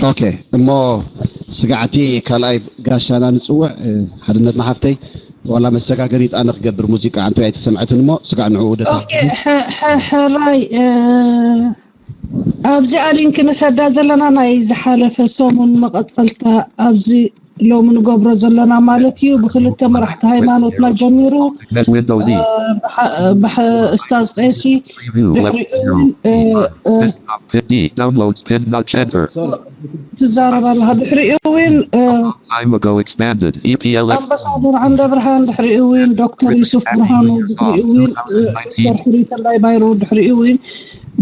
ኦኬ፣ እሞ ስጋዕቲ ካልኣይ ጋሻና ንጽውዕ። ሓድነትና ሓፍተይ፣ ዋላ መሰጋገሪት ኣነ ክገብር ሙዚቃ ኣንተ ኣይተሰምዐትን፣ እሞ ስጋዕ ንዕኡ ደታ። ሕራይ ኣብዚኣ ሊንክ ንሰዳ ዘለና ናይ ዝሓለፈ ሰሙን መቐፀልታ ኣብዚ ሎሚ ንገብሮ ዘለና ማለት እዩ። ብክልተ መራሕቲ ሃይማኖትና ጀሚሩ ብእስታዝ ቀሲ ድሕሪኡ እውን ትዛረብ ኣለኻ። ድሕሪኡ እውን ኣምባሳደር ዓንደ ብርሃን፣ ድሕሪኡ እውን ዶክተር ዩሱፍ ብርሃኑ፣ ድሕሪኡ እውን ዶክተር ሕሪተላይ ባይሩ፣ ድሕሪኡ እውን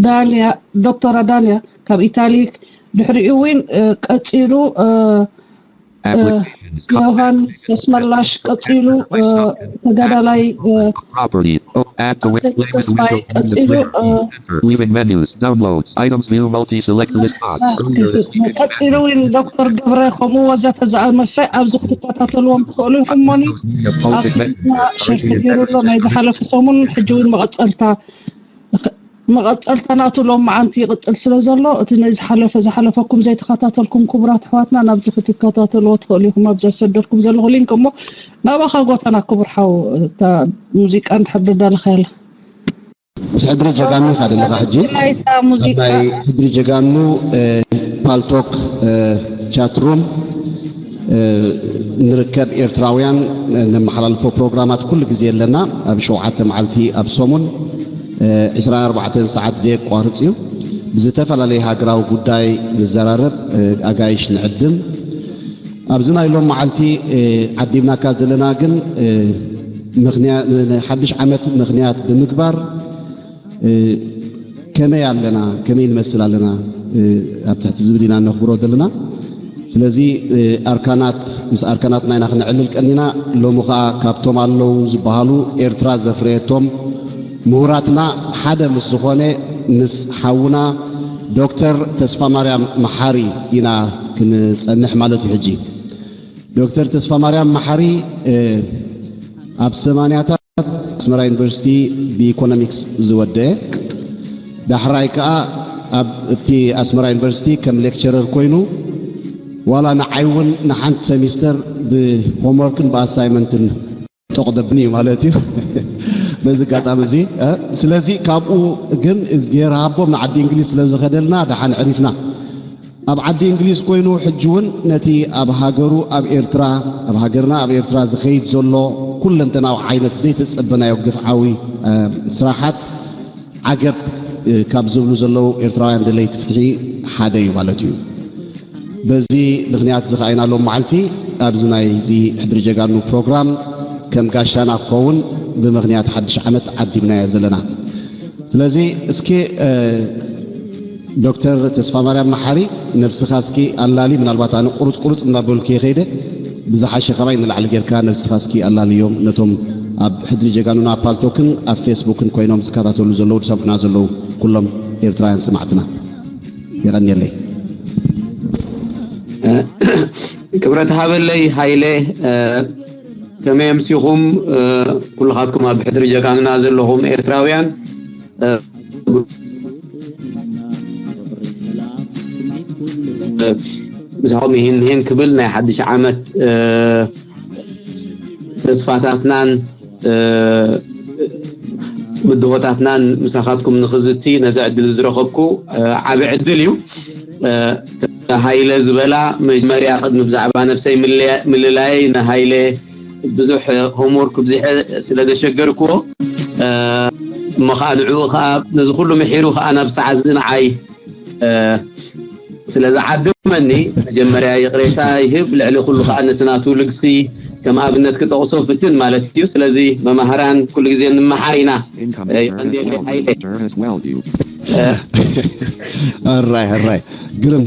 ዳንያ ዶክተር ዳንያ ካብ ኢታሊ፣ ድሕሪኡ እውን ቀፂሉ ዮሃንስ ኣስመላሽ፣ ቀፂሉ ተጋዳላይ ተስፋይ፣ ቀፂሉ ቀፂሉ እውን ዶክተር ገብረ ከምኡ ወዘተ ዝኣመሰ ኣብዚ ክትከታተልዎም ትኽእሉ ኢኹም። ሞኒ ኣብ ፌስቡክና ሸር ተገይሩ ኣሎ ናይ ዝሓለፈ ሰሙን፣ ሕጂ እውን መቐፀልታ መቐፀልታ ናቱ ሎም መዓንቲ ይቕፅል ስለ ዘሎ እቲ ናይ ዝሓለፈ ዝሓለፈኩም ዘይተኸታተልኩም ክቡራት ኣሕዋትና ናብዚ ክትከታተልዎ ትኽእሉ ኢኹም። ኣብዛ ዝሰደድኩም ዘለኹ ሊንክ እሞ ናባኻ ጎተና ክቡር ሓው እታ ሙዚቃ እንድሕር ደዳለኻ ያለ ምስ ሕድሪ ጀጋኑ ኢኻ ደለኻ ሕጂ። ናይታ ሙዚቃ ናይ ሕድሪ ጀጋኑ ፓልቶክ ቻትሩም ንርከብ ኤርትራውያን ነመሓላልፎ ፕሮግራማት ኩሉ ግዜ ኣለና። ኣብ ሸውዓተ መዓልቲ ኣብ ሰሙን ዕስራን ኣርባዕተን ሰዓት ዘየቋርጽ እዩ። ብዝተፈላለየ ሃገራዊ ጉዳይ ንዘራረብ፣ ኣጋይሽ ንዕድም። ኣብዚ ናይ ሎም መዓልቲ ዓዲምናካ ዘለና ግን ንሓድሽ ዓመት ምኽንያት ብምግባር ከመይ ኣለና፣ ከመይ ንመስል ኣለና፣ ኣብ ትሕቲ ዝብል ኢና ነኽብሮ ዘለና። ስለዚ ኣርካናት ምስ ኣርካናትና ኢና ክነዕልል ቀኒና። ሎሚ ኸኣ ካብቶም ኣለዉ ዝበሃሉ ኤርትራ ዘፍረየቶም ምሁራትና ሓደ ምስ ዝኾነ ምስ ሓውና ዶክተር ተስፋማርያም መሓሪ ኢና ክንጸንሕ ማለት እዩ። ሕጂ ዶክተር ተስፋማርያም መሓሪ ኣብ ሰማንያታት ኣስመራ ዩኒቨርሲቲ ብኢኮኖሚክስ ዝወደአ፣ ዳሕራይ ከኣ ኣብ ኣብቲ ኣስመራ ዩኒቨርሲቲ ከም ሌክቸረር ኮይኑ ዋላ ንዓይ እውን ንሓንቲ ሰሚስተር ብሆምወርክን ብኣሳይመንትን ጠቕደብኒ እዩ ማለት እዩ። በዚ ኣጋጣሚ እዚ ስለዚ ካብኡ ግን እዝግሄር ሃቦም ንዓዲ እንግሊዝ ስለ ዝኸደልና ደሓን ዕሪፍና። ኣብ ዓዲ እንግሊዝ ኮይኑ ሕጂ እውን ነቲ ኣብ ሃገሩ ኣብ ኤርትራ ኣብ ሃገርና ኣብ ኤርትራ ዝኸይድ ዘሎ ኩለንተናዊ ዓይነት ዘይተጸበናዮ ግፍዓዊ ስራሓት ዓገብ ካብ ዝብሉ ዘለዉ ኤርትራውያን ደለይቲ ፍትሒ ሓደ እዩ ማለት እዩ። በዚ ምኽንያት እዚ ኸዓ ኢና ሎም መዓልቲ ኣብዚ ናይዚ ሕድሪ ጀጋኑ ፕሮግራም ከም ጋሻና ክኸውን ብምኽንያት ሓድሽ ዓመት ዓዲምናዮ ዘለና። ስለዚ እስኪ ዶክተር ተስፋማርያም መሓሪ ነብስኻ እስኪ ኣላሊ፣ ምናልባት ኣነ ቁሩፅ ቁሩፅ እናበልኩ እየ ከይደ፣ ብዝሓሸ ከማይ ንላዕሊ ጌርካ ነብስኻ እስኪ ኣላልዮም ነቶም ኣብ ሕድሪ ጀጋኑና ኣብ ፓልቶክን ኣብ ፌስቡክን ኮይኖም ዝከታተሉ ዘለዉ ዝሰምዑና ዘለዉ ኩሎም ኤርትራውያን ሰማዕትና። የቐንየለይ። ክብረት ሃበለይ ሃይለ። ከመይ ኣምሲኹም ኩልኻትኩም ኣብ ሕድሪ ጀጋኑና ዘለኹም ኤርትራውያን? ምሳኹም ይህን ይህን ክብል ናይ ሓድሽ ዓመት ተስፋታትናን ብድሆታትናን ምሳኻትኩም ንኽዝቲ ነዚ ዕድል ዝረኸብኩ ዓቢ ዕድል እዩ። ሃይለ ዝበላ መጀመርያ ቅድሚ ብዛዕባ ነብሰይ ምልላየይ ንሃይለ ብዙሕ ሆምወርክ ብዚሐ ስለ ዘሸገርክዎ እሞ ኸዓ ንዕኡ ኸዓ ነዚ ኩሉ ምሒሩ ኸዓ ናብ ሰዓት እዚ ንዓይ ስለ ዝዓደመኒ መጀመርያ ይቕሬታ ይህብ። ልዕሊ ኩሉ ኸዓ ነቲ ናቱ ልግሲ ከም ኣብነት ክጠቕሶ ፍትን ማለት እዩ። ስለዚ መማህራን ኩሉ ግዜ ንመሓር ኢና። ይቐንየለይ ሃይለ። ሕራይ ሕራይ ግርም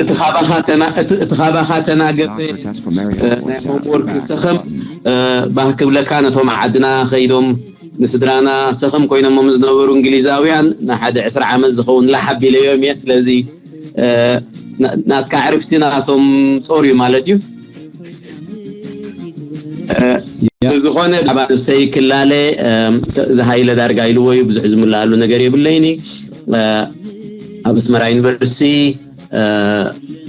እቲ ካባኻ ተናገፈ ናይ ሆምወርክ ሰኸም ባህ ክብለካ ነቶም ዓድና ከይዶም ንስድራና ሰኸም ኮይኖሞም ዝነበሩ እንግሊዛውያን ንሓደ ዕስራ ዓመት ዝኸውን ላሕ ኣቢለዮም እየ። ስለዚ ናትካ ዕርፍቲ ናቶም ጾር እዩ ማለት እዩ። ዝኾነ ብዛዕባ ንብሰይ ክላለ ዝሃይለ ዳርጋ ኢልዎ እዩ። ብዙሕ ዝምልኣሉ ነገር የብለይኒ። ኣብ ኣስመራ ዩኒቨርሲቲ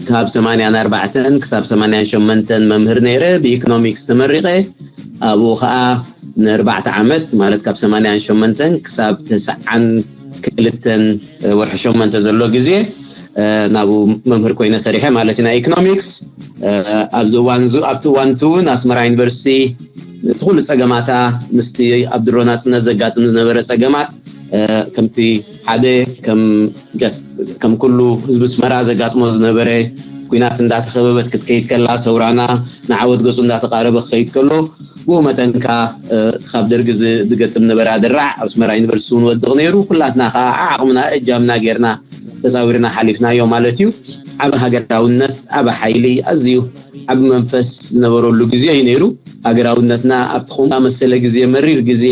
ካብ ሰማንያን ኣርባዕተን ክሳብ ሰማንያን ሸሞንተን መምህር ነይረ፣ ብኢኮኖሚክስ ተመሪቐ። ኣብኡ ኸዓ ንኣርባዕተ ዓመት፣ ማለት ካብ ሰማንያን ሸሞንተን ክሳብ ተስዓን ክልተን ወርሒ ሸሞንተ ዘሎ ግዜ ናብኡ መምህር ኮይነ ሰሪሐ ማለት እዩ፣ ናይ ኢኮኖሚክስ። ኣብዚ እዋን፣ ኣብቲ እዋን እቲ እውን ኣስመራ ዩኒቨርሲቲ እቲ ኩሉ ጸገማታ፣ ምስቲ ኣብ ድሮ ናጽነት ዘጋጥም ዝነበረ ጸገማት፣ ከምቲ ሓደ ከም ከም ኩሉ ህዝቢ ኣስመራ ዘጋጥሞ ዝነበረ፣ ኲናት እንዳተኸበበት ክትከይድ ከላ፣ ሰውራና ንዓወት ገጹ እንዳተቃረበ ክኸይድ ከሎ፣ ብኡ መጠን ከኣ ካብ ደርጊ ዝገጥም ነበረ ኣደራዕ ኣብ ኣስመራ ዩኒቨርሲቲ እውን ወድቕ ነይሩ። ኩላትና ከኣ ዓቕምና እጃምና ጌርና ተጻዊርና ሓሊፍናዮ ማለት እዩ። ዓቢ ሃገራውነት፣ ዓቢ ሓይሊ፣ ኣዝዩ ዓቢ መንፈስ ዝነበረሉ ግዜ እዩ ነይሩ። ሃገራውነትና ኣብቲ ከምኡ ዝኣመሰለ ግዜ፣ መሪር ግዜ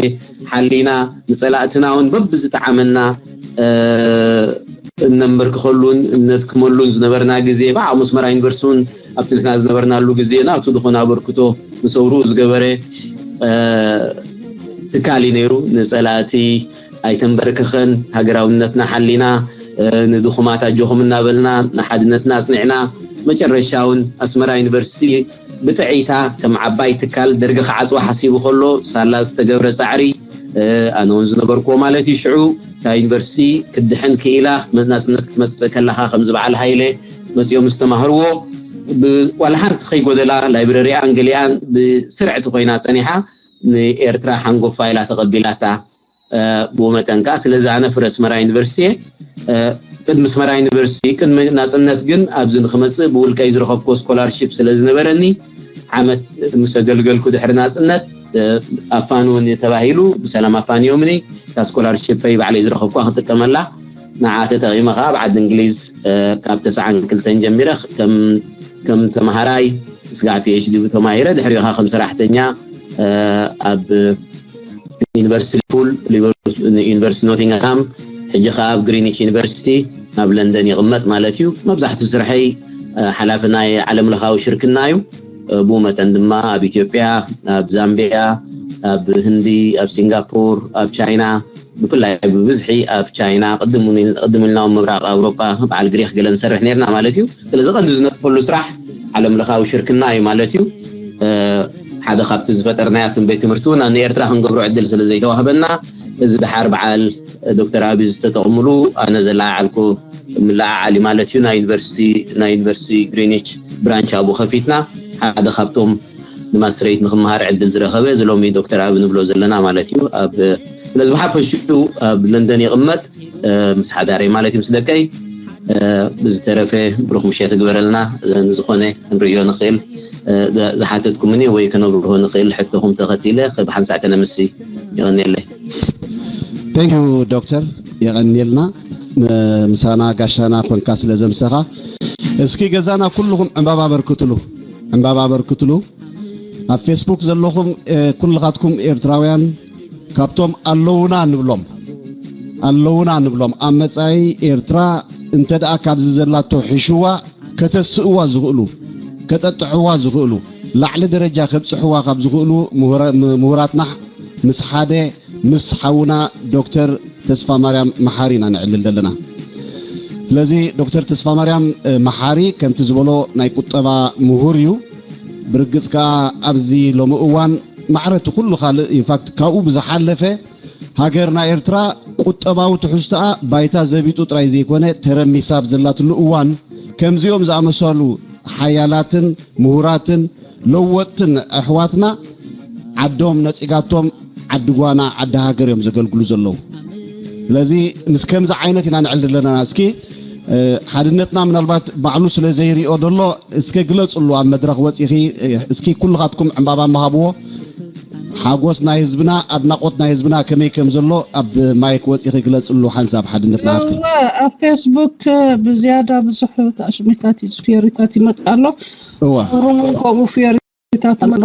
ሓሊና፣ ንጸላእትና እውን በብዝጠዓመና እነንበርክኸሉን እነድክመሉን ዝነበርና ግዜ፣ ብዓቕሚ ኣስመራ ዩኒቨርሲቲ እውን ኣብቲ ንሕና ዝነበርናሉ ግዜ ናቱ ዝኾነ ኣበርክቶ ንሰውርኡ ዝገበረ ትካል እዩ ነይሩ። ንጸላእቲ ኣይተንበርክኸን፣ ሃገራውነትና ሓሊና፣ ንድኹማት ኣጆኹም እናበልና ንሓድነትና ኣጽኒዕና፣ መጨረሻ እውን ኣስመራ ዩኒቨርሲቲ ብጥዕይታ ከም ዓባይ ትካል ደርጊ ክዓጽዋ ሓሲቡ ከሎ ሳላ ዝተገብረ ጻዕሪ፣ ኣነ እውን ዝነበርኩዎ ማለት እዩ። ሽዑ እታ ዩኒቨርሲቲ ክትድሕን ክኢላ፣ ናጽነት ክትመጽእ ከለኻ ከምዚ በዓል ሃይለ መጺኦም ዝተማህርዎ፣ ዋላ ሓንቲ ከይጎደላ ላይብረሪኣን ገሊኣን ብስርዕቲ ኮይና ጸኒሓ፣ ንኤርትራ ሓንጎፋ ኢላ ተቐቢላታ። ብኡ መጠን ከኣ ስለዚ ኣነ ፍረ ኣስመራ ዩኒቨርሲቲ እየ። ቅድሚ ኣስመራ ዩኒቨርሲቲ፣ ቅድሚ ናጽነት ግን ኣብዚ ንክመጽእ ብውልቀይ ዝረኸብኩዎ ስኮላርሺፕ ስለ ዝነበረኒ፣ ዓመት ምስ ኣገልገልኩ ድሕሪ ናጽነት፣ ኣፋንውኒ ተባሂሉ ብሰላም ኣፋንዮምኒ። እታ ስኮላርሺፐይ ባዕለይ ዝረኸብኩዋ ክጥቀመላ፣ ንዓ ተጠቒመ ከኣ ኣብ ዓዲ እንግሊዝ ካብ ተስዓን ክልተን ጀሚረ ከም ከም ተማሃራይ ስጋዕ ፒ ኤች ዲ ተማሂረ፣ ድሕሪኡ ከኣ ከም ሰራሕተኛ ኣብ ዩኒቨርሲቲ ሊቨርፑል፣ ዩኒቨርሲቲ ኖቲንግሃም፣ ሕጂ ከኣ ኣብ ግሪኒች ዩኒቨርሲቲ ኣብ ለንደን ይቕመጥ ማለት እዩ። መብዛሕትኡ ስርሐይ ሓላፊ ናይ ዓለም ለኻዊ ሽርክና እዩ። ብኡ መጠን ድማ ኣብ ኢትዮጵያ፣ ኣብ ዛምቢያ፣ ኣብ ህንዲ፣ ኣብ ሲንጋፖር፣ ኣብ ቻይና፣ ብፍላይ ብብዝሒ ኣብ ቻይና፣ ቅድም እውን ኢል-፣ ቅድም ኢልና እውን ምብራቕ ኣውሮጳ፣ በዓል ግሪክ ገለ ንሰርሕ ነይርና ማለት እዩ። ስለዚ ቀንዲ ዝነጥፈሉ ስራሕ ዓለም ለኻዊ ሽርክና እዩ ማለት እዩ። ሓደ ካብቲ ዝፈጠርናያ ትንበይ ትምህርቲ እውን ንኤርትራ ክንገብሮ ዕድል ስለ ዘይተዋህበና፣ እዚ ድሓር በዓል ዶክተር ኣቢ ዝተጠቕምሉ ኣነ ዘለዓዓልኩ ምልዓዓል እዩ ማለት እዩ። ናይ ዩኒቨርሲቲ፣ ናይ ዩኒቨርሲቲ ግሪኒች ብራንች ኣብኡ ከፊትና፣ ሓደ ካብቶም ንማስትሬት ንክመሃር ዕድል ዝረኸበ እዚ ሎሚ ዶክተር ኣቢ ንብሎ ዘለና ማለት እዩ። ኣብ፣ ስለዚ ብሓፈሽኡ ኣብ ለንደን ይቕመጥ፣ ምስ ሓዳረይ ማለት እዩ፣ ምስ ደቀይ። ብዝተረፈ ብሩኽ ምሸት ግበረልና። ንዝኾነ ክንርእዮ ንኽእል፣ ዝሓተትኩምኒ ወይ ከነብርሆ ንኽእል ሕቶኹም ተኸቲለ ብሓንሳእ ከነምሲ። ይቐንየለይ። Thank you ዶክተር፣ የቐንየልና ምሳና ጋሻና ኮንካ ስለ ዘምሰኻ። እስኪ ገዛና ኩልኹም ዕምባባ በርክትሉ፣ ዕምባባ በርክትሉ። ኣብ ፌስቡክ ዘለኹም ኩልኻትኩም ኤርትራውያን ካብቶም ኣለውና ንብሎም፣ ኣለውና ንብሎም ኣብ መጻኢ ኤርትራ እንተ ደኣ ካብዚ ዘላቶ ሕሽዋ ከተስእዋ ዝኽእሉ፣ ከጠጥሕዋ ዝኽእሉ፣ ላዕሊ ደረጃ ከብጽሕዋ ካብ ዝኽእሉ ምሁራትና ምስ ሓደ ምስ ሓውና ዶክተር ተስፋማርያም መሓሪ ኢና ነዕልል ዘለና። ስለዚ ዶክተር ተስፋማርያም መሓሪ ከምቲ ዝበሎ ናይ ቁጠባ ምሁር እዩ። ብርግጽ ከኣ ኣብዚ ሎሚ እዋን ማዕረ እቲ ኩሉ ካልእ ኢንፋክት ካብኡ ብዝሓለፈ ሃገርና ኤርትራ ቁጠባዊ ትሕዝቶኣ ባይታ ዘቢጡ ጥራይ ዘይኮነ ተረሚሳ ኣብ ዘላትሉ እዋን ከምዚኦም ዝኣመሰሉ ሓያላትን ምሁራትን ለወጥትን ኣሕዋትና ዓዶም ነጺጋቶም ዓዲ ጓና ዓዲ ሃገር እዮም ዘገልግሉ ዘለዉ። ስለዚ ምስ ከምዚ ዓይነት ኢና ንዕልል ዘለና። እስኪ ሓድነትና ምናልባት ባዕሉ ስለ ዘይሪኦ ደሎ እስከ ግለጽሉ ኣብ መድረኽ ወጺኺ እስኪ ኩልኻትኩም ዕምባባ መሃብዎ። ሓጎስ ናይ ህዝብና ኣድናቆት ናይ ህዝብና ከመይ ከም ዘሎ ኣብ ማይክ ወጺኺ ግለጽሉ ሓንሳብ ሓድነትና ሃብቲ። እወ ኣብ ፌስቡክ ብዝያዳ ብዙሕ ኣሽሚታት እዩ ፊዮሪታት ይመጽእ ኣሎ። እወ ሩሙን ከምኡ ፊዮሪታት ኣሎ።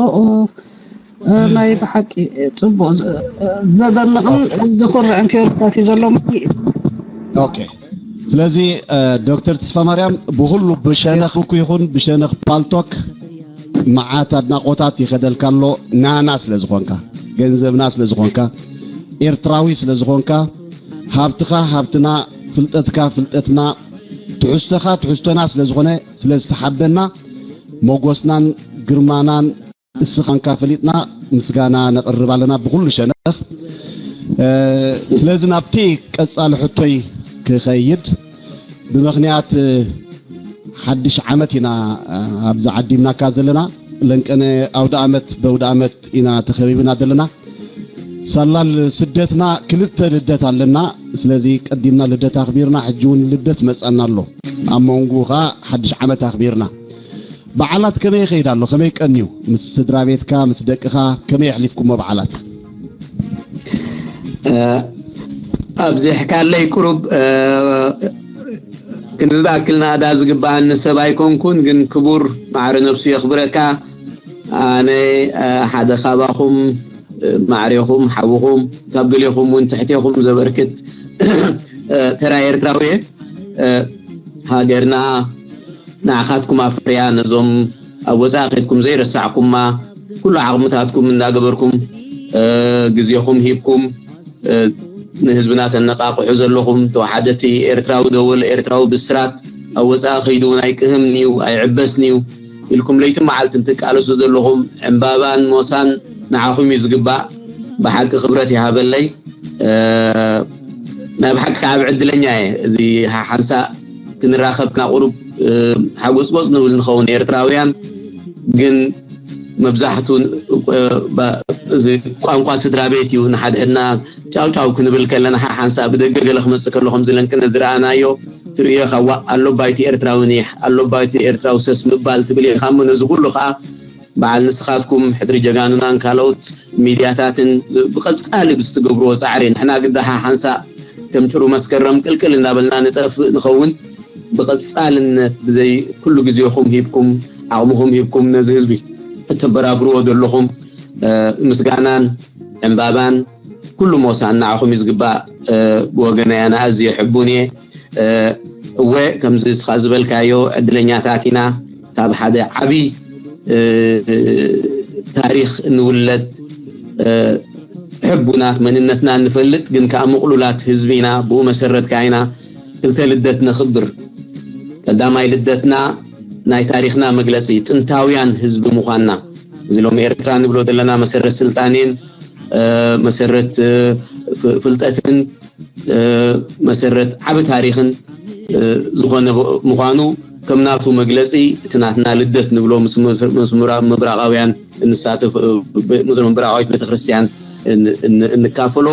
ናይ ብሓቂ ጽቡቅ ዘደንቕን ዘኹርዕን ፊዮሪታት እዩ ዘሎ። ኦኬ ስለዚ ዶክተር ተስፋ ማርያም ብኩሉ ብሸነኽ ፌስቡክ ይኹን ብሸነኽ ፓልቶክ መዓት ኣድናቆታት ይኸደልካ ኣሎ ናና ስለ ዝኾንካ ገንዘብና ስለ ዝኾንካ ኤርትራዊ ስለ ዝኾንካ ሃብትኻ ሃብትና ፍልጠትካ ፍልጠትና ትሕዝቶኻ ትሕዝቶና ስለ ዝኾነ፣ ስለ ዝተሓበና፣ ሞጎስናን ግርማናን እስኻንካ ፈሊጥና ምስጋና ነቕርብ ኣለና ብኹሉ ሸነኽ። እ፣ ስለዚ ናብቲ ቀጻሊ ሕቶይ ክኸይድ፣ ብምኽንያት፣ እ፣ ሓድሽ ዓመት ኢና፣ እ፣ ኣብዚ ዓዲምናካ ዘለና። ለንቀነ ኣውደ ዓመት በውደ ዓመት ኢና ተኸቢብና ዘለና። ሳላል ስደትና ክልተ ልደት ኣለና። ስለዚ ቀዲምና ልደት ኣኽቢርና፣ ሕጂ እውን ልደት መጻና ኣሎ። ኣብ መንጎ ኸኣ ሓድሽ ዓመት ኣኽቢርና። በዓላት ከመይ ይኸይድ ኣሎ? ከመይ ቀንዩ? ምስ ስድራ ቤትካ፣ ምስ ደቅኻ ከመይ ኣሕሊፍኩሞ በዓላት? እ፣ ኣብዚሕካለይ ቁሩብ፣ እ፣ ክንዝኣክል ናእዳ ዝግብኣኒ ሰብ ኣይኮንኩን፣ ግን ክቡር ማዕረ ነብሱ የኽብረካ። ኣነ፣ እ፣ ሓደ ካባኹም፣ እ፣ ማዕሬኹም፣ ሓውኹም፣ ካብ ገሌኹም እውን ትሕቴኹም ዘበርክት፣ እ፣ ተራ ኤርትራዊ እየ። እ፣ ሃገርና ንዓኻትኩም ኣፍርያ፣ ነዞም ኣብ ወጻኢ ከድኩም ዘይረሳዕኩማ፣ ኩሉ ዓቕምታትኩም እንዳገበርኩም፣ እ፣ ግዜኹም ሂብኩም፣ እ፣ ንህዝብና ተነቃቕሑ ዘለኹም ተወሓደቲ ኤርትራዊ ደወል፣ ኤርትራዊ ብስራት፣ ኣብ ወጻኢ ከይዱ እውን ኣይቅህምን እዩ፣ ኣይዕበስን እዩ ኢልኩም ለይትን መዓልትን ትቃለሱ ዘለኹም፣ ዕምባባን ሞሳን ንዓኹም እዩ ዝግባእ። ብሓቂ ክብረት ይሃበለይ። እ፣ ናይ ብሓቂ ከዓብ ዕድለኛ እየ። እዚ ሓ-፣ ሓንሳእ ክንራኸብና ቁሩብ፣ እ፣ ሓጎጽጎጽ ንብል ንኸውን ኤርትራውያን፣ ግን መብዛሕቱ፣ እ፣ ባ-፣ እዚ ቋንቋ ስድራ ቤት እዩ። ንሓድሕድና ጫው ጫው ክንብል ከለና፣ ሓ-፣ ሓንሳእ ብደገ ገለ ክመጽእ ከሎ ከምዚ ለንቅነ ዝረኣናዮ ትርእዮ ኢኻ። ዋ፣ ኣሎ ባይቲ ኤርትራዊ ኒሕ፣ ኣሎ ባይቲ ኤርትራዊ ሰስ ምባል ትብል ኢኻ። እሞ ነዚ ኩሉ ኸኣ በዓል ንስኻትኩም ሕድሪ ጀጋኑናን ካልኦት ሚድያታትን ብቐጻሊ ብዝትገብርዎ ጻዕሪ፣ ንሕና ግዳ ሓሓንሳእ ከም ጭሩ መስከረም ቅልቅል እንዳበልና ንጠፍእ ንኸውን። ብቐጻልነት ብዘይ ኩሉ ግዜኹም ሂብኩም፣ ዓቕምኹም ሂብኩም ነዚ ህዝቢ እተበራብርዎ ዘለኹም፣ እ፣ ምስጋናን ዕምባባን ኩሉ ሞሳን ንዓኹም እዩ ዝግባእ። እ፣ ብወገነይ ኣነ ኣዝየ ሕቡን እየ። እ፣ እወ፣ ከምዚ እስኻ ዝበልካዮ ዕድለኛታት ኢና። ካብ ሓደ ዓቢ፣ እ፣ ታሪኽ ንውለድ፣ እ፣ ሕቡናት መንነትና እንፈልጥ፣ ግን ከኣ ምቕሉላት ህዝቢ ኢና። ብኡ መሰረት ከኣ ኢና ክልተ ልደት ነኽብር። ቀዳማይ ልደትና ናይ ታሪኽና መግለጺ ጥንታውያን ህዝቢ ምዃንና፣ እዚ ሎሚ ኤርትራ ንብሎ ዘለና መሰረት ስልጣኔን፣ እ፣ መሰረት፣ እ፣ ፍ-፣ ፍልጠትን፣ እ፣ መሰረት ዓቢ ታሪኽን፣ እ፣ ዝኾነ ምዃኑ ከም ናቱ መግለጺ እቲ ናትና ልደት ንብሎ ምስ፣ ምስ፣ ምስ ምብራ-፣ ምብራቓውያን እንሳተፍ፣ እ፣ ብ-፣ ምስ ምብራቓዊት ቤተክርስትያን እን-፣ እን-፣ እንካፈሎ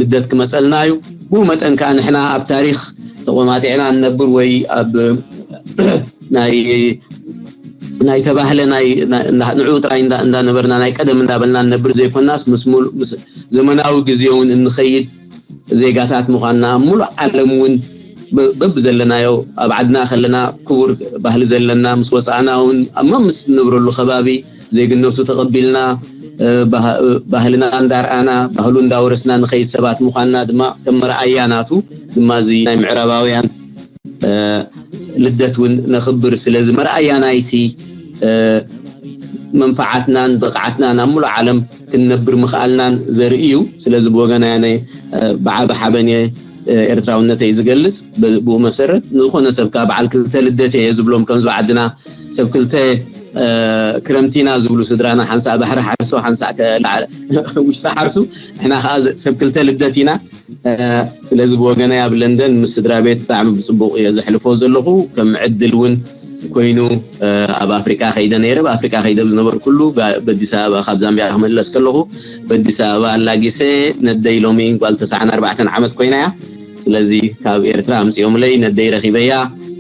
ልደት ክመጸልና እዩ። ብኡ መጠን ከኣ ንሕና ኣብ ታሪኽ ተቖማጢዕና እንነብር ወይ ኣብ ናይ፣ ናይ ተባህለ ናይ፣ ናይ፣ ንዑ ጥራይ እንዳ-፣ እንዳነበርና ናይ ቀደም እንዳበልና እንነብር ዘይኮናስ ምስ ሙሉ-፣ ምስ ዘመናዊ ግዜ እውን እንኸይድ ዜጋታት ምዃንና፣ ኣብ ሙሉእ ዓለም እውን በ-፣ በብዘለናዮ፣ ኣብ ዓድና ከለና ክቡር ባህሊ ዘለና፣ ምስ ወጻእና እውን ኣብ መምስ እንነብረሉ ከባቢ ዜግነቱ ተቐቢልና፣ እ፣ ባህ-፣ ባህልና እንዳርኣና፣ ባህሉ እንዳወረስና ንኸይድ ሰባት ምዃንና ድማ ከም መርኣያ ናቱ ድማ እዚ ናይ ምዕራባውያን፣ እ፣ ልደት እውን ነኽብር። ስለዚ መርኣያ ናይቲ፣ እ፣ መንፈዓትናን ብቕዓትናን ኣብ ሙሉእ ዓለም ክንነብር ምኽኣልናን ዘርኢ እዩ። ስለዚ ብወገናይ ኣነ፣ እ፣ ብዓቢ ሓበን እየ፣ እ፣ ኤርትራውነተይ ዝገልጽ። ብ-፣ ብኡ መሰረት ንዝኾነ ሰብ ከኣ በዓል ክልተ ልደት እየ ዝብሎም፣ ከምዚ ዓድና ሰብ ክልተ፣ እ፣ ክረምቲ ኢና ዝብሉ ስድራና፣ ሓንሳእ ባሕሪ ሓርሶ፣ ሓንሳእ ከ-፣ ላዕ-፣ ውሽጢ ሓርሱ፣ ንሕና ከኣ ዘ-፣ ሰብ ክልተ ልደት ኢና። እ፣ ስለዚ ብወገነይ ኣብ ለንደን ምስ ስድራ ቤት ብጣዕሚ ብጽቡቕ እየ ዘሕልፎ ዘለኹ። ከም ዕድል እውን ኮይኑ፣ እ፣ ኣብ ኣፍሪቃ ከይደ ነይረ። ኣብ ኣፍሪቃ ከይደ ዝነበርኩሉ፣ ባ-፣ በዲስ ኣበባ፣ ካብ ዛምቢያ ክምለስ ከለኹ፣ በዲስ ኣበባ ኣላጊሰ ነደይ ሎሚ ጓል ተስዓን ኣርባዕተን ዓመት ኮይና እያ። ስለዚ ካብ ኤርትራ ኣምጺኦምለይ ነደይ ረኺበያ።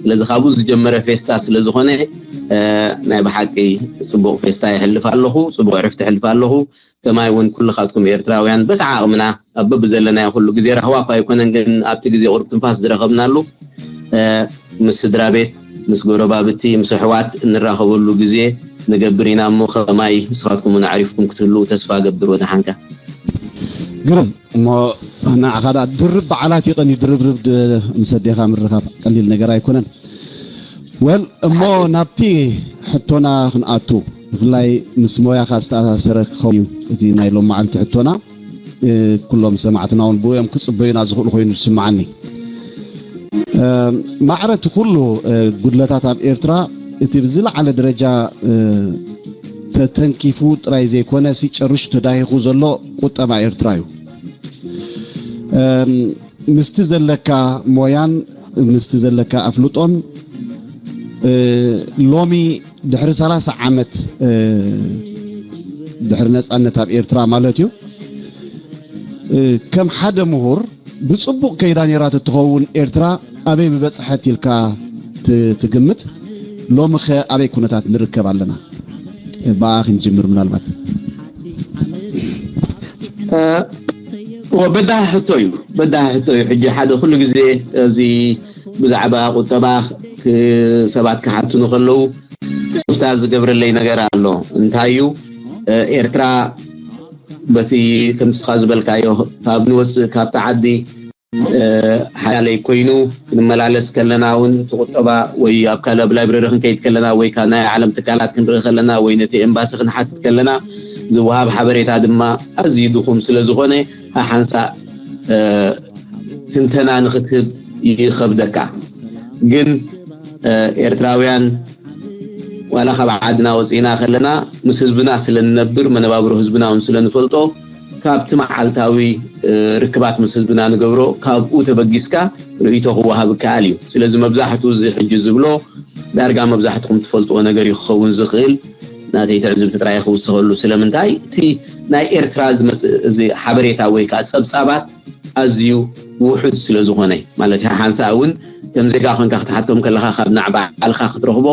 ስለዚ ካብኡ ዝጀመረ ፌስታ ስለ ዝኾነ፣ እ፣ ናይ ብሓቂ ጽቡቕ ፌስታ የሕልፍ ኣለኹ፣ ጽቡቕ ዕርፍቲ የሕልፍ ኣለኹ። ከማይ እውን ኩልኻትኩም ኤርትራውያን በቲ ዓቕምና ኣብ በብዘለናዮ ኩሉ ግዜ ራህዋ እኳ ኣይኮነን፣ ግን ኣብቲ ግዜ ቁሩብ ትንፋስ ዝረኸብናሉ፣ እ፣ ምስ ስድራ ቤት፣ ምስ ጎረባብቲ፣ ምስ ኣሕዋት እንራኸበሉ ግዜ ንገብር ኢና እሞ ከማይ ንስኻትኩም እውን ኣዕሪፍኩም ክትህልዉ ተስፋ እገብር። ወደሓንካ። ግርም እሞ ንዓኻ ደኣ ድርብ በዓላት ይቐንዩ፣ ድርብርብ ድ-፣ ምስ ኣዴኻ ምርኻብ ቀሊል ነገር ኣይኮነን። ወል እሞ ናብቲ ሕቶና ክንኣቱ፣ ብፍላይ ምስ ሞያኻ ዝተኣሳሰረ ክኸውን እዩ እቲ ናይ ሎም መዓልቲ ሕቶና። እ፣ ኩሎም ሰማዕትና እውን ብኡ እዮም ክጽበዩና ዝኽእሉ ኮይኑ ዝስምዓኒ። ማዕረ እቲ ኩሉ ጉድለታት ኣብ ኤርትራ፣ እቲ ብዝለዓለ ደረጃ ተተንኪፉ ጥራይ ዘይኮነ፣ ጨርሹ ተዳሂኹ ዘሎ ቁጠባ ኤርትራ እዩ። ምስቲ ዘለካ ሞያን ምስቲ ዘለካ ኣፍልጦን፣ ሎሚ ድሕሪ ሰላሳ ዓመት፣ ድሕሪ ነጻነት ኣብ ኤርትራ ማለት እዩ፣ ከም ሓደ ምሁር፣ ብጽቡቕ ከይዳ ነይራ ተትኸውን ኤርትራ፣ ኣበይ ምበጽሐት ኢልካ ት-፣ ትግምት? ሎምኸ ኣበይ ኩነታት ንርከብ ኣለና? ብኣ ክንጅምር ምናልባት። እ፣ ወ-፣ በዳሂ ሕቶ እዩ። በዳሂ ሕቶ እዩ። ሕጂ ሓደ ኩሉ ግዜ እዚ ብዛዕባ ቁጠባ ክ-፣ ሰባት ክሓትኑ ከለዉ፣ ስፍታ ዝገብረለይ ነገር ኣሎ። እንታይ እዩ? እ፣ ኤርትራ በቲ ከምስኻ ዝበልካዮ ካብ ንወፅእ ካብቲ ዓዲ ሓያለይ ኮይኑ ክንመላለስ ከለና እውን እቲ ቁጠባ ወይ ኣብ ካልእ ኣብ ላይብረሪ ክንከይድ ከለና ወይ ካብ ናይ ዓለም ትካላት ክንርኢ ከለና ወይ ነቲ ኤምባሲ ክንሓትት ከለና ዝወሃብ ሓበሬታ ድማ ኣዝዩ ድኹም ስለ ዝኾነ ሓሓንሳእ ትንተና ንክትህብ ይኸብደካ። ግን ኤርትራውያን ዋላ ካብ ዓድና ወፂእና ከለና ምስ ህዝብና ስለ ንነብር መነባብሮ ህዝብና እውን ስለ ንፈልጦ ካብቲ መዓልታዊ ርክባት ምስ ህዝብና ንገብሮ ካብኡ ተበጊስካ ርእይቶ ክወሃብ ይከኣል እዩ። ስለዚ መብዛሕቱ እዚ ሕጂ ዝብሎ ዳርጋ መብዛሕትኹም ትፈልጥዎ ነገር እዩ ክኸውን ዝኽእል። ናተይ ትዕዝብቲ ጥራይ ክውስኸሉ። ስለምንታይ እቲ ናይ ኤርትራ ዝመጽእ እዚ ሓበሬታ ወይ ከዓ ጸብጻባት ኣዝዩ ውሑድ ስለ ዝኾነ ማለት ሓንሳእ እውን ከም ዜጋ ኮንካ ክትሓቶም ከለኻ ካብ ናዕ ባዕልካ ክትረኽቦ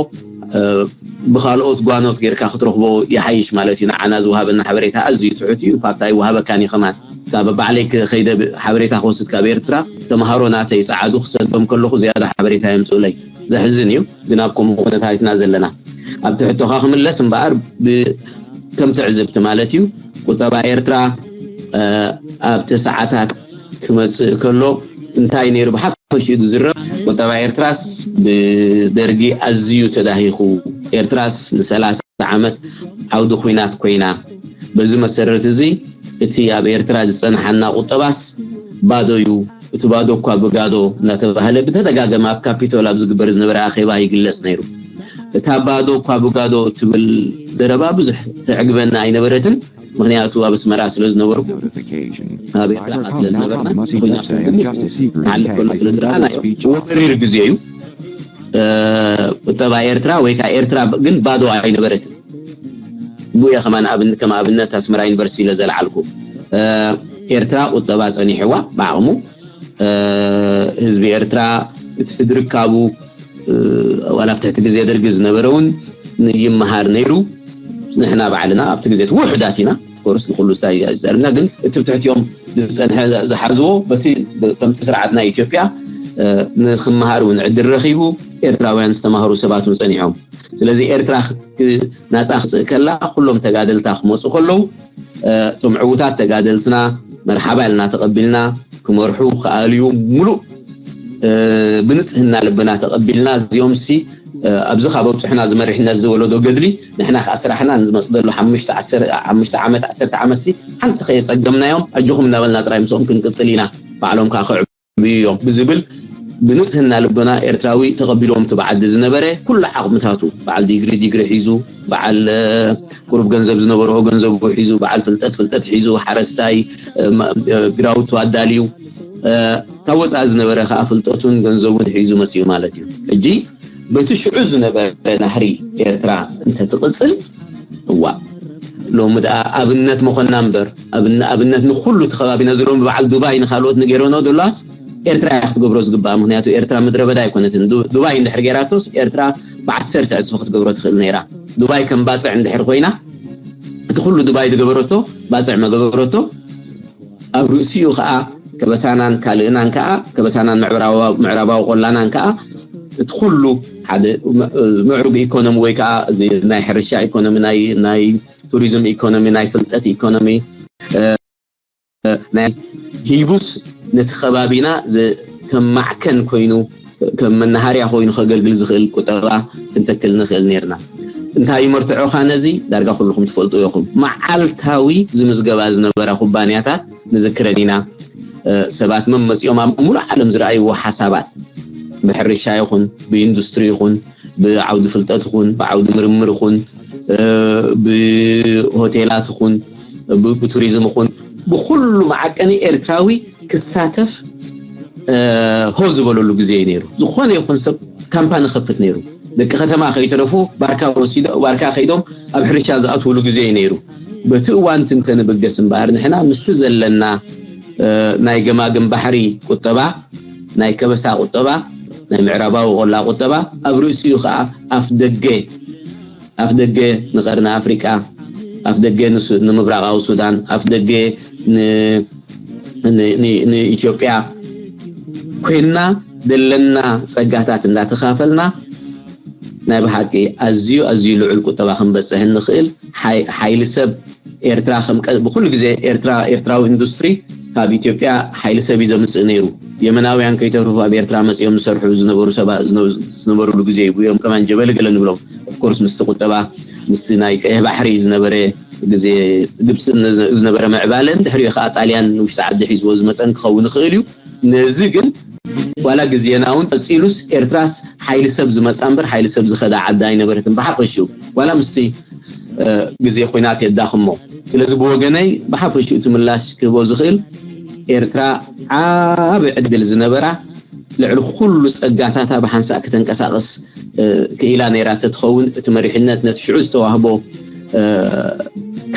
ብካልኦት ጓኖት ጌርካ ክትረኽቦ ይሓይሽ ማለት እዩ። ንዓና ዝወሃበና ሓበሬታ ኣዝዩ ትሑት እዩ። ኢንፋክት ኣይወሃበካን እዩ ከማን። ካብ ባዕለይ ከይደ ሓበሬታ ክወስድ ካብ ኤርትራ ተምሃሮ ናተይ ጸዓዱ ክሰዶም ከለኹ ዝያዳ ሓበሬታ የምጽኡለይ። ዘሕዝን እዩ ግን ኣብ ከምኡ ኩነታትና ዘለና። ኣብ ትሕቶኻ ክምለስ እምበኣር ከም ትዕዝብቲ ማለት እዩ ቁጠባ ኤርትራ ኣብ ተስዓታት ክመጽእ ከሎ እንታይ ነይሩ ብሓፈሽኡ ዝዝረብ? ቁጠባ ኤርትራስ ብደርጊ ኣዝዩ ተዳሂኹ። ኤርትራስ ንሰላሳ ዓመት ዓውዲ ኹናት ኮይና። በዚ መሰረት እዚ እቲ ኣብ ኤርትራ ዝጸንሓና ቁጠባስ ባዶ እዩ። እቲ ባዶ እኳ ብጋዶ እናተባህለ ብተደጋገመ ኣብ ካፒቶል ኣብ ዝግበር ዝነበረ ኣኼባ ይግለጽ ነይሩ። እታ ባዶ እኳ ብጋዶ እትብል ዘረባ ብዙሕ ተዕግበና ኣይነበረትን። ምኽንያቱ ኣብ ኣስመራ ስለ ዝነበርኩ ኣብ ኤርትራ ስለ ዝነበርና ኩናት ክሓልፍ ከሎ ስለ ዝረኣና ወሪር ግዜ እዩ። ቁጠባ ኤርትራ ወይ ከዓ ኤርትራ ግን ባዶ ኣይነበረትን። ብኡ እየ ከማን ኣብን-፣ ከም ኣብነት ኣስመራ ዩኒቨርሲቲ ኢለ ዘልዓልኩ። ኤርትራ ቁጠባ ጸኒሕዋ ብዓቕሙ። ህዝቢ ኤርትራ እቲ ድርካቡ ዋላ ኣብ ትሕቲ ግዜ ደርጊ ዝነበረ እውን ይመሃር ነይሩ። ንሕና ባዕልና ኣብቲ ግዜ እቲ ውሑዳት ኢና ኮርስ ንኩሉ ስታይ ዘርምና ግን እቲ ብትሕቲኦም ዝፀንሐ ዝሓዝዎ በቲ ከምቲ ስርዓት ናይ ኢትዮጵያ ንክመሃር እውን ዕድል ረኪቡ ኤርትራውያን ዝተማሃሩ ሰባት እውን ፀኒሖም። ስለዚ ኤርትራ ናፃ ክፅእ ከላ ኩሎም ተጋደልታ ክመፁ ከለዉ እቶም ዕዉታት ተጋደልትና መርሓባ ኢልና ተቐቢልና ክመርሑ ክኣልዩ ሙሉእ ብንፅህና ልብና ተቐቢልና እዚኦም ሲ ኣብዚ ካብ ኣብፅሑና ዝመሪሕነት ዝወለዶ ገድሊ ንሕና ከዓ ስራሕና ንዝመፅ ዘሎ ሓሙሽተ ዓመት ዓሰርተ ዓመት ሲ ሓንቲ ከየፀገምናዮም ኣጆኹም እናበልና ጥራይ ምስኦም ክንቅፅል ኢና ባዕሎም ከዓ ክዕብዩ እዮም ብዝብል ብንፅህና ልቦና ኤርትራዊ ተቐቢሎም እቲ ብዓዲ ዝነበረ ኩሉ ዓቕምታቱ በዓል ዲግሪ ዲግሪ ሒዙ በዓል ቁሩብ ገንዘብ ዝነበርኦ ገንዘቡ ሒዙ በዓል ፍልጠት ፍልጠት ሒዙ ሓረስታይ ግራውቱ ኣዳልዩ ካብ ወፃኢ ዝነበረ ከዓ ፍልጠቱን ገንዘቡን ሒዙ መፅኡ ማለት እዩ። ሕጂ በቲ ሽዑ ዝነበረ ናህሪ ኤርትራ እንተትቕፅል እዋ ሎሚ ደኣ ኣብነት መኾና እምበር ኣብነት ንኩሉ እቲ ከባቢና ዝሎም ብበዓል ዱባይ ንካልኦት ንገይረኖ ዘሎስ ኤርትራ እያ ክትገብሮ ዝግባኣ። ምክንያቱ ኤርትራ ምድረ በዳ ኣይኮነትን። ዱባይ እንድሕር ገይራቶስ ኤርትራ ብዓሰርተ ዕፅፊ ክትገብሮ ትኽእል ነይራ። ዱባይ ከም ባፅዕ እንድሕር ኮይና እቲ ኩሉ ዱባይ ዝገበረቶ ባፅዕ መገበረቶ ኣብ ርእሲኡ ከዓ ከበሳናን ካልእናን ከዓ ከበሳናን ምዕራባዊ ቆላናን ከዓ እቲ ኩሉ ሓደ ምዕሩግ ኢኮኖሚ ወይ ከዓ ናይ ሕርሻ ኢኮኖሚ ናይ ቱሪዝም ኢኮኖሚ ናይ ፍልጠት ኢኮኖሚ ናይ ሂቡስ ነቲ ከባቢና ከም ማዕከን ኮይኑ ከም መናሃርያ ኮይኑ ከገልግል ዝኽእል ቁጠባ ክንተክል ንኽእል ነርና። እንታይ እዩ መርትዖኻ ነዚ? ዳርጋ ኩልኹም ትፈልጡ ኢኹም። መዓልታዊ ዝምዝገባ ዝነበራ ኩባንያታት ንዝክረን ኢና። ሰባት መመፂኦም ኣብ ሙሉእ ዓለም ዝረኣይዎ ሓሳባት ብሕርሻ ይኹን ብኢንዱስትሪ ይኹን ብዓውዲ ፍልጠት ይኹን ብዓውዲ ምርምር ይኹን ብሆቴላት ይኹን ብቱሪዝም ይኹን ብኩሉ መዓቀኒ ኤርትራዊ ክሳተፍ ሆ ዝበለሉ ግዜ እዩ ነይሩ። ዝኾነ ይኹን ሰብ ካምፓኒ ከፍት ነይሩ። ደቂ ከተማ ከይተረፉ ባርካ ወሲዶ ባርካ ከይዶም ኣብ ሕርሻ ዝኣትውሉ ግዜ እዩ ነይሩ። በቲ እዋን ትንተን በገስ እምበኣር ንሕና ምስቲ ዘለና ናይ ገማግም ባሕሪ ቁጠባ ናይ ከበሳ ቁጠባ ናይ ምዕራባዊ ቆላ ቁጠባ ኣብ ርእሲኡ ከዓ ኣፍ ደገ ኣፍ ደገ ንቀርኒ ኣፍሪቃ ኣፍ ደገ ንምብራቃዊ ሱዳን ኣፍ ደገ ንኢትዮጵያ ኮይንና ዘለና ጸጋታት እንዳተካፈልና ናይ ብሓቂ ኣዝዩ ኣዝዩ ልዑል ቁጠባ ክንበፅሕ እንኽእል ሓይሊ ሰብ ኤርትራ ከም ብኩሉ ግዜ ኤርትራ ኤርትራዊ ኢንዱስትሪ ካብ ኢትዮጵያ ሓይሊ ሰብ እዩ ዘምፅእ ነይሩ። የመናውያን ከይተርፉ ኣብ ኤርትራ መፂኦም ዝሰርሑ ዝነበሩ ሰባት ዝነበሩሉ ግዜ እዩ። እዮም ከማን ጀበሊ ገለ ንብሎም ኦፍኮርስ ምስቲ ቁጠባ ምስቲ ናይ ቀይሕ ባሕሪ ዝነበረ ግዜ ግብፂ ዝነበረ ምዕባለን ድሕሪኡ ከዓ ጣልያን ንውሽጢ ዓዲ ሒዝዎ ዝመፀን ክኸውን ይኽእል እዩ። ነዚ ግን ዋላ ግዜና እውን ቀፂሉስ ኤርትራስ ሓይሊ ሰብ ዝመፃ እምበር ሓይሊ ሰብ ዝኸዳ ዓዲ ኣይነበረትን ብሓፈሽኡ ዋላ ምስቲ ግዜ ኩናት የዳኽሞ። ስለዚ ብወገነይ ብሓፈሽኡ እቲ ምላሽ ክህቦ ዝኽእል ኤርትራ ዓቢ ዕድል ዝነበራ ልዕሊ ኩሉ ጸጋታታ ብሓንሳእ ክተንቀሳቐስ ክኢላ ነይራ ተትኸውን እቲ መሪሕነት ነቲ ሽዑ ዝተዋህቦ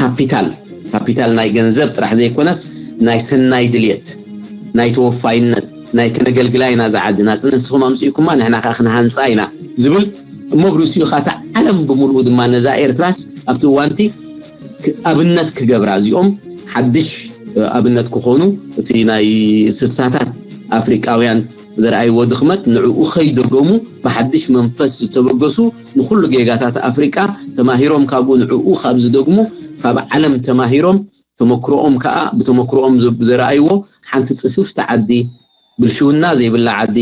ካፒታል ካፒታል ናይ ገንዘብ ጥራሕ ዘይኮነስ ናይ ሰናይ ድልየት ናይ ተወፋይነት ናይ ከነገልግላ ኢና ዝዓዲ ናጽነት ንስኹም ኣምፅእኩማ ንሕና ከዓ ክንሃንፃ ኢና ዝብል እሞ ብርእሲኡ ከዓ እታ ዓለም ብምልኡ ድማ ነዛ ኤርትራስ ኣብቲ እዋንቲ ኣብነት ክገብራ እዚኦም ሓድሽ ኣብነት ክኾኑ እቲ ናይ ስሳታት ኣፍሪቃውያን ዘርኣይዎ ድኽመት ንዕኡ ከይደገሙ ብሓድሽ መንፈስ ዝተበገሱ ንኹሉ ጌጋታት ኣፍሪቃ ተማሂሮም ካብኡ ንዕኡ ካብ ዝደግሙ ካብ ዓለም ተማሂሮም ተመክሮኦም ከዓ ብተመክሮኦም ዘርኣይዎ ሓንቲ ፅፍፍቲ ዓዲ ብልሽውና ዘይብላ ዓዲ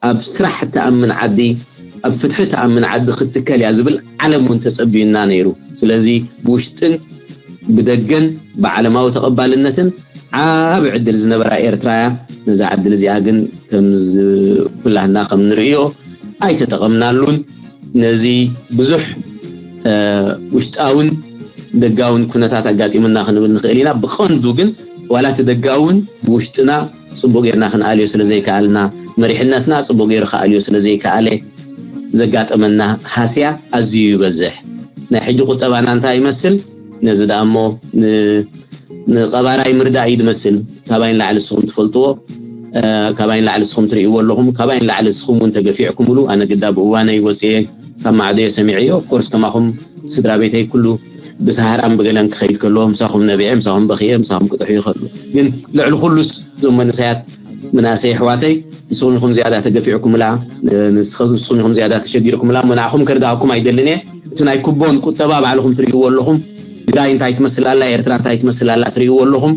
ኣብ ስራሕ እትኣምን ዓዲ ኣብ ፍትሒ እትኣምን ዓዲ ክትትከል እያ ዝብል ዓለም እውን ተፀቢዩና ነይሩ። ስለዚ ብውሽጥን ብደገን ብዓለማዊ ተቐባልነትን ዓቢ ዕድል ዝነበራ ኤርትራ እያ። ነዛ ዕድል እዚኣ ግን ከም ኩላህና ከም ንርእዮ ኣይተጠቐምናሉን። ነዚ ብዙሕ ውሽጣውን ደጋውን ኩነታት ኣጋጢሙና ክንብል ንኽእል ኢና። ብቐንዱ ግን ዋላ እቲ ደጋውን ብውሽጥና ጽቡቕ ጌርና ክንኣልዮ ስለ ዘይከኣልና፣ መሪሕነትና ጽቡቕ ገይሩ ክኣልዮ ስለ ዘይከኣለ ዘጋጠመና ሃስያ ኣዝዩ ይበዝሕ። ናይ ሕጂ ቁጠባና እንታይ ይመስል? ነዚ ደኣ እሞ ንቐባራይ ምርዳእ እዩ ዝመስል። ካባይ ንላዕሊ ንስኹም ትፈልጥዎ፣ ካባይ ንላዕሊ ንስኹም ትርእይዎ ኣለኹም፣ ካባይ ንላዕሊ ንስኹም እውን ተገፊዕኩምሉ። ኣነ ግዳ ብእዋነይ ወፅየ ካብ ማዕዶየ ሰሚዐዮ። ኦፍኮርስ ከማኹም ስድራ ቤተይ ኩሉ ብሰሃራን ብገለን ክኸይድ ከለዎ ምሳኹም ነቢዐ፣ ምሳኹም በኽየ፣ ምሳኹም ክጥሕዩ ይኸሉ። ግን ልዕሊ ኩሉስ እዞም መንእሰያት መናእሰይ ኣሕዋተይ ንስኹም ኢኹም ዝያዳ ተገፊዕኩምላ፣ ንስኹም ኢኹም ዝያዳ ተሸጊርኩምላ። እሞ ንዓኹም ከርድኣኩም ኣይደልን እየ። እቲ ናይ ኩቦን ቁጠባ ባዕልኹም ትርእይዎ ኣለኹም። ትግራይ እንታይ ትመስል ኣላ፣ ኤርትራ እንታይ ትመስል ኣላ ትርእይዎ ኣለኹም።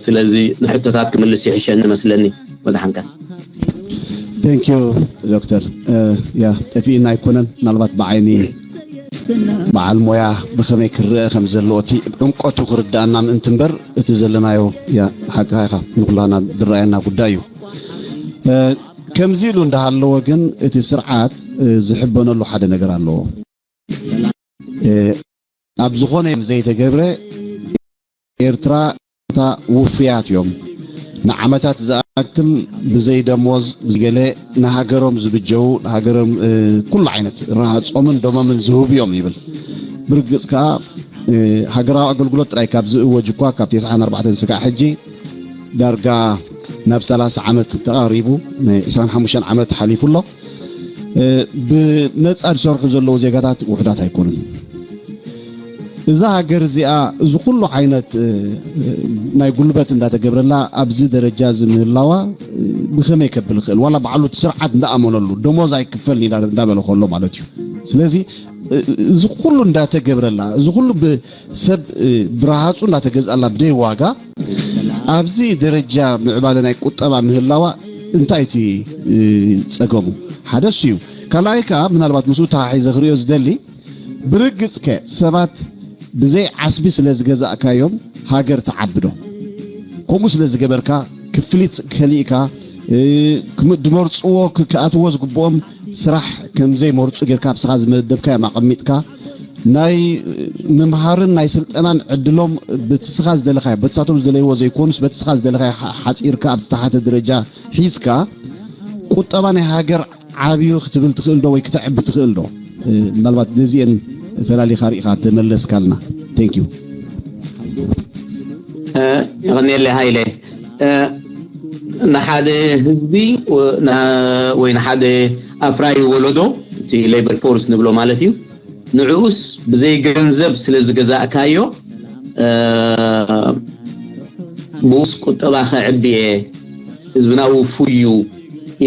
ስለዚ ንሕቶታት ክምልስ ይሕሸኒ መስለኒ። ወድሓንካ። Thank you ዶክተር። ያ ጠፊእና ኣይኮነን፣ ምናልባት ብዓይኒ በዓል ሞያ ብኸመይ ክረአ ከም ዘለዎ እቲ ዕምቆቱ ክርዳእና ምእንቲ እምበር እቲ ዘለናዮ ያ ሓቅኻ ኢኻ ንኩላና ዝረኣየና ጉዳይ እዩ። ከምዚ ኢሉ እንዳሃለወ ግን እቲ ስርዓት ዝሕበነሉ ሓደ ነገር ኣለዎ። ኣብ ዝኾነ ዘይተገብረ ኤርትራ ውፍያት እዮም። ንዓመታት ዝኣክል ብዘይ ደሞዝ ብዝገለ ንሃገሮም ዝብጀው ንሃገሮም ኩሉ ዓይነት ረሃፆምን ደሞምን ዝህቡ እዮም ይብል። ብርግፅ ከዓ ሃገራዊ ኣገልግሎት ጥራይ ካብ ዝእወጅ እኳ ካብ ተስዓን ኣርባዕተን ስጋዕ ሕጂ ዳርጋ ናብ ሰላሳ ዓመት ተቓሪቡ ናይ ዕስራን ሓሙሽተን ዓመት ሓሊፉ ኣሎ። ብነፃ ዝሰርሑ ዘለዉ ዜጋታት ውሑዳት ኣይኮኑን። እዛ ሃገር እዚኣ እዚ ኩሉ ዓይነት ናይ ጉልበት እንዳተገብረላ ኣብዚ ደረጃ እዚ ምህላዋ ብኸመይ ከብል ይኽእል? ዋላ ባዕሉ እቲ ስርዓት እንዳኣመነሉ ደሞዝ ኣይክፈልን እንዳበለ ከሎ ማለት እዩ። ስለዚ እዚ ኩሉ እንዳተገብረላ እዚ ኩሉ ሰብ ብረሃፁ እንዳተገዝኣላ ብደይ ዋጋ ኣብዚ ደረጃ ምዕባለ ናይ ቁጠባ ምህላዋ እንታይ እቲ ፀገሙ? ሓደ እሱ እዩ። ካልኣይ ከዓ ምናልባት ምስኡ ተሓሒዘ ክሪኦ ዝደሊ ብርግፅ ከ ሰባት ብዘይ ዓስቢ ስለ ዝገዛእካዮም ሃገር ትዓብዶ? ከምኡ ስለ ዝገበርካ ክፍሊት ከሊእካ ዝመርፅዎ ክኣትዎ ዝግብኦም ስራሕ ከም ዘይመርፁ ጌርካ ኣብ ስኻ ዝመደብካዮም ኣቐሚጥካ ናይ ምምሃርን ናይ ስልጠናን ዕድሎም በቲ ስኻ ዝደለኻዮ በቲ ሳቶም ዝደለይዎ ዘይኮኑስ በቲ ስኻ ዝደለኻዮ ሓፂርካ ኣብ ዝተሓተ ደረጃ ሒዝካ ቁጠባ ናይ ሃገር ዓብዩ ክትብል ትኽእል ዶ ወይ ክተዕቢ ትኽእል ዶ? ምናልባት ነዚአን ፈላሊኻ ርኢኻ ተመለስካልና። Thank you። የቐንየለ ሃይለ። ንሓደ ህዝቢ ወይ ንሓደ ኣፍራይ ወለዶ እቲ ሌበር ፎርስ ንብሎ ማለት እዩ ንዕኡስ ብዘይ ገንዘብ ስለ ዝገዛእካዮ ብኡስ ቁጠባ ከዕብየ ህዝብና ውፉይ እዩ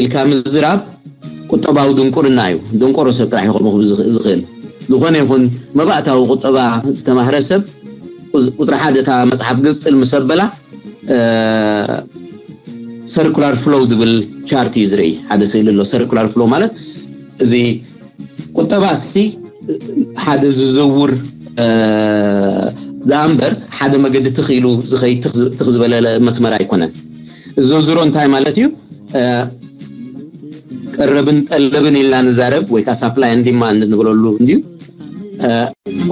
ኢልካ ምዝራብ ቁጠባዊ ድንቁርና እዩ። ደንቆሮ ሰብ ጥራሕ ይኸውን ክብ ዝኽእል። ዝኾነ ይኹን መባእታዊ ቁጠባ ዝተማህረ ሰብ ቁፅሪ ሓደ እታ መፅሓፍ ግፅል ምስ ኣበላ ሰርኩላር ፍሎው ዝብል ቻርት እዩ ዝርኢ። ሓደ ስእሊ ኣሎ። ሰርኩላር ፍሎው ማለት እዚ ቁጠባ ሲ ሓደ ዝዘውር ደኣ እምበር ሓደ መገዲ ትኽ ኢሉ ዝኸይድ ትኽ ዝበለ መስመር ኣይኮነን። እዚ ዘውዝሮ እንታይ ማለት እዩ? ቀረብን ጠለብን ኢልና ንዛረብ ወይ ከዓ ሳፕላይ ኤንድ ዲማንድ ንብለሉ እንድዩ።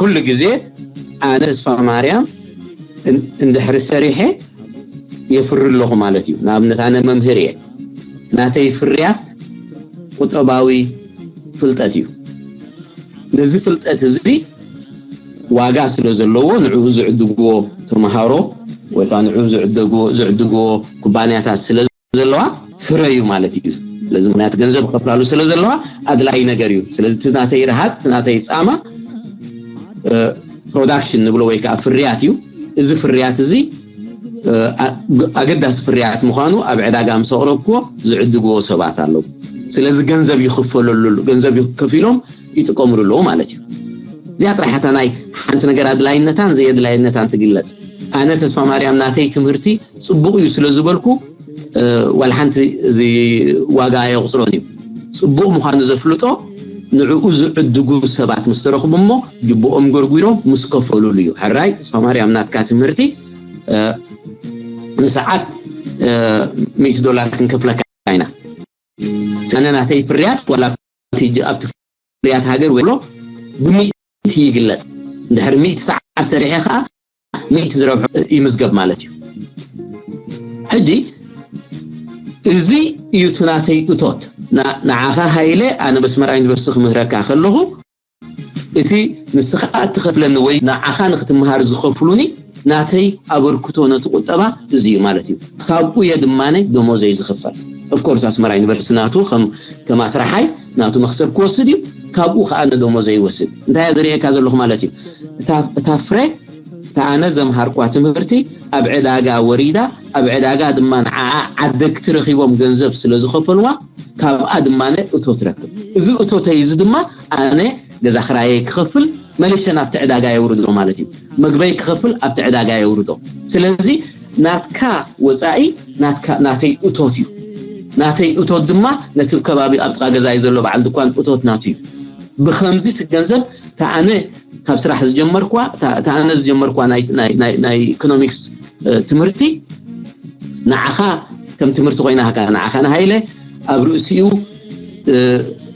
ኩሉ ግዜ ኣነ ተስፋ ማርያም እንድሕሪ ሰሪሐ የፍሪ ኣለኹ ማለት እዩ። ንኣብነት ኣነ መምህር እየ። ናተይ ፍርያት ቁጠባዊ ፍልጠት እዩ። ነዚ ፍልጠት እዚ ዋጋ ስለ ዘለዎ ንዕኡ ዝዕድግዎ ተምሃሮ ወይ ከዓ ንዕኡ ዝዕድግዎ ኩባንያታት ስለ ዘለዋ ፍረ እዩ ማለት እዩ። ስለዚ ምክንያት ገንዘብ ክኸፍላሉ ስለ ዘለዋ ኣድላይ ነገር እዩ። ስለዚ እቲ ናተይ ረሃፅ እቲ ናተይ ፃማ ፕሮዳክሽን ንብሎ ወይ ከዓ ፍርያት እዩ። እዚ ፍርያት እዚ ኣገዳሲ ፍርያት ምዃኑ ኣብ ዕዳጋ ምስ ኣቕረብክዎ ዝዕድግዎ ሰባት ኣለዉ። ስለዚ ገንዘብ ይኽፈለሉ፣ ገንዘብ ከፊሎም ይጥቀምሉ ኣለዉ ማለት እዩ። እዚኣ ጥራሕ እታ ናይ ሓንቲ ነገር ኣድላይነታን ዘየድላይነታን ትግለፅ። ኣነ ተስፋ ማርያም ናተይ ትምህርቲ ፅቡቕ እዩ ስለ ዝበልኩ ዋላ ሓንቲ እዚ ዋጋ ኣየቑፅሮን እዩ። ፅቡቕ ምዃኑ ዘፍልጦ ንዕኡ ዝዕድጉ ሰባት ምስ ተረኽቡ እሞ ጅብኦም ጎርጒሮም ምስ ከፈሉሉ እዩ። ሕራይ ተስፋ ማርያም ናትካ ትምህርቲ ንሰዓት ሚእቲ ዶላር ክንከፍለካ ኢና። ኣነ ናተይ ፍርያት ዋላ ኣብቲ ፍርያት ሃገር ወይ ብሎ ብሚእቲ ይግለፅ። እንድሕሪ ሚእቲ ሰዓት ሰሪሐ ከዓ ሚእቲ ዝረብሖ ይምዝገብ ማለት እዩ። ሕጂ እዚ እዩ እቲ ናተይ እቶት። ንዓኻ ሃይለ ኣነ በስመራ ዩኒቨርሲቲ ክምህረካ ከለኹ እቲ ንስኻ እትኸፍለኒ ወይ ንዓኻ ንክትምሃር ዝኸፍሉኒ ናተይ ኣበርክቶ ነቲ ቁጠባ እዚ እዩ ማለት እዩ። ካብኡ እየ ድማ ደሞዘይ ዝኽፈል። ኦፍኮርስ ኣስመራ ዩኒቨርሲቲ ናቱ ከም ኣስራሓይ ናቱ መክሰብ ክወስድ እዩ። ካብኡ ከዓ ነደሞዘይ ይወስድ። እንታይ እየ ዝርእየካ ዘለኹ ማለት እዩ። እታ ፍረ እታ ኣነ ዘምሃርኳ ትምህርቲ ኣብ ዕዳጋ ወሪዳ ኣብ ዕዳጋ ድማ ንዓዓ ዓደግቲ ረኺቦም ገንዘብ ስለ ዝኸፈልዋ ካብኣ ድማ እቶት ረክብ። እዚ እቶተይ እዚ ድማ ኣነ ገዛ ክራየይ ክኸፍል መሊሸ ናብቲ ዕዳጋ የውርዶ ማለት እዩ። መግበይ ክኸፍል ኣብቲ ዕዳጋ የውርዶ። ስለዚ ናትካ ወፃኢ ናትካ ናተይ እቶት እዩ። ናተይ እቶት ድማ ነቲ ከባቢ ኣብ ጥቓ ገዛይ ዘሎ በዓል ድኳን እቶት ናቱ እዩ። ብኸምዚ እቲ ገንዘብ እታ ኣነ ካብ ስራሕ ዝጀመርኳ እታ ኣነ ዝጀመርኳ ናይ ኢኮኖሚክስ ትምህርቲ ንዓኻ ከም ትምህርቲ ኮይና ሃካ ንዓኻ ንሃይለ ኣብ ርእሲኡ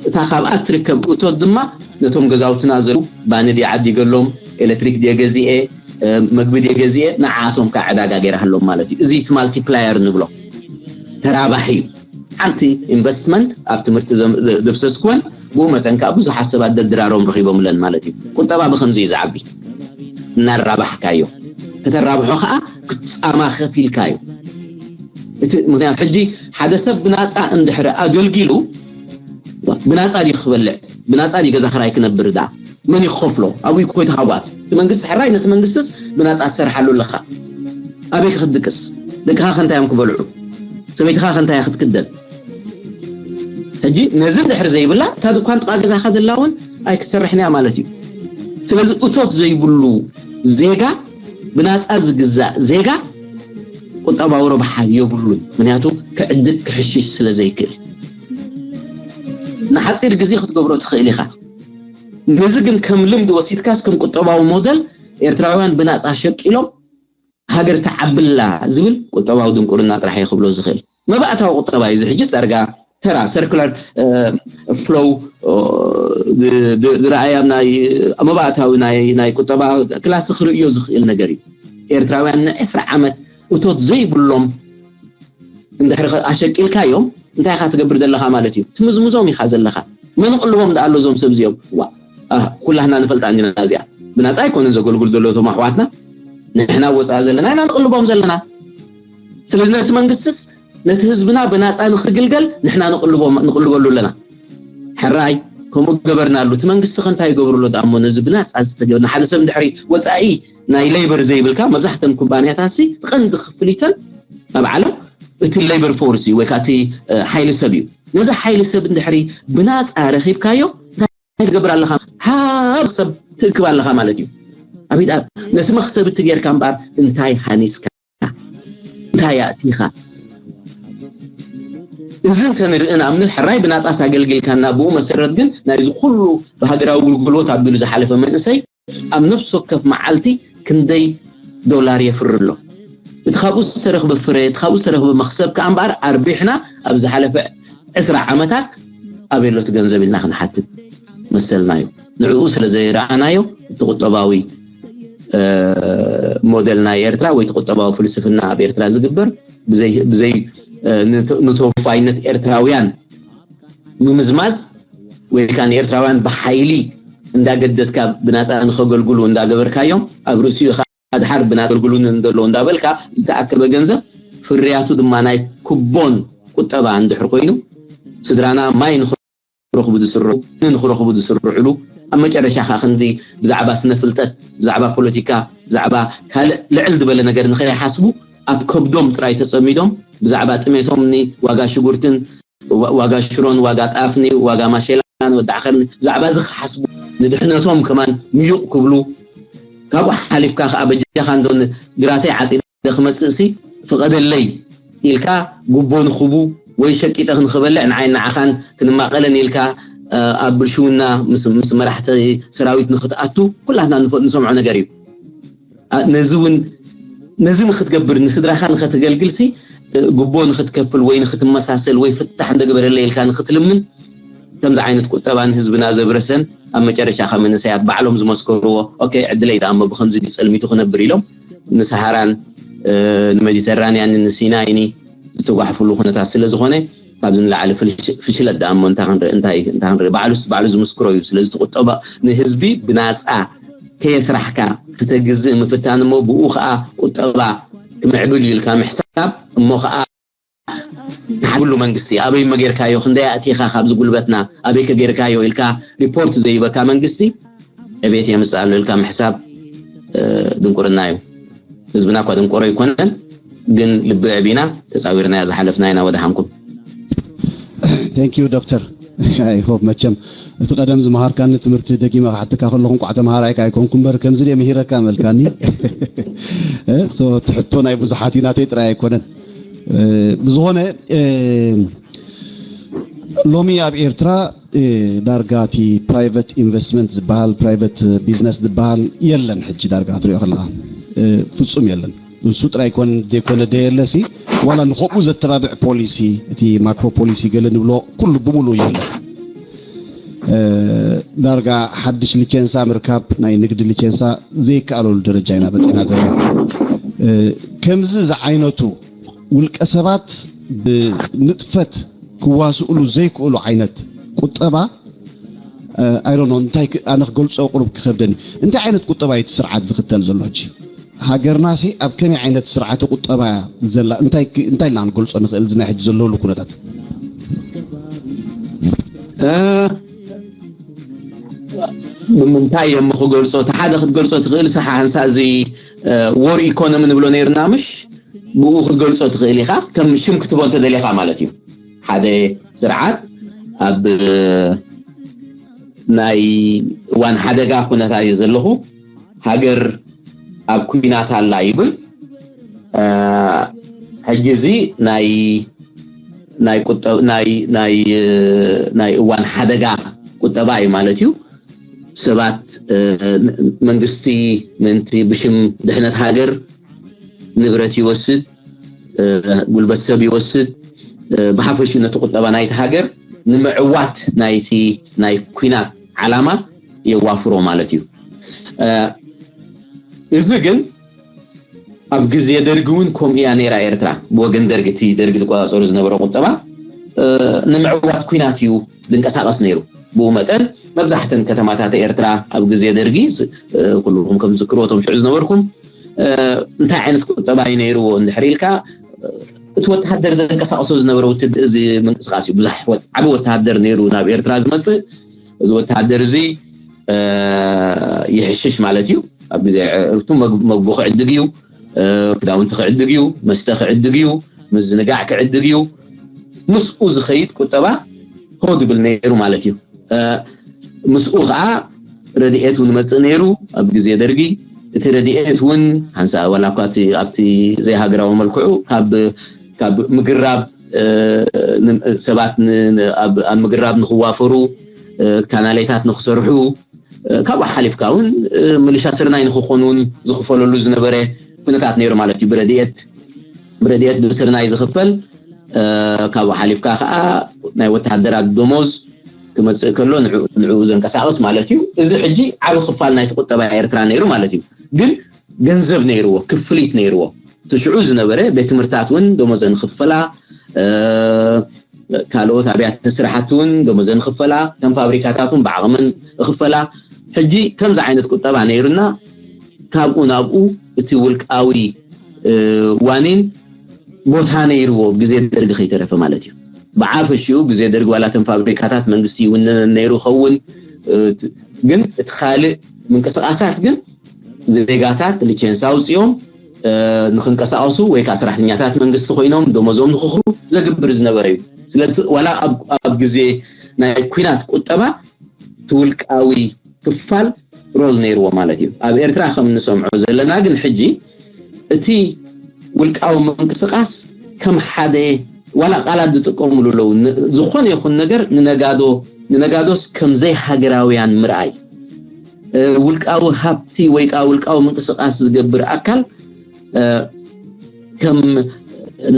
እታ ካብኣ ትርከብ እቶት ድማ ነቶም ገዛውትና ዘሩ ባኒ ድየ ዓዲገሎም ኤሌክትሪክ ድየ ገዚኤ መግቢ ድየ ገዚኤ ንዓቶም ከዓ ዕዳጋ ገይራሃሎም ማለት እዩ። እዚ እቲ ማልቲፕላየር ንብሎ ተራባሒ እዩ። ሓንቲ ኢንቨስትመንት ኣብ ትምህርቲ ዘፍሰስኩወን ብኡ መጠን ከዓ ብዙሓት ሰባት ደድራሮም ረኺቦምለን ማለት እዩ። ቁጠባ ብከምዚ እዩ ዝዓቢ። እናራባሕካዮ ከተራብሖ ከዓ ክትፃማ ከፊልካ እዩ። እቲ ምክንያቱ ሕጂ ሓደ ሰብ ብናፃ እንድሕሪ ኣገልጊሉ ብናፃ ድዩ ክበልዕ ብናፃ ድዩ ገዛ ክራይ ክነብር ዳ መን ይኸፍሎ ኣብኡ ኮይትካ ጓል እቲ መንግስቲ ሕራይ ነቲ መንግስትስ ብናፃ ትሰርሓሉ ኣለካ ኣበይ ክክትድቅስ ደቅኻ ከንታዮም ክበልዑ ሰበይትኻ ከንታያ ክትክደን ሕጂ ነዚ እንድሕር ዘይብላ እታ ድኳን ጥቓ ገዛኻ ዘላ እውን ኣይክትሰርሕን እያ ማለት እዩ። ስለዚ እቶት ዘይብሉ ዜጋ ብናፃ ዝግዛእ ዜጋ ቁጠባዊ ረብሓ የብሉን። ምክንያቱ ክዕድግ ክሕሽሽ ስለ ዘይክእል ንሓፂር ግዜ ክትገብሮ ትኽእል ኢኻ። ነዚ ግን ከም ልምዲ ወሲድካስ ከም ቁጠባዊ ሞደል ኤርትራውያን ብናፃ ሸቂሎም ሃገር ትዓብላ ዝብል ቁጠባዊ ድንቁርና ጥራሕ እየ ክብሎ ዝኽእል። መባእታዊ ቁጠባ እዩ። እዚ ሕጅስ ዳርጋ ተራ ሰርኩላር ፍሎው ዝረኣያ ናይ መባእታዊ ናይ ቁጠባ ክላስ ክርእዮ ዝኽእል ነገር እዩ። ኤርትራውያን ንዕስራ ዓመት እቶት ዘይብሎም እንድሕር ኣሸቂልካዮም እንታይ ኢኻ ትገብር ዘለኻ ማለት እዩ? ትምዝምዞም ኢኻ ዘለኻ። መንቕልቦም ደኣ ኣሎ እዞም ሰብ እዚኦም። ዋ ኩላህና ንፈልጣ እንዲና እዚኣ። ብናፃ ኣይኮነን ዘገልግሉ ዘለዉ እቶም ኣሕዋትና። ንሕና ወፃኢ ዘለና ኢና ንቕልቦም ዘለና። ስለዚ ነቲ መንግስትስ ነቲ ህዝብና ብናፃ ንክግልገል ንሕና ንቕልበሉ ኣለና። ሕራይ ከምኡ ገበርናሉ እቲ መንግስቲ ከ እንታይ ይገብርሎ ደኣ እሞ ነዚ ብናፃ ዝተገብርና ሓደ ሰብ እንድሕሪ ወፃኢ ናይ ሌበር ዘይብልካ መብዛሕተን ኩባንያታት ሲ ቀንዲ ክፍሊተን ኣብ ዓለም እቲ ሌበር ፎርስ እዩ ወይ ከዓ እቲ ሓይሊ ሰብ እዩ። ነዚ ሓይሊ ሰብ እንድሕሪ ብናፃ ረኺብካዮ እንታይ ትገብር ኣለኻ? ሃብ ሰብ ትእክብ ኣለኻ ማለት እዩ። ኣብይ ነቲ መኽሰብ እቲ ጌርካ እምበኣር እንታይ ሃኒፅካ እንታይ ኣእቲኻ እዚ እንተንርኢ ንኣብነት ሕራይ ብናፃስ ኣገልጊልካና ብኡ መሰረት ግን ናይዚ ኩሉ ብሃገራዊ ግልግሎት ኣቢሉ ዝሓለፈ መንእሰይ ኣብ ነፍሲ ወከፍ መዓልቲ ክንደይ ዶላር የፍሪ ኣሎ እቲ ካብኡ ዝተረኽበ ፍረ እቲ ካብኡ ዝተረኽበ መኽሰብ ከዓ እምበኣር ኣርቢሕና ኣብ ዝሓለፈ ዕስራ ዓመታት ኣበይ ኣሎ እቲ ገንዘብ ኢልና ክንሓትት መሰልና እዩ ንዕኡ ስለ ዘይረኣናዮ እቲ ቁጠባዊ ሞደል ናይ ኤርትራ ወይ ቁጠባዊ ፍልስፍና ኣብ ኤርትራ ዝግበር ብዘይ ንተወፋይነት ኤርትራውያን ምምዝማዝ ወይ ከዓ ንኤርትራውያን ብሓይሊ እንዳገደድካ ብናፃ ንከገልግሉ እንዳገበርካዮም ኣብ ርእሲኡ ከዓ ድሓር ብናፃ ገልግሉኒ እንደሎ እንዳበልካ ዝተኣከበ ገንዘብ ፍርያቱ ድማ ናይ ኩቦን ቁጠባ እንድሕር ኮይኑ ስድራና ማይ ንክረኽቡ ዝስርዑ ንክረኽቡ ዝስርዕሉ ኣብ መጨረሻ ከዓ ክንዲ ብዛዕባ ስነ ፍልጠት ብዛዕባ ፖለቲካ ብዛዕባ ካልእ ልዕል ዝበለ ነገር ንከይሓስቡ ኣብ ከብዶም ጥራይ ተፀሚዶም ብዛዕባ ጥሜቶም ዋጋ ሽጉርትን ዋጋ ሽሮን ዋጋ ጣፍኒ ዋጋ ማሸላን ወዲ ዓኸርኒ ብዛዕባ እዚ ክሓስቡ ንድሕነቶም ከማን ምዩቕ ክብሉ ካብኡ ሓሊፍካ ከዓ በጃኻ እንዶ ግራተይ ዓፂደ ክመፅእ ሲ ፍቐደለይ ኢልካ ጉቦ ንኽቡ ወይ ሸቂጠ ክንክበልዕ ንዓይ ንዓኻን ክንማቐለን ኢልካ ኣብ ብልሽውና ምስ መራሕቲ ሰራዊት ንክትኣቱ ኩላትና ንሰምዖ ነገር እዩ። ነዚ እውን ነዚ ንክትገብር ንስድራኻ ንከተገልግልሲ ጉቦ ንክትከፍል ወይ ንክትመሳሰል ወይ ፍታሕ እንደግበረለ ኢልካ ንክትልምን ከምዚ ዓይነት ቁጠባ ንህዝብና ዘብረሰን ኣብ መጨረሻ ካብ መንእሰያት ባዕሎም ዝመስከርዎ ኦኬ ዕድለይ ደኣ እሞ ብከምዚ ድዩ ጸልሚቱ ክነብር ኢሎም ንሰሃራን ንመዲተራንያንን ንሲናይኒ ዝተጓሕፍሉ ኩነታት ስለ ዝኾነ ካብዚ ንላዕሊ ፍሽለት ደኣ እሞ እንታይ ክንርኢ እንታይ እንታይ ክንርኢ ባዕሉስ ባዕሉ ዝምስክሮ እዩ ስለዚ ቁጠባ ንህዝቢ ብናጻ ከየስራሕካ ክተግዝእ ምፍታን እሞ ብኡ ከዓ ቁጠባ ክምዕብል እዩ ኢልካ ምሕሳብ እሞ ከዓ ንሓድሉ መንግስቲ ኣበይ መጌርካዮ ክንደይ ኣእቲኻ ካብዚ ጉልበትና ኣበይ ከጌርካዮ ኢልካ ሪፖርት ዘይበካ መንግስቲ ዕቤት የምፅእ ኣሎ ኢልካ ምሕሳብ ድንቁርና እዩ። ህዝብና እኳ ድንቆሮ ኣይኮነን፣ ግን ልቢ ኣዕቢና ተፃዊርናያ ዝሓለፍና ኢና። ወደሓንኩም። Thank you ዶክተር። I hope መቸም እቲ ቀደም ዝመሃርካኒ ትምህርቲ ደጊመ ክሓተካ ከለኹ እንቋዕ ተምሃራይካ ኣይኮንኩ እምበር ከምዚ ድየ ምሂረካ መልካኒ። ትሕቶ ናይ ብዙሓት እዩ ናተይ ጥራይ ኣይኮነን። ብዝኾነ ሎሚ ኣብ ኤርትራ ዳርጋ እቲ private investment ዝበሃል private business ዝበሃል የለን ሕጂ ዳርጋ ክትሪኦ ከለካ ፍፁም የለን። ንሱ ጥራይ ኮን ዘይኮነ ደየለሲ ዋላ ንኸብኡ ዘተባብዕ ፖሊሲ እቲ ማክሮ ፖሊሲ ገለ ንብሎ ኩሉ ብምሉ የለን። ዳርጋ ሓድሽ ሊቸንሳ ምርካብ ናይ ንግዲ ሊቸንሳ ዘይከኣለሉ ደረጃ ኢና በፂሕና ዘለና። ከምዚ ዝዓይነቱ ውልቀ ሰባት ብንጥፈት ክዋስእሉ ዘይክእሉ ዓይነት ቁጠባ ኣይሮኖ እንታይ ኣነ ክገልፆ ቁሩብ ክኸብደኒ እንታይ ዓይነት ቁጠባ እዩ እቲ ስርዓት ዝኽተል ዘሎ ሕጂ ሃገርናሲ ኣብ ከመይ ዓይነት ስርዓተ ቁጠባ ዘላ እንታይ እንታይ ኢልና ክንገልፆ ንኽእል እዚ ናይ ሕጂ ዘለሉ ኩነታት ብምንታይ እዮም ክገልፆ እቲ ሓደ ክትገልፆ ትኽእል ሰሓ ሓንሳ እዚ ወር ኢኮኖሚ ንብሎ ነይርና ምሽ ብኡ ክትገልፆ ትኽእል ኢኻ ከም ሽም ክትቦ እንተደሊኻ ማለት እዩ ሓደ ስርዓት ኣብ ናይ እዋን ሓደጋ ኩነታ እዩ ዘለኹ ሃገር ኣብ ኩናት ኣላ ይብል ሕጂ እዚ ናይ ናይ ቁጠብ ናይ ናይ ናይ እዋን ሓደጋ ቁጠባ እዩ ማለት እዩ ሰባት መንግስቲ ምእንቲ ብሽም ድሕነት ሃገር ንብረት ይወስድ ጉልበት ሰብ ይወስድ ብሓፈሹ ነቲ ቁጠባ ናይቲ ሃገር ንምዕዋት ናይቲ ናይ ኩናት ዓላማ የዋፍሮ ማለት እዩ። እዚ ግን ኣብ ግዜ ደርጊ እውን ከምኡ እያ ነይራ ኤርትራ። ብወገን ደርጊ፣ እቲ ደርጊ ዝቆጻጸሩ ዝነበረ ቁጠባ ንምዕዋት ኩናት እዩ ዝንቀሳቐስ ነይሩ። ብኡ መጠን መብዛሕተን ከተማታት ኤርትራ ኣብ ግዜ ደርጊ፣ ኩልኹም ከም ዝዝክርዎ፣ እቶም ሽዑ ዝነበርኩም፣ እንታይ ዓይነት ቁጠባ እዩ ነይርዎ እንድሕር ኢልካ፣ እቲ ወተሃደር ዘንቀሳቕሶ ዝነበረ እዚ ምንቅስቃስ እዩ። ብዙሕ ዓቢ ወተሃደር ነይሩ ናብ ኤርትራ ዝመጽእ። እዚ ወተሃደር እዚ ይሕሽሽ ማለት እዩ። ኣብ ግዜ ዕርቱ መግቦ ክዕድግ እዩ፣ ክዳውንቲ ክዕድግ እዩ፣ መስተ ክዕድግ እዩ፣ ምዝንጋዕ ክዕድግ እዩ። ምስኡ ዝኸይድ ቁጠባ ሆ ድብል ነይሩ ማለት እዩ። ምስኡ ከዓ ረድኤት እውን መፅእ ነይሩ ኣብ ግዜ ደርጊ። እቲ ረድኤት እውን ሓንሳ ዋላ እኳ ኣብቲ ዘይሃገራዊ መልክዑ ካብ ምግራብ ሰባት ኣብ ምግራብ ንክዋፈሩ፣ ካናሌታት ንክሰርሑ፣ ካብኡ ሓሊፍካ እውን ምልሻ ስርናይ ንክኾኑ እውን ዝኽፈለሉ ዝነበረ ኩነታት ነይሩ ማለት እዩ። ብረድኤት ብረድኤት ብስርናይ ዝኽፈል፣ ካብኡ ሓሊፍካ ከዓ ናይ ወተሃደራት ደሞዝ ክመፅእ ከሎ ንዕኡ ዘንቀሳቕስ ማለት እዩ። እዚ ሕጂ ዓብ ክፋል ናይቲ ቁጠባ ኤርትራ ነይሩ ማለት እዩ። ግን ገንዘብ ነይርዎ፣ ክፍሊት ነይርዎ። እቲ ሽዑ ዝነበረ ቤት ትምህርታት እውን ደሞዘን ክፈላ፣ ካልኦት ኣብያተ ስራሓት እውን ደሞዘን ክፈላ፣ ከም ፋብሪካታት እውን ብዓቕመን ክፈላ። ሕጂ ከምዚ ዓይነት ቁጠባ ነይሩና፣ ካብኡ ናብኡ እቲ ውልቃዊ ዋኒን ቦታ ነይርዎ፣ ግዜ ደርጊ ከይተረፈ ማለት እዩ። ብዓፈሽኡ ግዜ ደርጊ ዋላ እተን ፋብሪካታት መንግስቲ ይውንነን ነይሩ ኸውን፣ ግን እቲ ካልእ ምንቅስቃሳት ግን ዜጋታት ሊቸንስ ኣውፅኦም ንክንቀሳቀሱ ወይ ከዓ ሰራሕተኛታት መንግስቲ ኮይኖም ደሞዞም ንክኽሩ ዘግብር ዝነበረ እዩ። ስለዚ ዋላ ኣብ ግዜ ናይ ኩናት ቁጠባ እቲ ውልቃዊ ክፋል ሮል ነይርዎ ማለት እዩ። ኣብ ኤርትራ ከም ንሰምዖ ዘለና ግን ሕጂ እቲ ውልቃዊ ምንቅስቃስ ከም ሓደ ዋላ ቃላት ዝጥቀምሉ ኣለዉ። ዝኾነ ይኹን ነገር ንነጋዶ ንነጋዶስ ከም ዘይሃገራውያን ምርኣይ፣ ውልቃዊ ሃብቲ ወይ ከዓ ውልቃዊ ምንቅስቃስ ዝገብር ኣካል ከም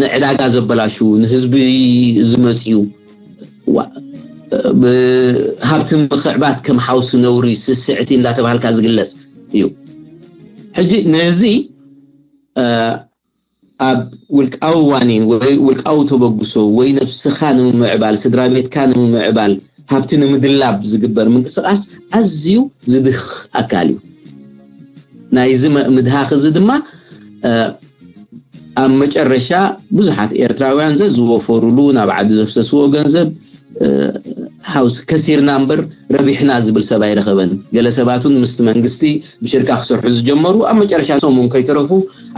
ንዕዳጋ ዘበላሹ፣ ንህዝቢ ዝመፅዩ፣ ሃብቲ ምኽዕባት ከም ሓውሲ ነውሪ ስስዕቲ እንዳተባሃልካ ዝግለፅ እዩ። ሕጂ ነዚ ኣብ ውልቃዊ ዋኒን ወይ ውልቃዊ ተበግሶ ወይ ነብስኻ ንምምዕባል፣ ስድራ ቤትካ ንምምዕባል፣ ሃብቲ ንምድላብ ዝግበር ምንቅስቃስ ኣዝዩ ዝድኽ ኣካል እዩ። ናይዚ ምድሃኽ እዚ ድማ ኣብ መጨረሻ ብዙሓት ኤርትራውያን ዘዝወፈሩሉ፣ ናብ ዓዲ ዘፍሰስዎ ገንዘብ ሓውስ ከሲርና እምበር ረቢሕና ዝብል ሰብ ኣይረኸበን። ገለ ሰባት እውን ምስቲ መንግስቲ ብሽርካ ክሰርሑ ዝጀመሩ ኣብ መጨረሻ ሰሙን ከይተረፉ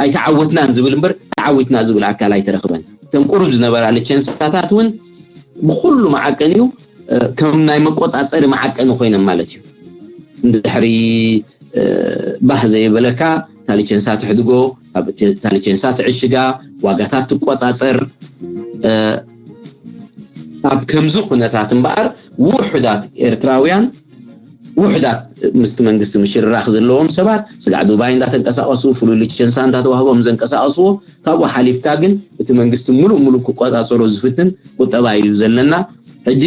ኣይተዓወትናን ዝብል እምበር ተዓዊትና ዝብል ኣካል ኣይተረኽበን። እተን ቁሩብ ዝነበራ ልቸንሳታት እውን ብኩሉ መዓቀን እዩ ከም ናይ መቆፃፀሪ መዓቀኒ ኮይነን ማለት እዩ። እንድሕሪ ባህ ዘይበለካ ታሊቸንሳ ትሕድጎ፣ ታሊቸንሳ ትዕሽጋ፣ ዋጋታት ትቆፃፀር። ኣብ ከምዚ ኩነታት እምበኣር ውሑዳት ኤርትራውያን ውሕዳት ምስቲ መንግስቲ ምሽርራኽ ዘለዎም ሰባት ስጋዕ ዱባይ እንዳተንቀሳቀሱ ፍሉይ ሊቸንሳ እንዳተዋህቦም ዘንቀሳቀስዎ፣ ካብኡ ሓሊፍካ ግን እቲ መንግስቲ ሙሉእ ሙሉእ ክቆፃፀሮ ዝፍትን ቁጠባ እዩ ዘለና። ሕጂ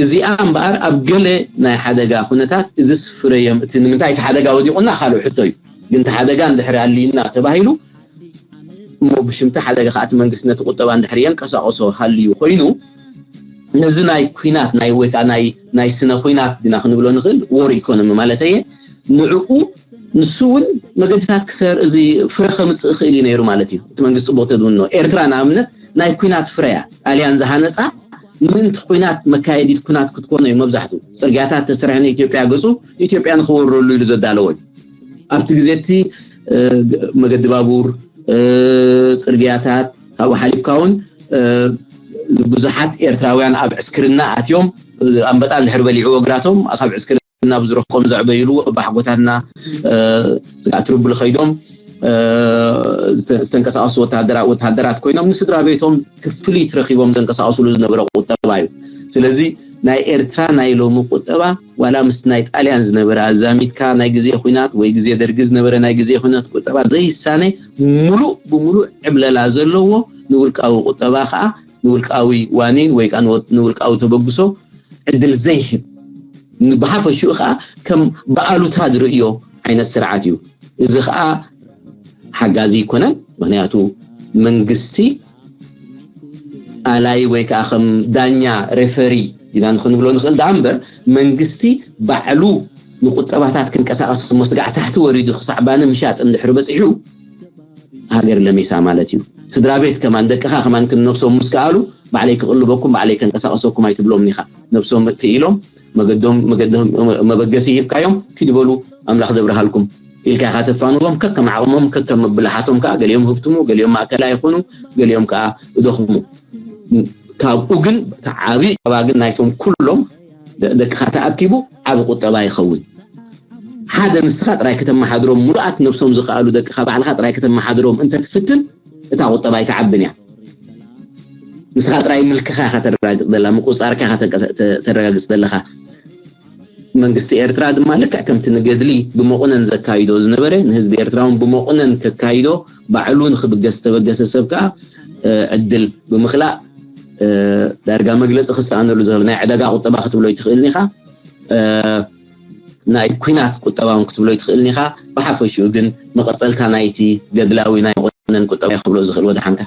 እዚኣ እምበኣር ኣብ ገለ ናይ ሓደጋ ኩነታት እዚስ ፍረየም እቲ ንምንታይ እቲ ሓደጋ ወዲቑና ካልእ ሕቶ እዩ። ግን እቲ ሓደጋ እንድሕሪ ኣልዩና ተባሂሉ እሞ ብሽምቲ ሓደጋ ከኣ እቲ መንግስቲ ነቲ ቁጠባ እንድሕሪ የንቀሳቀሶ ሃልዩ ኮይኑ ነዚ ናይ ኩናት ናይ ወይ ከዓ ናይ ናይ ስነ ኩናት ድና ክንብሎ ንኽእል ወር ኢኮኖሚ ማለት እየ ንዕኡ ንሱ እውን መገድታት ክሰር እዚ ፍረ ከምፅእ ይኽእል እዩ ነይሩ ማለት እዩ። እቲ መንግስቲ ጽቡቅ ተድውኖ ኤርትራ ንኣብነት ናይ ኩናት ፍረ እያ። ጣልያን ዝሃነፃ ምእንቲ ኩናት መካየዲት ኩናት ክትኮኖ እዩ። መብዛሕቱ ፅርግያታት ተሰሪሐ ንኢትዮጵያ ገፁ ኢትዮጵያ ንክወረሉ ኢሉ ዘዳለዎ እዩ። ኣብቲ ግዜ እቲ መገዲ ባቡር፣ ፅርግያታት ካብኡ ሓሊፍካ እውን ብዙሓት ኤርትራውያን ኣብ ዕስክርና ኣትዮም ኣንበጣ እንድሕር በሊዕዎ እግራቶም ካብ ዕስክርና ብዝረኽቦም ዘዕበይሉ ኣባሓጎታትና ስጋዕ ትርብል ከይዶም ዝተንቀሳቀሱ ወተሃደራት ኮይኖም ንስድራ ቤቶም ክፍሊት ረኪቦም ዘንቀሳቀስሉ ዝነበረ ቁጠባ እዩ። ስለዚ ናይ ኤርትራ ናይ ሎሚ ቁጠባ ዋላ ምስ ናይ ጣልያን ዝነበረ ኣዛሚድካ ናይ ግዜ ኩናት ወይ ግዜ ደርጊ ዝነበረ ናይ ግዜ ኩናት ቁጠባ ዘይሳነ ሙሉእ ብሙሉእ ዕብለላ ዘለዎ ንውልቃዊ ቁጠባ ከዓ ንውልቃዊ ዋኒን ወይ ከዓ ንወ- ንውልቃዊ ተበግሶ ዕድል ዘይህብ፣ ብሓፈሽኡ ከዓ ከም ብኣሉታ ዝርእዮ ዓይነት ስርዓት እዩ። እዚ ከዓ ሓጋዚ ኣይኮነን። ምክንያቱ መንግስቲ ኣላይ ወይ ከዓ ከም ዳኛ፣ ሬፈሪ ኢና ንክንብሎ ንክእል ደኣ እምበር፣ መንግስቲ ባዕሉ ንቁጠባታት ክንቀሳቀስ መስጋዕ ታሕቲ ወሪዱ ክሳዕ ባኒ ምሻጥ እንድሕር በፂሑ፣ ሃገር ለሚሳ ማለት እዩ። ስድራ ቤት ከማን፣ ደቅኻ ከማን ክንነብሶም ምስ ከኣሉ፣ ባዕለይ ክቕልበኩም፣ ባዕለይ ከንቀሳቀሰኩም ኣይትብሎም ኢኻ። ነብሶም ክኢሎም፣ መገዶም መገዶም መበገሲ ሂብካዮም፣ ኪድ በሉ፣ ኣምላኽ ዘብርሃልኩም ኢልካ ኢኻ ተፋንዎም። ከከም ዓቕሞም፣ ከከም መብላሓቶም ከኣ፣ ገሊኦም ህብትሙ፣ ገሊኦም ማእከላይ ይኹኑ፣ ገሊኦም ከኣ እደኽሙ። ካብኡ ግን እቲ ዓቢ ጸባ ግን ናይቶም ኩሎም ደ- ደቅኻ ተኣኪቡ ዓቢ ቁጠባ ይኸውን። ሓደ ንስኻ ጥራይ ከተመሓድሮም፣ ሙሉኣት ነብሶም ዝኸኣሉ ደቅኻ ባዕልኻ ጥራይ ከተመሓድሮም እንተትፍትን፣ እታ ቁጠባ ኣይትዓብን እያ። ንስኻ ጥራይ ምልክኻ ኢኻ ተረጋግጽ ዘላ፣ ምቁጽጻርካ ኢኻ ተንቀሳ- ተ- ተረጋግጽ ዘለኻ። መንግስቲ ኤርትራ ድማ ልክዕ ከምቲ ንገድሊ ብመቑነን ዘካይዶ ዝነበረ፣ ንህዝቢ ኤርትራ እውን ብመቑነን ከካይዶ፣ ባዕሉ ንክብገስ ዝተበገሰ ሰብ ከኣ እ፣ ዕድል ብምኽላእ እ፣ ዳርጋ መግለጺ ክሰኣነሉ ዝኽእል ናይ ዕዳጋ ቁጠባ ክትብሎ ይትኽእል ኢኻ። እ፣ ናይ ኩናት ቁጠባ እውን ክትብሎ ይትኽእል ኢኻ። ብሓፈሽኡ ግን መቐጸልታ ናይቲ ገድላዊ ናይ መቑነን ቁጠባ ክብሎ ዝኽእል ወደሓንካ።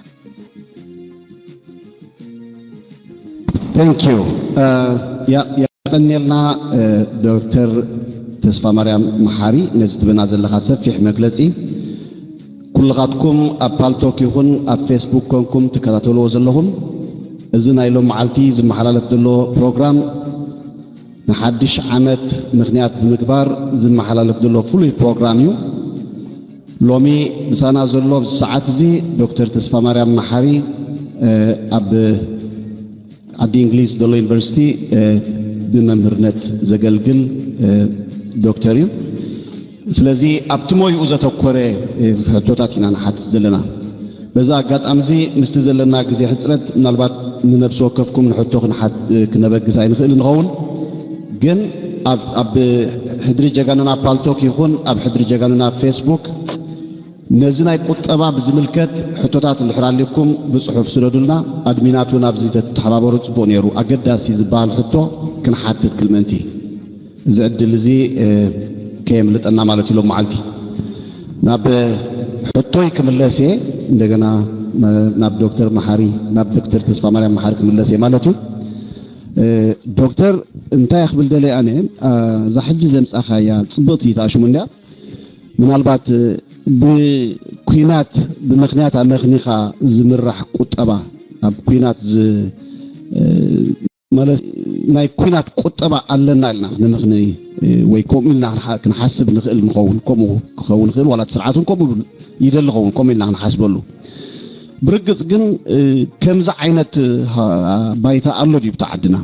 Thank you። የቐንየልና ዶክተር ተስፋ ማርያም መሓሪ፣ ነዚ ትበና ዘለኻ ሰፊሕ መግለጺ። ኩልኻትኩም ኣብ ፓልቶክ ይኹን ኣብ ፌስቡክ ኮንኩም ትከታተልዎ ዘለኹም፣ እዚ ናይ ሎም መዓልቲ ዝመሓላለፍ ዘሎ ፕሮግራም ንሓድሽ ዓመት ምኽንያት ብምግባር ዝመሓላለፍ ዘሎ ፍሉይ ፕሮግራም እዩ። ሎሚ ምሳና ዘሎ ኣብዚ ሰዓት እዚ ዶክተር ተስፋ ማርያም መሓሪ ኣብ ዓዲ እንግሊዝ ዘሎ ዩኒቨርሲቲ ብመምህርነት ዘገልግል ዶክተር እዩ። ስለዚ ኣብቲ ሞይኡ ዘተኮረ ሕቶታት ኢና ንሓትት ዘለና። በዚ ኣጋጣሚ እዚ ምስቲ ዘለና ግዜ ሕፅረት ምናልባት ንነብሲ ወከፍኩም ንሕቶ ክነበግስ ኣይንኽእል ንኸውን። ግን ኣብ ሕድሪ ጀጋኑና ፓልቶክ ይኹን ኣብ ሕድሪ ጀጋኑና ፌስቡክ ነዚ ናይ ቁጠባ ብዝምልከት ሕቶታት እንድሕር ኣልኩም ብፅሑፍ ስደዱልና። ኣድሚናት እውን ኣብዚ ተተሓባበሩ ፅቡቕ ነይሩ። ኣገዳሲ ዝበሃል ሕቶ ክንሓትት ክል ምእንቲ እዚ ዕድል እዚ ከየምልጠና ማለት እዩ። ሎም መዓልቲ ናብ ሕቶይ ክምለስ እየ። እንደገና ናብ ዶክተር መሓሪ ናብ ዶክተር ተስፋ ማርያም መሓሪ ክምለስ እየ ማለት እዩ። ዶክተር እንታይ ክብል ደለ ኣነ እዛ ሕጂ ዘምፃኻያ ፅብቕቲ ተኣሽሙ እንድያ ምናልባት ብኩናት ብምክንያት ኣመክኒኻ ዝምራሕ ቁጠባ ኣብ ኩናት ማለት ናይ ኩናት ቁጠባ ኣለና ኢልና ክንምኽኒ ወይ ከምኡ ኢልና ክንሓስብ ንኽእል ንኸውን። ከምኡ ክኸውን ይኽእል ዋላ እቲ ስርዓት እውን ከምኡ ይደሊ ኸውን ከምኡ ኢልና ክንሓስበሉ። ብርግፅ ግን ከምዚ ዓይነት ባይታ ኣሎ ድዩ ብቲ ዓድና?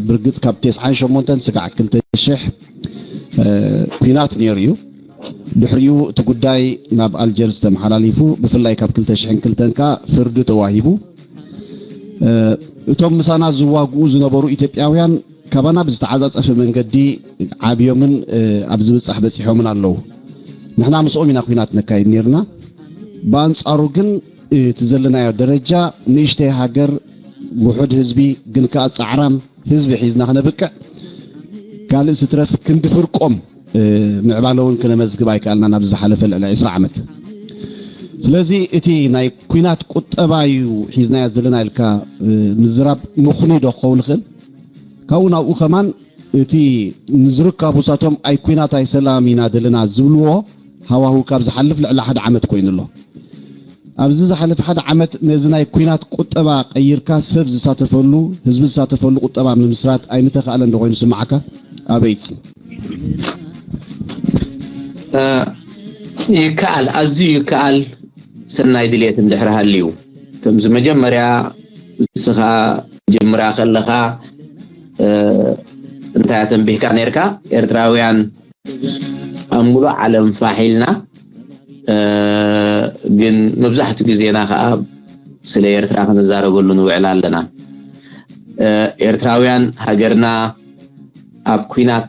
ብርግፅ ካብ ተስዓን ሸሞንተን ስጋዕ ክልተ ሽሕ ኩናት ነይሩ እዩ። ድሕሪኡ እቲ ጉዳይ ናብ ኣልጀርስ ተመሓላሊፉ ብፍላይ ካብ ክልተ ሽሕን ክልተን ከዓ ፍርዲ ተዋሂቡ። እቶም ምሳና ዝዋግኡ ዝነበሩ ኢትዮጵያውያን ካባና ብዝተዓፃፀፈ መንገዲ ዓብዮምን ኣብ ዝብፃሕ በፂሖምን ኣለዉ። ንሕና ምስኦም ኢና ኩናት ነካይድ ነርና። ብኣንፃሩ ግን እቲ ዘለናዮ ደረጃ ንእሽተይ ሃገር ውሑድ ህዝቢ ግን ከዓ ፃዕራም ህዝቢ ሒዝና ክነብቅዕ ካልእ ስትረፍ ክንዲ ፍርቆም ምዕባለ እውን ክነመዝግብ ኣይከኣልና ናብ ዝሓለፈ ልዕሊ ዕስራ ዓመት። ስለዚ እቲ ናይ ኩናት ቁጠባ እዩ ሒዝናዮ ዘለና ኢልካ ምዝራብ ምኽኑይ ዶ ክኸውን ይኽእል? ካብኡ ናብኡ ከማን እቲ ንዝርካቡ ሳቶም ኣይ ኩናት ኣይ ሰላም ኢና ዘለና ዝብልዎ ሃዋሁ ካብ ዝሓልፍ ልዕሊ ሓደ ዓመት ኮይኑ ኣሎ። ኣብዚ ዝሓለፈ ሓደ ዓመት ነዚ ናይ ኩናት ቁጠባ ቀይርካ ሰብ ዝሳተፈሉ ህዝቢ ዝሳተፈሉ ቁጠባ ምምስራት ኣይምተኻእለን ዶ ኮይኑ ስምዓካ? ኣበይት ይከኣል፣ ኣዝዩ ይከኣል። ሰናይ ድልየት እንድሕር ሃልዩ ከምዚ መጀመርያ ንስኻ ጀምራ ከለኻ እንታይ ኣተንቢህካ ነርካ? ኤርትራውያን ኣብ ሙሉእ ዓለም ፋሕ ኢልና ግን መብዛሕትኡ ግዜና ከዓ ስለ ኤርትራ ክንዛረበሉ ንውዕል ኣለና። ኤርትራውያን ሃገርና ኣብ ኩናት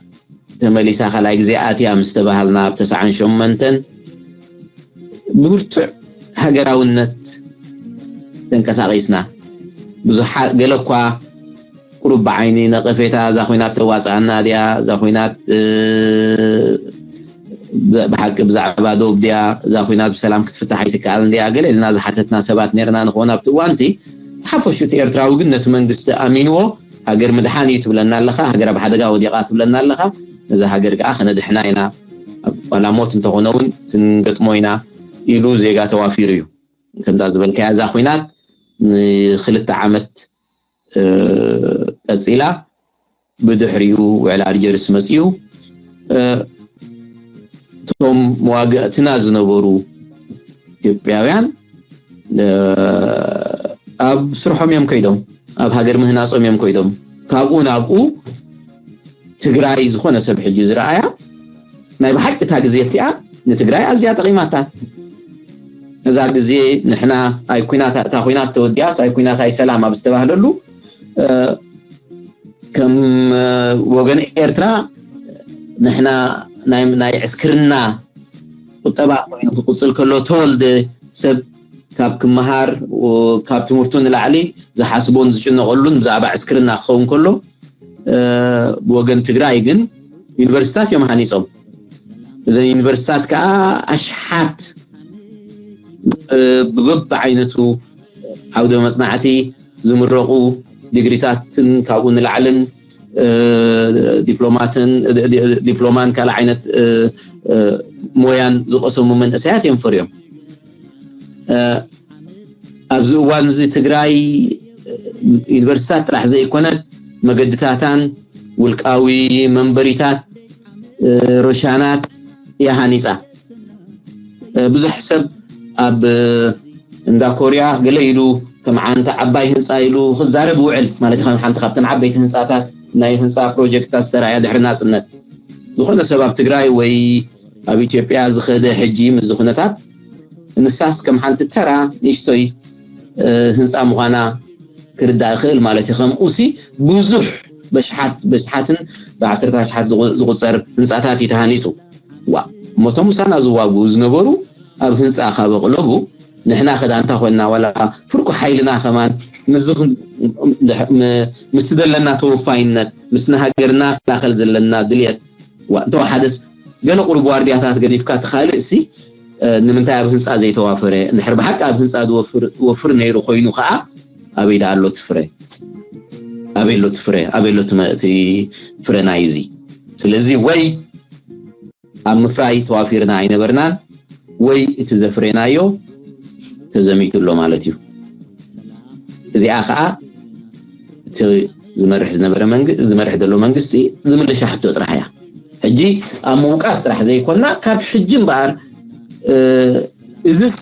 ተመሊሳ ካልኣይ ግዜ ኣትያ ምስ ተባሃልና ኣብ ተስዓን ሸሞንተን ብብርቱዕ ሃገራውነት ተንቀሳቒስና። ብዙሓት ገለ እኳ ቁሩብ ብዓይኒ ነቐፌታ፣ እዛ ኹናት ተዋፅኣና ድያ፣ እዛ ኹናት ብሓቂ ብዛዕባ ዶብ ድያ፣ እዛ ኹናት ብሰላም ክትፍታሕ ኣይትከኣልን ድያ ገለ ኢልና ዝሓተትና ሰባት ነርና ንኾን ኣብቲ እዋንቲ። ሓፈሹ እቲ ኤርትራዊ ግን ነቲ መንግስቲ ኣሚንዎ፣ ሃገር ምድሓን እዩ ትብለና ኣለኻ፣ ሃገር ኣብ ሓደጋ ወዲቓ ትብለና ኣለኻ፣ ነዛ ሃገር ከዓ ከነድሕና ኢና፣ ዋላ ሞት እንተኾነ እውን ክንገጥሞ ኢና ኢሉ ዜጋ ተዋፊሩ እዩ። ከምዛ ዝበልካያ እዛ ኹናት ንክልተ ዓመት ቀፂላ፣ ብድሕሪኡ ውዕል ኣልጀርስ መፂኡ። እቶም መዋግእትና ዝነበሩ ኢትዮጵያውያን ኣብ ስርሖም እዮም ከይዶም፣ ኣብ ሃገር ምህናፆም እዮም ከይዶም። ካብኡ ናብኡ ትግራይ ዝኾነ ሰብ ሕጂ ዝረኣያ ናይ ብሓቂ እታ ግዜ እቲኣ ንትግራይ ኣዝያ ጠቒማታ። እዛ ግዜ ንሕና ኣይ ኩናት፣ እታ ኩናት ተወዲኣስ ኣይ ኩናት ኣይ ሰላም ኣብ ዝተባህለሉ ከም ወገን ኤርትራ ንሕና ናይ ዕስክርና ቁጠባ ኮይኑ ክቕፅል ከሎ ተወልደ ሰብ ካብ ክመሃር ካብ ትምህርቱ ንላዕሊ ዝሓስቦን ዝጭነቐሉን ብዛዕባ ዕስክርና ክኸውን ከሎ፣ ብወገን ትግራይ ግን ዩኒቨርሲታት እዮም ሃኒፆም። እዘን ዩኒቨርሲታት ከዓ ኣሽሓት ብበብ ዓይነቱ ዓውደ መፅናዕቲ ዝምረቑ ዲግሪታትን ካብኡ ንላዕልን ዲፕሎማትን ዲፕሎማን ካልእ ዓይነት ሞያን ዝቐሰሙ መንእሰያት እዮም ፈርዮም። ኣብዚ እዋን እዚ ትግራይ ዩኒቨርሲታት ጥራሕ ዘይኮነት መገድታታን ውልቃዊ መንበሪታት ሮሻናት እያ ሃኒፃ። ብዙሕ ሰብ ኣብ እንዳ ኮርያ ገለ ኢሉ ከም ዓንተ ዓባይ ህንፃ ኢሉ ክዛረብ ውዕል ማለት ከም ሓንቲ ካብተን ዓበይቲ ህንፃታት ናይ ህንፃ ፕሮጀክትታት ዝተረኣያ ድሕሪ ናፅነት። ዝኾነ ሰብ ኣብ ትግራይ ወይ ኣብ ኢትዮጵያ ዝኸደ ሕጂ ምስ ዝኹነታት ንሳስ ከም ሓንቲ ተራ ንእሽቶይ ህንፃ ምዃና ክርዳእ ይኽእል ማለት እዩ። ከምኡሲ ብዙሕ በሽሓት በሽሓትን ብዓሰርተ ኣሽሓት ዝቑፀር ህንፃታት እዩ ተሃኒፁ። ዋ እሞቶም ምሳና ዝዋግኡ ዝነበሩ ኣብ ህንፃ ካብ ኣቕለቡ ንሕና ከዳንታ ኮይንና ዋላ ፍርቁ ሓይልና ከማን ምስቲ ዘለና ተወፋይነት ምስ ንሃገርና ክላኸል ዘለና ድልየት እንተወሓደስ ገለ ቁሩብ ዋርድያታት ገዲፍካ ትኻልእ ሲ ንምንታይ ኣብ ህንፃ ዘይተዋፈረ? እንድሕር ብሓቂ ኣብ ህንፃ ዝወፍር ነይሩ ኮይኑ ከዓ ኣበይ ደኣ ኣሎ እቲ ፍረ? ኣበይ ኣሎ እቲ ፍረ? ኣበይ ኣሎ እቲ ፍረ ናይዚ? ስለዚ ወይ ኣብ ምፍራይ ተዋፊርና ኣይነበርናን ወይ እቲ ዘፍረናዮ ተዘሚቱ ኣሎ ማለት እዩ። እዚኣ ከዓ እቲ ዝመርሕ ዝነበረ ዝመርሕ ዘሎ መንግስቲ ዝምልሻ ሕቶ ጥራሕ እያ። ሕጂ ኣብ ምውቃስ ጥራሕ ዘይኮና ካብ ሕጂ እምበኣር እዝስ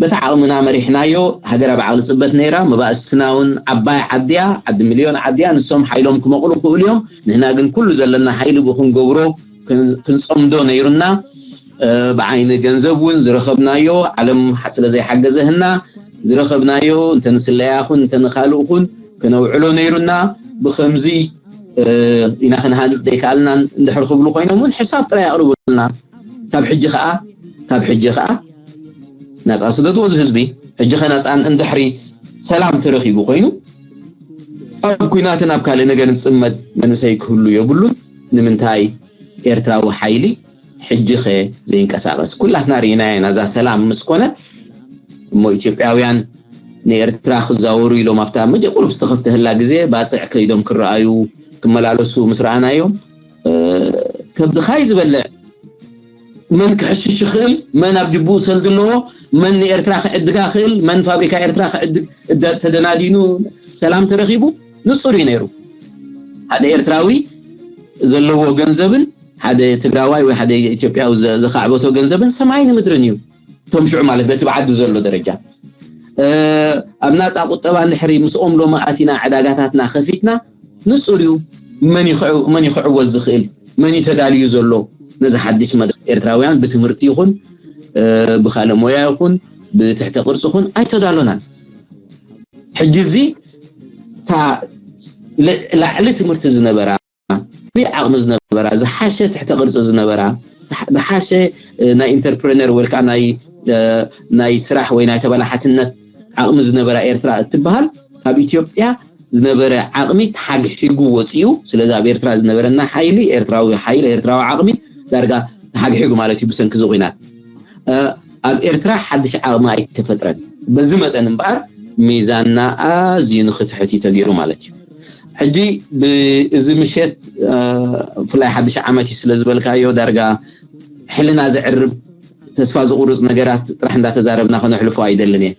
በታ ዓቕምና መሪሕናዮ። ሃገር ኣብ ዓቕሊ ፅበት ነይራ። መባእስትና እውን ዓባይ ዓድያ ዓዲ ሚልዮን ዓድያ ንሶም ሓይሎም ክመቕሉ ክእሉ እዮም። ንሕና ግን ኩሉ ዘለና ሓይሊ ብኡ ክንገብሮ ክንፀምዶ ነይሩና። ብዓይኒ ገንዘብ እውን ዝረኸብናዮ ዓለም ስለ ዘይሓገዘህና ዝረኸብናዮ እንተ ንስለያ ኹን እንተ ንኻልእ ኹን ክነውዕሎ ነይሩና። ብኸምዚ ኢና ክንሃንፅ ዘይከኣልናን እንድሕር ክብሉ ኮይኖም እውን ሕሳብ ጥራይ ኣቕርቡልና። ካብ ሕጂ ከዓ ካብ ሕጂ ከዓ ናፃ ስደድዎ እዚ ህዝቢ። ሕጂ ከ ናፃን እንድሕሪ ሰላም ተረኺቡ ኮይኑ ኣብ ኩናትን ኣብ ካልእ ነገር ዝፅመድ መንእሰይ ክህሉ የብሉን። ንምንታይ ኤርትራዊ ሓይሊ ሕጂ ኸ ዘይንቀሳቐስ? ኩላትና ርኢናዮ ኢና። እዛ ሰላም ምስ ኮነ እሞ ኢትዮጵያውያን ንኤርትራ ክዛወሩ ኢሎም ኣብታ መጀ ቁሩብ ዝተኸፍተህላ ግዜ ባፅዕ ከይዶም ክረኣዩ ክመላለሱ ምስ ረኣናዮም ከብድኻ እዩ ዝበልዕ። መን ክሕሽሽ ይኽእል? መን ኣብ ጅቡኡ ሰልዲ ኣለዎ? መን ንኤርትራ ክዕድጋ ይኽእል? መን ፋብሪካ ኤርትራ ክዕድግ ተደናዲኑ ሰላም ተረኺቡ ንፁር እዩ ነይሩ። ሓደ ኤርትራዊ ዘለዎ ገንዘብን ሓደ ትግራዋይ ወይ ሓደ ኢትዮጵያዊ ዘኻዕበቶ ገንዘብን ሰማይን ምድርን እዩ። እቶም ሽዑ ማለት በቲ ብዓዲ ዘሎ ደረጃ ኣብ ናፃ ቁጠባ እንድሕሪ ምስኦም ሎሚ ኣቲና ዕዳጋታትና ከፊትና ንፁር እዩ። መን እዩ ክዕወዝ ዝኽእል? መን እዩ ተዳልዩ ዘሎ? ነዚ ሓድሽ መድረኽ ኤርትራውያን ብትምህርቲ ይኹን ብካልእ ሞያ ይኹን ብትሕተ ቅርፂ ይኹን ኣይተዳሎናን። ሕጂ እዚ እታ ላዕሊ ትምህርቲ ዝነበራ ዓቕሚ ዝነበራ ዝሓሸ ትሕተ ቅርፂ ዝነበራ ዝሓሸ ናይ ኢንተርፕረነር ወይ ከዓ ናይ ስራሕ ወይ ናይ ተበላሓትነት ዓቕሚ ዝነበራ ኤርትራ እትበሃል ካብ ኢትዮጵያ ዝነበረ ዓቕሚ ተሓግሒጉ ወፂኡ። ስለዚ ኣብ ኤርትራ ዝነበረና ሓይሊ፣ ኤርትራዊ ሓይሊ፣ ኤርትራዊ ዓቕሚ ዳርጋ ተሓግሒጉ ማለት እዩ ብሰንኪ እዚ ኲናት። ኣብ ኤርትራ ሓድሽ ዓቕሚ ኣይተፈጥረን። በዚ መጠን እምበኣር ሚዛንና ኣዝዩ ንኽትሕት እዩ ተገይሩ ማለት እዩ። ሕጂ ብእዚ ምሸት ብፍላይ ሓድሽ ዓመት እዩ ስለ ዝበልካዮ ዳርጋ ሕልና ዘዕርብ ተስፋ ዝቑርፅ ነገራት ጥራሕ እንዳተዛረብና ከነሕልፎ ኣይደልን እየ።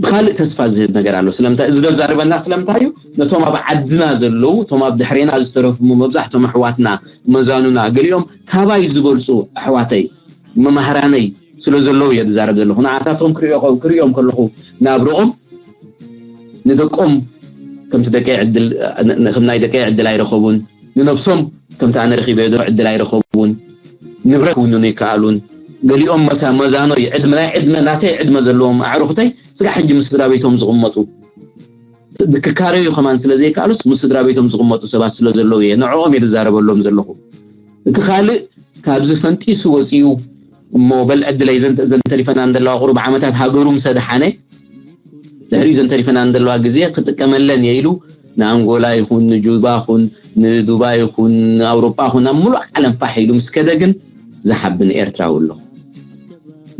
ብካልእ ተስፋ ዝህብ ነገር ኣሎ። ስለምንታይ እዚ ዘዛርበና ስለምንታይ እዩ? ነቶም ኣብ ዓድና ዘለዉ እቶም ኣብ ድሕሬና ዝተረፉ መብዛሕቶም ኣሕዋትና መዛኑና ገሊኦም ካባይ ዝበልፁ ኣሕዋተይ መማህራነይ ስለ ዘለዉ እየ ዝዛረብ ዘለኹ። ንዓታቶም ክሪኦም ከለኹ ናብርኦም ንደቆም ከምቲ ደቀይ ዕድል ከም ናይ ደቀይ ዕድል ኣይረኸቡን፣ ንነብሶም ከምቲ ኣነ ረኺበዮ ዕድል ኣይረኸቡን፣ ንብረት ክውንኑ ይከኣሉን። ገሊኦም መሳ መዛኖይ ዕድመ ናይ ዕድመ ናተይ ዕድመ ዘለዎም ኣዕሩኽተይ ስጋዕ ሕጂ ምስ ስድራ ቤቶም ዝቕመጡ ክካረዩ ከማን ስለ ዘይከኣሉስ ምስ ስድራ ቤቶም ዝቕመጡ ሰባት ስለ ዘለዉ እየ ንዕኦም እየ ዝዛረበሎም ዘለኹ። እቲ ካልእ ካብዚ ፈንጢሱ ወፂኡ እሞ በል ዕድለይ ዘን ተሪፈና እንደለዋ ቁሩብ ዓመታት ሃገሩ ምስ ኣድሓነ ድሕሪኡ ዘን ተሪፈና እንደለዋ ግዜ ክጥቀመለን እየ ኢሉ ንኣንጎላ ይኹን ንጁባ ይኹን ንዱባይ ይኹን ንኣውሮጳ ይኹን ናብ ሙሉእ ዓለም ፋሕ ኢሉ ምስ ከደ ግን ዝሓብን ኤርትራዊ ኣሎ።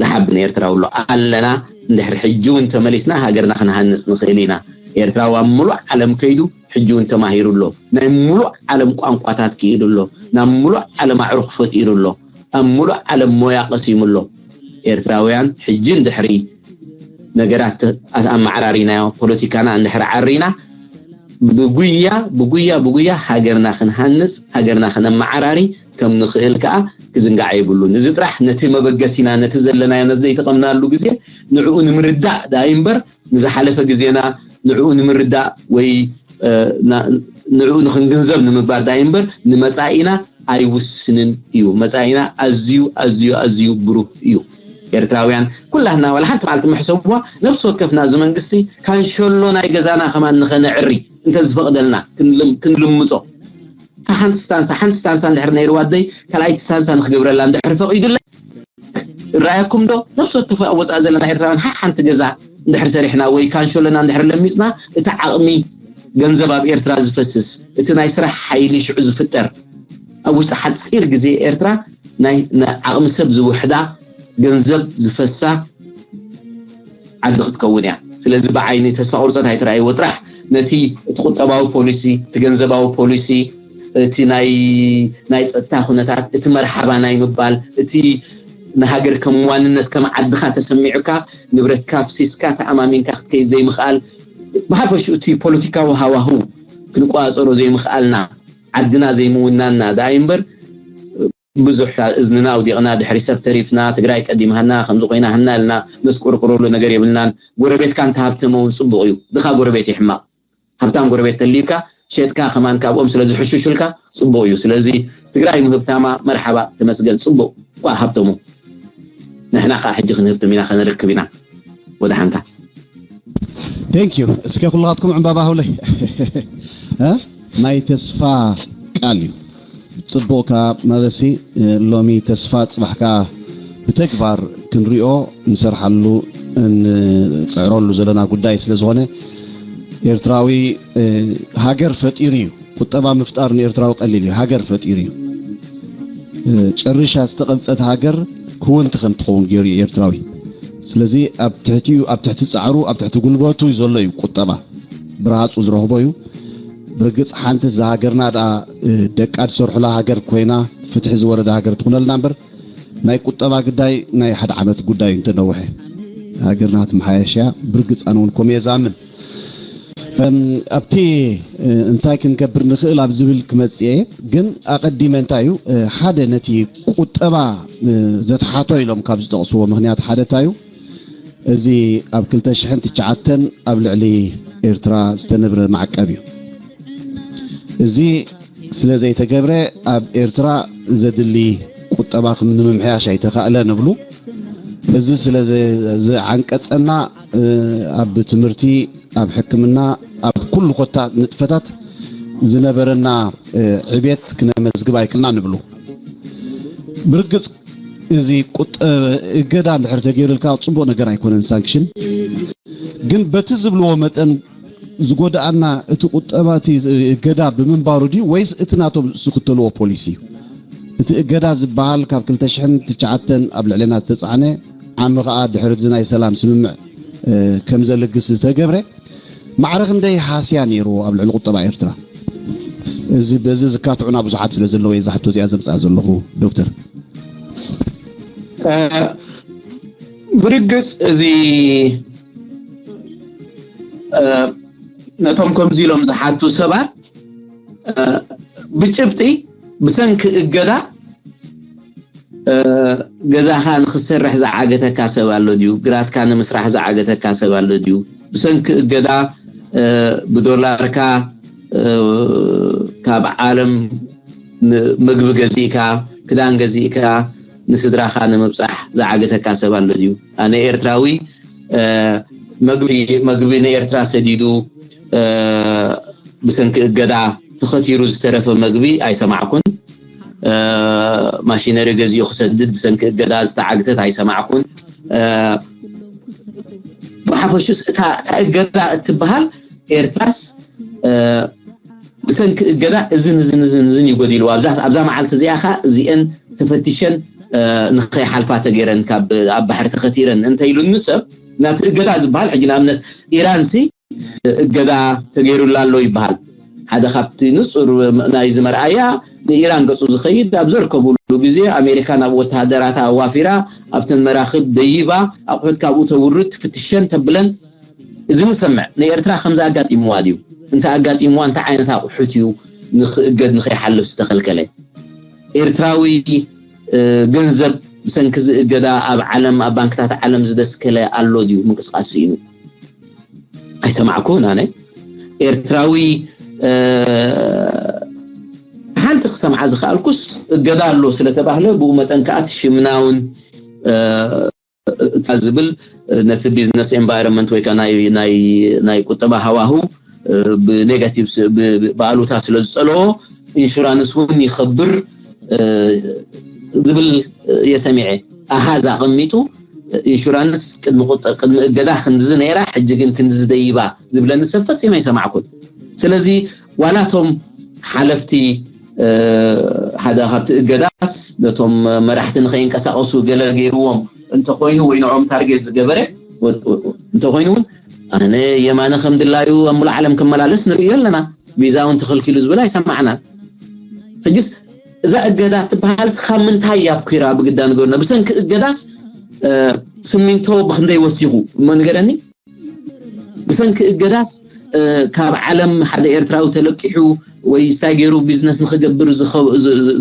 ዝሓብን ኤርትራዊ ኣሎ ኣለና። እንድሕር ሕጂ እውን ተመሊስና ሃገርና ክንሃንፅ ንኽእል ኢና። ኤርትራዊ ኣብ ሙሉእ ዓለም ከይዱ ሕጂ እውን ተማሂሩ ኣሎ። ናይ ሙሉእ ዓለም ቋንቋታት ክኢሉ ኣሎ። ናብ ሙሉእ ዓለም ኣዕሩኽ ፈጢሩ ኣሎ። ኣብ ሙሉእ ዓለም ሞያ ቀሲሙ ኣሎ። ኤርትራውያን ሕጂ እንድሕሪ ነገራት ኣመዓራሪናዮ ፖለቲካና እንድሕር ዓሪና ብጉያ ብጉያ ብጉያ ሃገርና ክንሃንፅ ሃገርና ክነመዓራሪ ከም ንኽእል ከዓ ክዝንጋዕ የብሉን። እዚ ጥራሕ ነቲ መበገሲና ነቲ ዘለናዮ ነቲ ዘይተቐምናሉ ግዜ ንዕኡ ንምርዳእ ዳኣ እምበር ንዝሓለፈ ግዜና ንዕኡ ንምርዳእ ወይ ንዕኡ ንክንግንዘብ ንምግባር ዳኣ እምበር ንመፃኢና ኣይውስንን እዩ። መፃኢና ኣዝዩ ኣዝዩ ኣዝዩ ብሩህ እዩ። ኤርትራውያን ኩላህና ዋላ ሓንቲ መዓልቲ መሕሰብዋ ነብሲ ወከፍና እዚ መንግስቲ ካንሸሎ ናይ ገዛና ከማን ንኸነዕሪ እንተዝፈቕደልና ክንልምፆ ሓንቲ ስታንሳ ሓንቲ ስታንሳ እንድሕር ነይርዋ ኣደይ ካልኣይቲ ስታንሳ ንክገብረላ እንድሕር ፈቒዱለይ እረኣየኩም ዶ? ነብሲ ወከፍ ኣብ ወፃኢ ዘለና ኤርትራውያን ሓሓንቲ ገዛ እንድሕር ሰሪሕና ወይ ካንሸሎና እንድሕር ለሚፅና እቲ ዓቕሚ ገንዘብ ኣብ ኤርትራ ዝፈስስ እቲ ናይ ስራሕ ሓይሊ ሽዑ ዝፍጠር ኣብ ውሽጢ ሓፂር ግዜ ኤርትራ ናይ ዓቕሚ ሰብ ዝውሕዳ ገንዘብ ዝፈሳ ዓዲ ክትከውን እያ። ስለዚ ብዓይኒ ተስፋ ቁርፀት ኣይትረኣይዎ ጥራሕ ነቲ እቲ ቁጠባዊ ፖሊሲ እቲ ገንዘባዊ ፖሊሲ እቲ ናይ ናይ ፀጥታ ኩነታት እቲ መርሓባ ናይ ምባል እቲ ንሃገር ከም ዋንነት ከም ዓድኻ ተሰሚዑካ ንብረትካ ፍሲስካ ተኣማሚንካ ክትከይድ ዘይምኽኣል ብሓፈሽኡ እቲ ፖለቲካዊ ሃዋህው ክንቆፃፀሮ ዘይምኽኣልና ዓድና ዘይምውናንና ደኣ እምበር ብዙሕ እዝንና ኣውዲቕና ድሕሪ ሰብ ተሪፍና ትግራይ ቀዲምሃና ከምዚ ኮይና ሃና ኢልና ነስቆርቅረሉ ነገር የብልናን። ጎረቤትካ እንተሃብተመ እውን ፅቡቕ እዩ። ድኻ ጎረቤት እዩ ሕማቕ። ሃብታም ጎረቤት ተሊብካ ሸጥካ ከማን ካብኦም ስለ ዝሕሹሹልካ ፅቡቕ እዩ። ስለዚ ትግራይ ምህብታማ መርሓባ ተመስገን ፅቡቕ እኳ ሃብተሙ ንሕና ከዓ ሕጂ ክንህብትም ኢና ከነርክብ ኢና። ወደ ሓንታ Thank you እስከ ኩልኻትኩም ዕምባባ ሃውለይ ናይ ተስፋ ቃል እዩ። ፅቡቕካ መለሲ ሎሚ ተስፋ ፅባሕካ ብተግባር ክንሪኦ ንሰርሓሉ እንፅዕረሉ ዘለና ጉዳይ ስለ ዝኾነ ኤርትራዊ ሃገር ፈጢሩ እዩ። ቁጠባ ምፍጣር ንኤርትራዊ ቀሊል እዩ። ሃገር ፈጢሩ እዩ። ጨሪሻ ዝተቐብፀት ሃገር ክውንቲ ከም ትኸውን ገይሩ እዩ ኤርትራዊ። ስለዚ ኣብ ትሕቲኡ ኣብ ትሕቲ ፃዕሩ ኣብ ትሕቲ ጉልበቱ ዘሎ እዩ ቁጠባ ብረሃፁ ዝረኽቦ እዩ። ብርግፅ ሓንቲ እዛ ሃገርና ደኣ ደቃ ዝሰርሑላ ሃገር ኮይና ፍትሒ ዝወረዳ ሃገር ትኹነልና እምበር ናይ ቁጠባ ግዳይ ናይ ሓደ ዓመት ጉዳይ እዩ እንተነውሐ ሃገርና ትመሓየሽ እያ። ብርግፅ ኣነ እውን ከምኡ እየ ዝኣምን። ኣብቲ እንታይ ክንገብር ንኽእል ኣብ ዝብል ክመፅእ እየ ግን ኣቐዲመ እንታይ እዩ ሓደ ነቲ ቁጠባ ዘትሓቶ ኢሎም ካብ ዝጠቕስዎ ምኽንያት ሓደ እንታይ እዩ እዚ ኣብ ክልተ ሽሕን ትሽዓተን ኣብ ልዕሊ ኤርትራ ዝተነብረ ማዕቀብ እዩ። እዚ ስለ ዘይተገብረ ኣብ ኤርትራ ዘድሊ ቁጠባ ንምምሕያሽ ኣይተኻእለን እብሉ። እዚ ስለ ዝዓንቀፀና ኣብ ትምህርቲ፣ ኣብ ሕክምና፣ ኣብ ኩሉ ኮታ ንጥፈታት ዝነበረና ዕቤት ክነመዝግብ ኣይክእልናን እብሉ። ብርግፅ እዚ እገዳ እንድሕር ተገይሩልካ ፅቡቕ ነገር ኣይኮነን ሳንክሽን። ግን በቲ ዝብልዎ መጠን ዝጎድኣና እቲ ቁጠባ እቲ እገዳ ብምንባሩ ድዩ ወይስ እቲ ናቶም ዝኽተልዎ ፖሊሲ እዩ? እቲ እገዳ ዝበሃል ካብ ክልተ ሽሕን ትሽዓተን ኣብ ልዕሌና ዝተጻዕነ ዓሚ ኸኣ ድሕሪ እዚ ናይ ሰላም ስምምዕ ከም ዘልግስ ዝተገብረ ማዕረ ክንደይ ሃስያ ነይርዎ ኣብ ልዕሊ ቁጠባ ኤርትራ? እዚ በዚ ዝካትዑና ብዙሓት ስለ ዘለዉ እየ እዛ ሕቶ እዚኣ ዘምጽኣ ዘለኹ ዶክተር። ብርግጽ እዚ ነቶም ከምዚ ኢሎም ዝሓቱ ሰባት ብጭብጢ ብሰንኪ እገዳ ገዛኻ ንክትሰርሕ ዝዓገተካ ሰብ ኣሎ ድዩ? ግራትካ ንምስራሕ ዝዓገተካ ሰብ ኣሎ ድዩ? ብሰንኪ እገዳ ብዶላርካ ካብ ዓለም ምግቢ ገዚእካ፣ ክዳን ገዚእካ፣ ንስድራኻ ንምብጻሕ ዝዓገተካ ሰብ ኣሎ ድዩ? ኣነ ኤርትራዊ መግቢ መግቢ ንኤርትራ ሰዲዱ ብሰንኪ እገዳ ተኸቲሩ ዝተረፈ መግቢ ኣይሰማዕኩን። ማሽነሪ ገዚኡ ክሰድድ ብሰንኪ እገዳ ዝተዓግተት ኣይሰማዕኩን። ብሓፈሹስ እታ እገዳ እትበሃል ኤርትራስ ብሰንኪ እገዳ እዝን እዝን እዝን እዝን ይጎዲሉ ኣብዛ ኣብዛ መዓልቲ እዚኣ ኸ እዚአን ተፈቲሸን ንኸይሓልፋ ተገይረን ካብ ኣብ ባሕሪ ተኸቲረን እንተ ኢሉኒ ሰብ ናቲ እገዳ ዝበሃል ሕጂ ንኣብነት ኢራንሲ እገዳ ተገይሩላ ኣሎ ይበሃል ሓደ ካብቲ ንጹር ናይ ዝመርኣያ ንኢራን ገጹ ዝኸይድ ኣብ ዘርከቡሉ ግዜ ኣሜሪካ ናብ ወተሃደራታ ኣዋፊራ ኣብተን መራኽብ ደይባ ኣቑሑት ካብኡ ተውርድ ትፍትሸን ተብለን እዚ ንሰምዕ ንኤርትራ ከምዚ ኣጋጢምዋ ድዩ እንተ ኣጋጢምዋ እንታይ ዓይነት ኣቑሑት እዩ ንኽእገድ ንኸይሓልፍ ዝተኸልከለ ኤርትራዊ ገንዘብ ብሰንኪ እዚ እገዳ ኣብ ዓለም ኣብ ባንክታት ዓለም ዝደስከለ ኣሎ ድዩ ምንቅስቃስ ስኢኑ ኣይሰማዕኩን ኣነ ኤርትራዊ ሓንቲ ክሰምዓ ዝኸኣልኩስ እገዳ ኣሎ ስለተባህለ ብኡ መጠን ከዓ ሽምናውን እታ ዝብል ነቲ ቢዝነስ ኤንቫይሮንመንት ወይ ናይ ቁጠባ ሃዋሁ ብኔጋቲቭ ብኣሉታ ስለ ዝፀልኦ ኢንሹራንስ እውን ይኸብር ዝብል የሰሚዐ ኣሃዝ ኣቐሚጡ ኢንሹራንስ ቅድሚ እገዳ ክንድዚ ነይራ ሕጂ ግን ክንድዚ ደይባ ዝብለኒ ሰብ ፈፂመ ይሰማዕኩን ስለዚ ዋላቶም ሓለፍቲ ሓደ ካብቲ እገዳስ ነቶም መራሕቲ ንኸይንቀሳቀሱ ገለ ገይርዎም እንተኮይኑ ወይ ንዖም ታርጌት ዝገበረ እንተኮይኑ እውን ኣነ የማነ ከም ድላዩ ኣብ ሙሉእ ዓለም ክመላለስ ንርእዮ ኣለና ቪዛ እውን ተኸልኪሉ ዝብል ኣይሰማዕናን ሕጅስ እዛ እገዳ ትበሃል ስኻ ምንታይ ያብኩራ ብግዳ ንገሩና ብሰንኪ እገዳስ ስሚንቶ ብክንደይ ወሲኹ እሞ ንገረኒ ብሰንኪ እገዳስ ካብ ዓለም ሓደ ኤርትራዊ ተለቂሑ ወይ ስታይ ገይሩ ቢዝነስ ንክገብር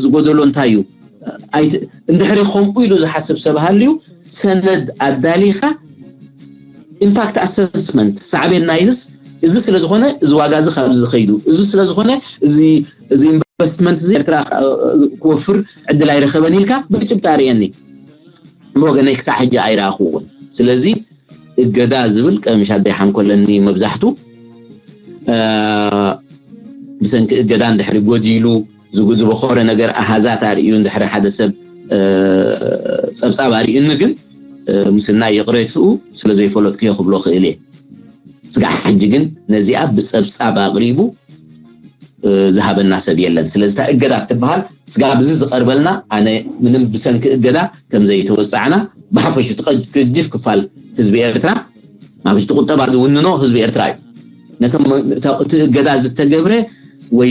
ዝጎደሎ እንታይ እዩ እንድሕሪ ከምኡ ኢሉ ዝሓስብ ሰብ ሃልዩ ሰነድ ኣዳሊኻ ኢምፓክት ኣሰስመንት ሳዕቤን ናይዝስ እዚ ስለዝኾነ እዚ ዋጋ እዚ ካብዚ ዝኸይዱ እዚ ስለዝኾነ እዚ ኢንቨስትመንት እዚ ኤርትራ ክወፍር ዕድል ኣይረኸበን ኢልካ ብጭብጣ ርእየኒ ብወገነይ ክሳዕ ሕጂ ኣይረኣኽዎን ስለዚ እገዳ ዝብል ቀምሻ ደይሓንኮለኒ መብዛሕቱ ብሰንኪ እገዳ እንድሕሪ ጎዲሉ ዝበኾረ ነገር ኣሃዛት ኣርእዩ እንድሕሪ ሓደ ሰብ ፀብፃብ ኣርእዩኒ ግን ምስናይ ይቕሬትኡ ስለ ዘይፈለጥኩዮ ክብሎ ክእል እየ ስጋዕ ሕጂ ግን ነዚኣ ብፀብፃብ ኣቕሪቡ ዝሃበና ሰብ የለን ስለዚ እታ እገዳ ትበሃል ስጋብ እዚ ዝቐርበልና ኣነ ምንም ብሰንኪ እገዳ ከም ዘይተወፃዕና ብሓፈሹ ትገጅፍ ክፋል ህዝቢ ኤርትራ ማለት እቲ ቁጠባ ዝውንኖ ህዝቢ ኤርትራ እዩ ነቶም እቲ እገዳ ዝተገብረ ወይ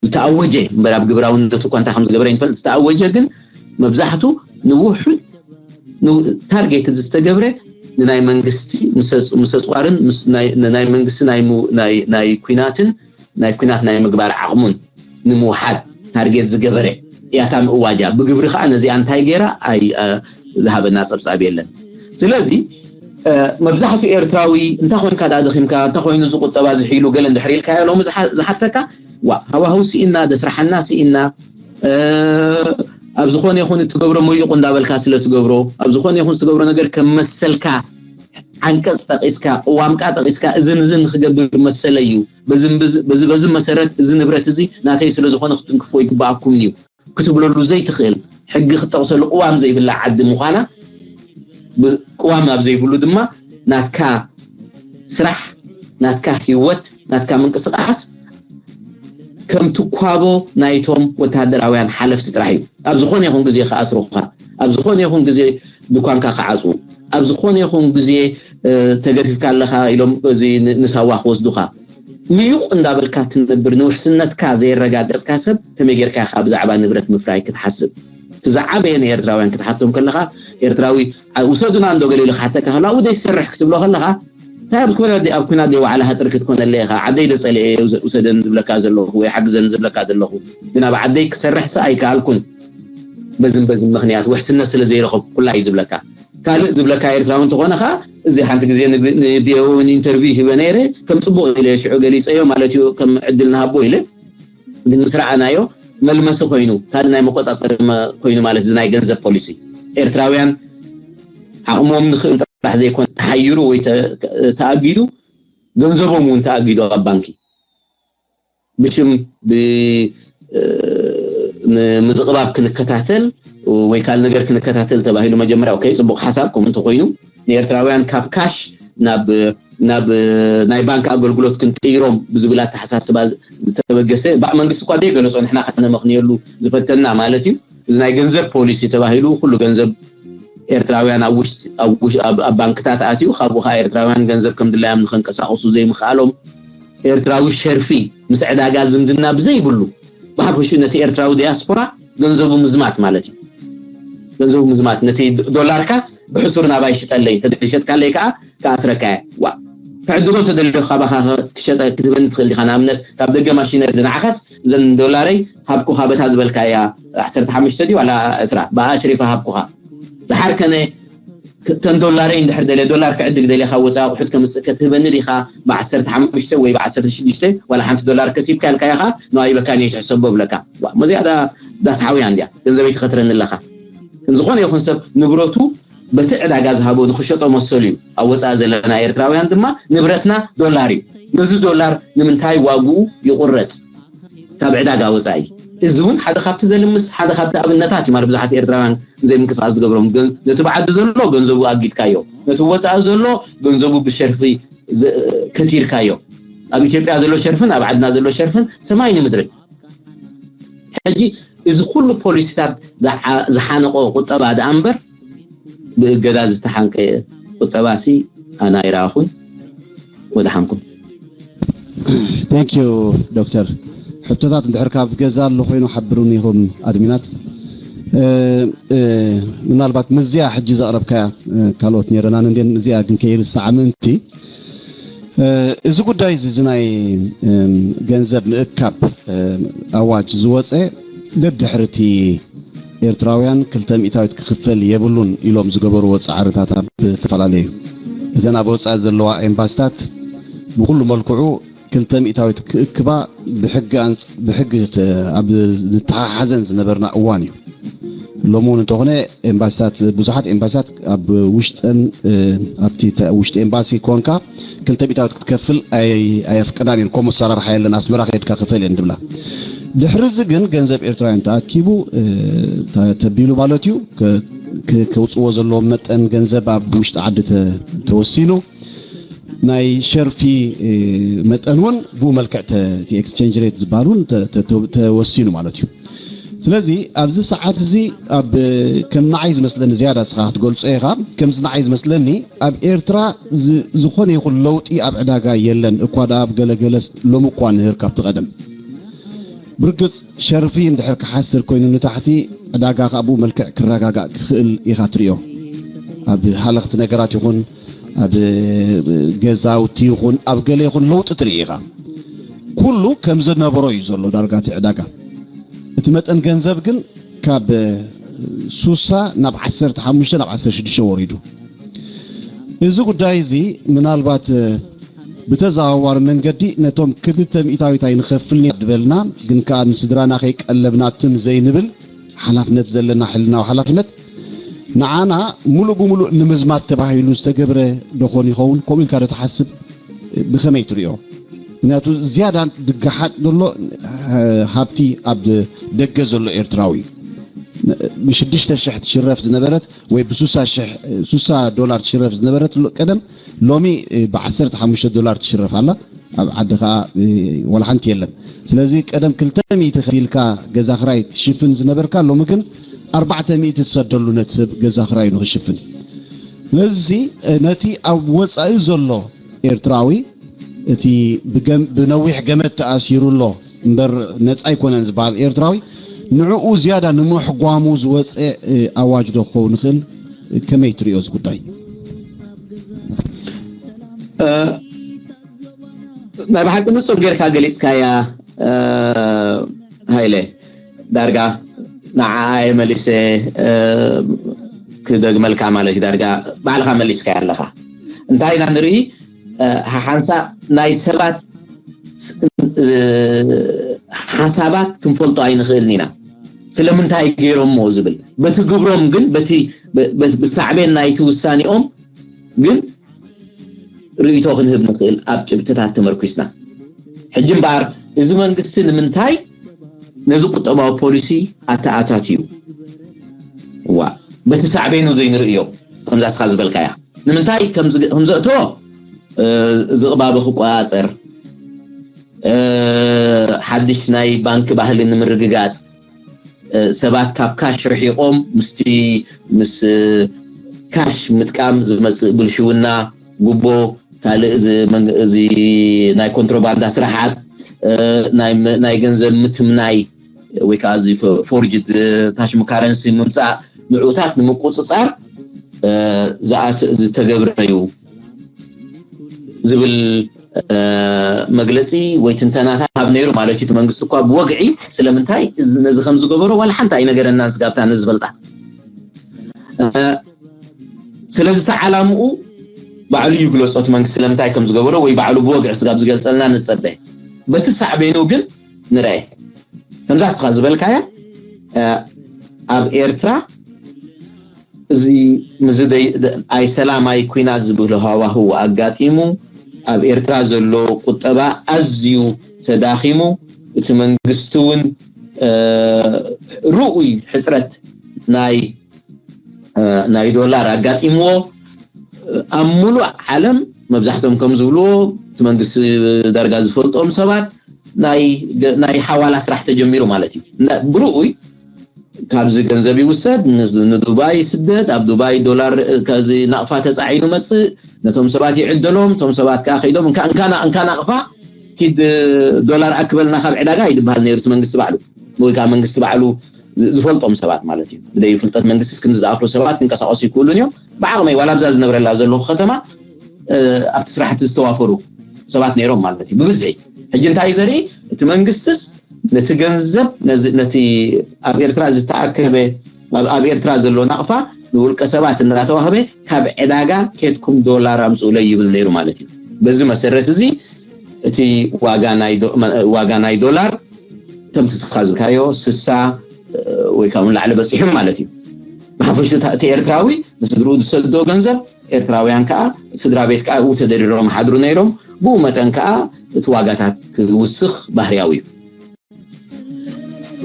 ዝተኣወጀ እምበር ኣብ ግብራውነቱ እኳ እንታይ ከም ዝገበረ ይንፈልጥ ዝተኣወጀ ግን መብዛሕቱ ንውሑድ ታርጌት ዝተገብረ ንናይ መንግስቲ ምሰፅዋርን ናይ መንግስቲ ናይ ኩናትን ናይ ኩናት ናይ ምግባር ዓቕሙን ንምውሓድ ታርጌት ዝገበረ እያታ ምእዋጃ ብግብሪ ከዓ ነዚኣ እንታይ ገይራ ኣይ ዝሃበና ፀብፃብ የለን ስለዚ መብዛሕትኡ ኤርትራዊ እንታይ ኮይንካ ዳ ደኺምካ እንታይ ኮይኑ ዝቁጠባ ዝሒሉ ገለ እንድሕር ኢልካዮ ሎሚ ዝሓተካ ዋ ሃዋህው ስኢና ደስራሓና ስኢና ኣብ ዝኾነ ይኹን እትገብሮ መይቑ እንዳበልካ ስለ ትገብሮ ኣብ ዝኾነ ይኹን ዝትገብሮ ነገር ከም መሰልካ ዓንቀፅ ጠቂስካ ቅዋምካ ጠቂስካ እዝን እዝን ክገብር መሰለ እዩ በዚ በዚ መሰረት እዚ ንብረት እዚ ናተይ ስለ ዝኾነ ክትንክፎ ይግባኣኩም እዩ ክትብለሉ ዘይትኽእል ሕጊ ክትጠቕሰሉ ቅዋም ዘይብላ ዓዲ ምዃና ቅዋም ኣብ ዘይብሉ ድማ ናትካ ስራሕ ናትካ ህይወት፣ ናትካ ምንቅስቃስ ከም ትኳቦ ናይቶም ወታደራውያን ሓለፍቲ ጥራሕ እዩ። ኣብ ዝኾነ ይኹን ግዜ ክኣስሩኻ፣ ኣብ ዝኾነ ይኹን ግዜ ድኳንካ ክዓጽዉ፣ ኣብ ዝኾነ ይኹን ግዜ ተገፊፍካ ኣለኻ ኢሎም እዚ ንሳዋ ክወስዱኻ፣ ምዩቕ እንዳበልካ ትነብር፣ ንውሕስነትካ ዘየረጋገጽካ ሰብ ከመይ ጌርካ ኢኻ ብዛዕባ ንብረት ምፍራይ ክትሓስብ? እቲ ዝዓበየ ንኤርትራውያን ክትሓቶም ከለኻ፣ ኤርትራዊ ውሰዱና እንዶ ገለ ኢሉ ክሓተካ ከሎ ኣብኡ ዘይትሰርሕ ክትብሎ ከለኻ፣ እንታይ ኣብ ኩናት ኣብ ኩናት ደይ ዋዕላ ሃጥር ክትኮነለ ኢኻ? ዓደይ ዶ ጸሊኤ ውሰደን ዝብለካ ዘለኹ ወይ ሓግዘን ዝብለካ ዘለኹ፣ ግን ኣብ ዓደይ ክሰርሕስ ኣይከኣልኩን፣ በዝን በዝን ምኽንያት ውሕስነት ስለ ዘይረኸብኩላ እዩ ዝብለካ። ካልእ ዝብለካ ኤርትራዊ እንተኾነ ኸኣ፣ እዚ ሓንቲ ግዜ ንቪኦኤ እውን ኢንተርቪው ሂበ ነይረ፣ ከም ጽቡቕ ኢለ ሽዑ ገሊጸዮ ማለት እዩ፣ ከም ዕድል ንሃቦ ኢለ። ግን ምስ ረኣናዮ፣ መልመሲ ኮይኑ፣ ካልእ ናይ መቆጻጸሪ ኮይኑ ማለት እዚ ናይ ገንዘብ ፖሊሲ፣ ኤርትራውያን ዓቕሞም ንኽእል ጥራሕ ዘይኮነ ተሓይሩ ወይ ተኣጊዱ፣ ገንዘቦም እውን ተኣጊዱ ኣብ ባንኪ ብሽም ንምዝቕባብ ክንከታተል ወይ ካልእ ነገር ክንከታተል ተባሂሉ መጀመርያ። ኦኬ፣ ጽቡቕ ሓሳብ። ከምኡ እንተኮይኑ ንኤርትራውያን ካብ ካሽ ናብ ናይ ባንክ ኣገልግሎት ክንቅይሮም ብዝብል ኣተሓሳስባ ዝተበገሰ፣ ባዕ መንግስቲ እኳ ዘይገለጾ፣ ንሕና ከነመኽንየሉ ዝፈተና ማለት እዩ። እዚ ናይ ገንዘብ ፖሊሲ ተባሂሉ ኩሉ ገንዘብ ኤርትራውያን ኣብ ውሽጢ ኣብ ባንክታት ኣትዩ፣ ካብኡ ከዓ ኤርትራውያን ገንዘብ ከም ድላዮም ንከንቀሳቕሱ ዘይምኽኣሎም፣ ኤርትራዊ ሸርፊ ምስ ዕዳጋ ዝምድና ብዘይብሉ፣ ብሓፈሹ ነቲ ኤርትራዊ ዲያስፖራ ገንዘቡ ምዝማት ማለት እዩ። ገንዘቡ ምዝማት፣ ነቲ ዶላርካስ ብሕሱር ናባይ ሽጠለይ፣ እንተዘይሸጥካለይ ከዓ ክኣስረካ እየ። ዋ፣ ክዕድጎ እንተደለኹ ካባኻ ክሸጠ ክትህበኒ ትኽእል ዲኻ? ንኣብነት ካብ ደገ ማሽነሪ ንዓኻስ እዘን ዶላረይ ሃብኩኻ፣ በታ ዝበልካያ ዓሰርተ ሓሙሽተ ድዩ ዋላ ዕስራ ብኣሽሪፋ ሃብኩኻ። ደሓር ከነ ተን ዶላረይ እንድሕር ደልየ፣ ዶላር ክዕድግ ደልየ፣ ካብ ወፃኢ ኣቑሑት ከምፅእ፣ ከትህበኒ ዲኻ? ብዓሰርተ ሓሙሽተ ወይ ብዓሰርተ ሽዱሽተ ዋላ ሓንቲ ዶላር ከሲብካ ኢልካ ኢኻ፣ ንዋይ በካን እየ ትሕሰቦ ብለካ። ዋ፣ መዚኣ ዳ ዳስሓውያ እንድያ፣ ገንዘበይ ትኸትረኒ ኣለኻ። ዝኾነ ይኹን ሰብ ንብረቱ በቲ ዕዳጋ ዝሃቦ ንኽሸጦ መሰሉ እዩ። ኣብ ወፃኢ ዘለና ኤርትራውያን ድማ ንብረትና ዶላር እዩ። ነዚ ዶላር ንምንታይ ዋግኡ ይቑረፅ? ካብ ዕዳጋ ወፃኢ። እዚ እውን ሓደ ካብቲ ዘልምስ፣ ሓደ ካብቲ ኣብነታት እዩ። ማለት ብዙሓት ኤርትራውያን ዘይምንቅስቃስ ዝገብሮም፣ ነቲ ብዓዲ ዘሎ ገንዘቡ ኣጊድካዮ፣ ነቲ ወፃኢ ዘሎ ገንዘቡ ብሸርፊ ከቲርካዮ። ኣብ ኢትዮጵያ ዘሎ ሸርፍን ኣብ ዓድና ዘሎ ሸርፍን ሰማይን ምድርን። ሕጂ እዚ ኩሉ ፖሊሲታት ዝሓነቆ ቁጠባ ደኣ እምበር ብእገዳ ዝተሓንቀ ቁጠባሲ ኣነ ኣይረኣኹን። ወደሓንኩም። Thank you ዶክተር። ሕቶታት እንድሕር ካብ ገዛ ኣሎ ኮይኑ ሓብሩኒ ኢኹም ኣድሚናት። ምናልባት ምዝያ ሕጂ ዘቕረብካያ ካልኦት ነይረናን እንዴን፣ እዚኣ ግን ከይርሳዓ ምእንቲ እዚ ጉዳይ እዚ ናይ ገንዘብ ምእካብ ኣዋጅ ዝወፀ ደድሕርቲ ኤርትራውያን ክልተ ሚእታዊት ክኽፈል የብሉን ኢሎም ዝገበርዎ ፃዕርታት ኣብ ዝተፈላለዩ እተን ኣብ ወፃኢ ዘለዋ ኤምባስታት ብኩሉ መልክዑ ክልተ ሚእታዊት ክእክባ ብሕጊ ኣብ ዝተሓሓዘን ዝነበርና እዋን እዩ። ሎሚ እውን እንተኾነ ኤምባሲታት ብዙሓት ኤምባሲታት ኣብ ውሽጠን ኣብቲ ውሽጢ ኤምባሲ ኮንካ ክልተ ሚእታዊት ክትከፍል ኣየፍቀዳን እየን። ከምኡ ኣሰራርሓ የለን፣ ኣስመራ ከድካ ክፈል እየን ድብላ። ድሕሪ እዚ ግን ገንዘብ ኤርትራውያን ተኣኪቡ ተቢሉ ማለት እዩ። ከውፅዎ ዘለዎም መጠን ገንዘብ ኣብ ውሽጢ ዓዲ ተወሲኑ፣ ናይ ሸርፊ መጠን እውን ብኡ መልክዕ እቲ exchange rate ዝበሃል እውን ተወሲኑ ማለት እዩ። ስለዚ ኣብዚ ሰዓት እዚ ኣብ ከም ንዓይ ዝመስለኒ፣ ዝያዳ እስኻ ክትገልጾ ኢኻ፣ ከምዚ ንዓይ ዝመስለኒ ኣብ ኤርትራ ዝኾነ ይኹን ለውጢ ኣብ ዕዳጋ የለን። እኳ ደኣ ኣብ ገለገለ ሎሚ እኳ ንህር ካብቲ ቀደም ብርግጽ ሸርፊ እንድሕር ክሓስር ኮይኑ ንታሕቲ ዕዳጋ ካብ ብኡ መልክዕ ክረጋጋእ ክኽእል ኢኻ ትርእዮ። ኣብ ሃለኽቲ ነገራት ይኹን ኣብ ገዛውቲ ይኹን ኣብ ገለ ይኹን ለውጢ ትርኢ ኢኻ። ኩሉ ከም ዝነበሮ እዩ ዘሎ ዳርጋ እቲ ዕዳጋ። እቲ መጠን ገንዘብ ግን ካብ ሱሳ ናብ ዓሰርተ ሓሙሽተ ናብ ዓሰርተ ሽዱሽተ ወሪዱ። እዚ ጉዳይ እዚ ምናልባት ብተዘዋዋሪ መንገዲ ነቶም ክልተ ሚእታዊት ኣይንኸፍልን ኢና ዝበልና ግን ከኣ ንስድራና ከይቀለብና ትም ዘይንብል ሓላፍነት ዘለና ሕልናዊ ሓላፍነት ንዓና ሙሉእ ብሙሉእ ንምዝማት ተባሂሉ ዝተገብረ ዶኾን ይኸውን? ከምኡ ኢልካ ዶ ትሓስብ? ብኸመይ ትሪኦ? ምክንያቱ ዝያዳ ድገሓጥ ዘሎ ሃብቲ ኣብ ደገ ዘሎ ኤርትራዊ እዩ። ብሽዱሽተ ሽሕ ትሽረፍ ዝነበረት ወይ ብሱሳ ሽሕ ሱሳ ዶላር ትሽረፍ ዝነበረት ቀደም ሎሚ ብዓሰርተ ሓሙሽተ ዶላር ትሽረፍ ኣላ። ኣብ ዓዲ ከዓ ዋላ ሓንቲ የለን። ስለዚ ቀደም ክልተ ሚእቲ ከፊልካ ገዛ ክራይ ትሽፍን ዝነበርካ ሎሚ ግን ኣርባዕተ ሚእቲ ትሰደሉ ነቲ ሰብ ገዛ ክራይ ንክሽፍን። ስለዚ ነቲ ኣብ ወፃኢ ዘሎ ኤርትራዊ እቲ ብነዊሕ ገመድ ተኣሲሩ ኣሎ እምበር ነፃ ኣይኮነን ዝበሃል ኤርትራዊ ንዕኡ ዝያዳ ንምሕጓሙ ዝወፀ ኣዋጅ ዶ ክኸውን ይኽእል? ከመይ ትሪኦ እዚ ጉዳይ? ናይ ብሓቂ ንፁር ጌርካ ገሊፅካያ ሃይለ። ዳርጋ ንዓኣ እየ መሊሰ ክደግመልካ ማለት እዩ። ዳርጋ ባዕልኻ መሊስካያ ኣለኻ። እንታይ ኢና ንርኢ? ሓሓንሳ ናይ ሰባት ሓሳባት ክንፈልጦ ኣይንኽእልን ኢና። ስለምንታይ ገይሮሞ ዝብል በቲ ግብሮም ግን በቲ ብሳዕቤን ናይቲ ውሳኔኦም ግን ርእይቶ ክንህብ ንኽእል ኣብ ጭብጥታት ተመርኩስና። ሕጂ እምበኣር እዚ መንግስቲ ንምንታይ ነዚ ቁጠባዊ ፖሊሲ ኣተኣታትዩ? ዋ በቲ ሳዕቤኑ ዘይንርእዮ ከምዛ ስኻ ዝበልካያ ንምንታይ ከምዘእትዎ ዝቕባበ ክቆፃፀር ሓድሽ ናይ ባንክ ባህሊ ንምርግጋፅ ሰባት ካብ ካሽ ርሒቆም ምስቲ ምስ ካሽ ምጥቃም ዝመፅእ ብልሽውና፣ ጉቦ፣ ካልእ እዚ ናይ ኮንትሮባንዳ ስራሓት፣ ናይ ገንዘብ ምትምናይ ወይ ከዓ እዚ ፎርጅድ ታሽም ካረንሲ ምምፃእ ንዕኡታት ንምቁፅፃር ዝተገብረ እዩ ዝብል መግለፂ ወይ ትንተናታት ኣብ ነይሩ ማለት እዩ። እቲ መንግስቲ እኳ ብወግዒ ስለምንታይ ነዚ ከም ዝገበሮ ዋላ ሓንቲ ኣይነገረናን ስጋብታ ንዝፈልጣ። ስለዚ ተዓላምኡ ባዕሉ እዩ ግለፆ እቲ መንግስቲ ስለምንታይ ከም ዝገበሮ ወይ ባዕሉ ብወግዒ ስጋብ ዝገልፀልና ንፀበ። በቲ ሳዕቤኑ ግን ንርአ ከምዛ ስኻ ዝበልካያ ኣብ ኤርትራ እዚ ምዚ ኣይ ሰላም ኣይ ኩናት ዝብህሎ ሃዋህው ኣጋጢሙ ኣብ ኤርትራ ዘሎ ቁጠባ ኣዝዩ ተዳኺሙ እቲ መንግስቲ እውን ርኡይ ሕፅረት ናይ ናይ ዶላር ኣጋጢምዎ ኣብ ሙሉእ ዓለም መብዛሕቶም ከም ዝብልዎ እቲ መንግስቲ ዳርጋ ዝፈልጦም ሰባት ናይ ሓዋላ ስራሕ ተጀሚሩ ማለት እዩ። ብርኡይ ካብዚ ገንዘብ ይውሰድ ንዱባይ ይስደድ ኣብ ዱባይ ዶላር ከዚ ናቕፋ ተፃዒኑ መፅእ ነቶም ሰባት ይዕደሎም እቶም ሰባት ከዓ ከይዶም እንካ ናቕፋ ኪድ ዶላር ኣክበልና ካብ ዕዳጋ ይድበሃል ነይሩ እቲ መንግስቲ ባዕሉ ወይ ከዓ መንግስቲ ባዕሉ ዝፈልጦም ሰባት ማለት እዩ። ብደይ ፍልጠት መንግስቲ እስክን ዝኣኽሉ ሰባት ክንቀሳቀሱ ይክእሉን እዮም። ብዓቕመይ ዋላ ብዛ ዝነብረላ ዘለኹ ከተማ ኣብቲ ስራሕቲ ዝተዋፈሩ ሰባት ነይሮም ማለት እዩ ብብዝሒ። ሕጂ እንታይ ዘርኢ እቲ መንግስትስ ነቲ ገንዘብ ነቲ ኣብ ኤርትራ ዝተኣከበ ኣብ ኤርትራ ዘሎ ናቕፋ ንውልቀ ሰባት እናተዋህበ ካብ ዕዳጋ ኬድኩም ዶላር ኣምፅኡለይ ይብል ነይሩ ማለት እዩ። በዚ መሰረት እዚ እቲ ዋጋ ናይ ዶላር ከምቲ ስኻ ዝብልካዮ ስሳ ወይ ካብ ንላዕሊ በፂሑ ማለት እዩ። ብሓፈሽኡ እቲ ኤርትራዊ ንስድርኡ ዝሰዶ ገንዘብ ኤርትራውያን ከዓ ስድራ ቤት ከዓ ኡ ተደሪሮም ሓድሩ ነይሮም። ብኡ መጠን ከዓ እቲ ዋጋታት ክውስኽ ባህርያዊ እዩ።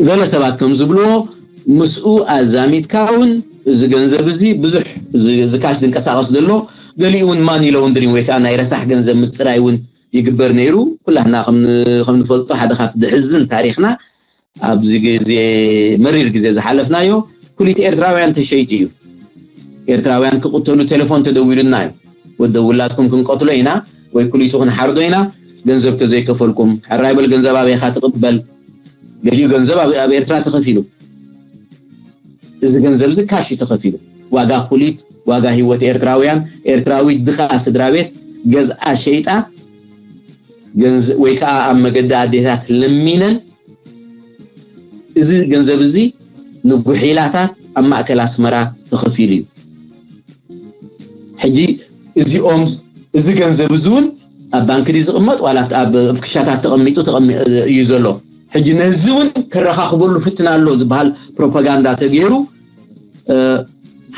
ገለ ሰባት ከም ዝብልዎ ምስኡ ኣዛሚድካ እውን እዚ ገንዘብ እዚ ብዙሕ ዝካሽ ዝንቀሳቀስ ዘሎ ገሊኡ እውን ማኒ ላውንድሪንግ ወይ ከዓ ናይ ረሳሕ ገንዘብ ምፅራይ እውን ይግበር ነይሩ። ኩላህና ከም ንፈልጦ ሓደ ካብቲ ድሕዝን ታሪክና ኣብዚ ግዜ መሪር ግዜ ዝሓለፍናዮ ኩሊት ኤርትራውያን ተሸይጡ እዩ። ኤርትራውያን ክቕተሉ ቴሌፎን ተደዊሉና እዩ። ወደ ውላድኩም ክንቀትሎ ኢና ወይ ኩሊቱ ክንሓርዶ ኢና ገንዘብ ተዘይከፈልኩም ሕራይ በል ገንዘብ ኣበይኻ ትቕበል። ገሊኡ ገንዘብ ኣብ ኤርትራ ተኸፊሉ እዚ ገንዘብ እዚ ካሽ እዩ ተኸፊሉ። ዋጋ ኩሊት ዋጋ ህይወት ኤርትራውያን ኤርትራዊ ድኻ ስድራ ቤት ገዝኣ ሸይጣ ወይ ከዓ ኣብ መገዲ ኣዴታት ለሚነን እዚ ገንዘብ እዚ ንጉሒላታት ኣብ ማእከል ኣስመራ ተኸፊሉ እዩ። ሕጂ እዚኦም እዚ ገንዘብ እዚ እውን ኣብ ባንክ ድዩ ዝቕመጥ ዋላ ኣብ ክሻታት ተቐሚጡ እዩ ዘሎ። ሕጂ ነዚ እውን ከረኻኽበሉ ፍትና ኣሎ ዝበሃል ፕሮፓጋንዳ ተገይሩ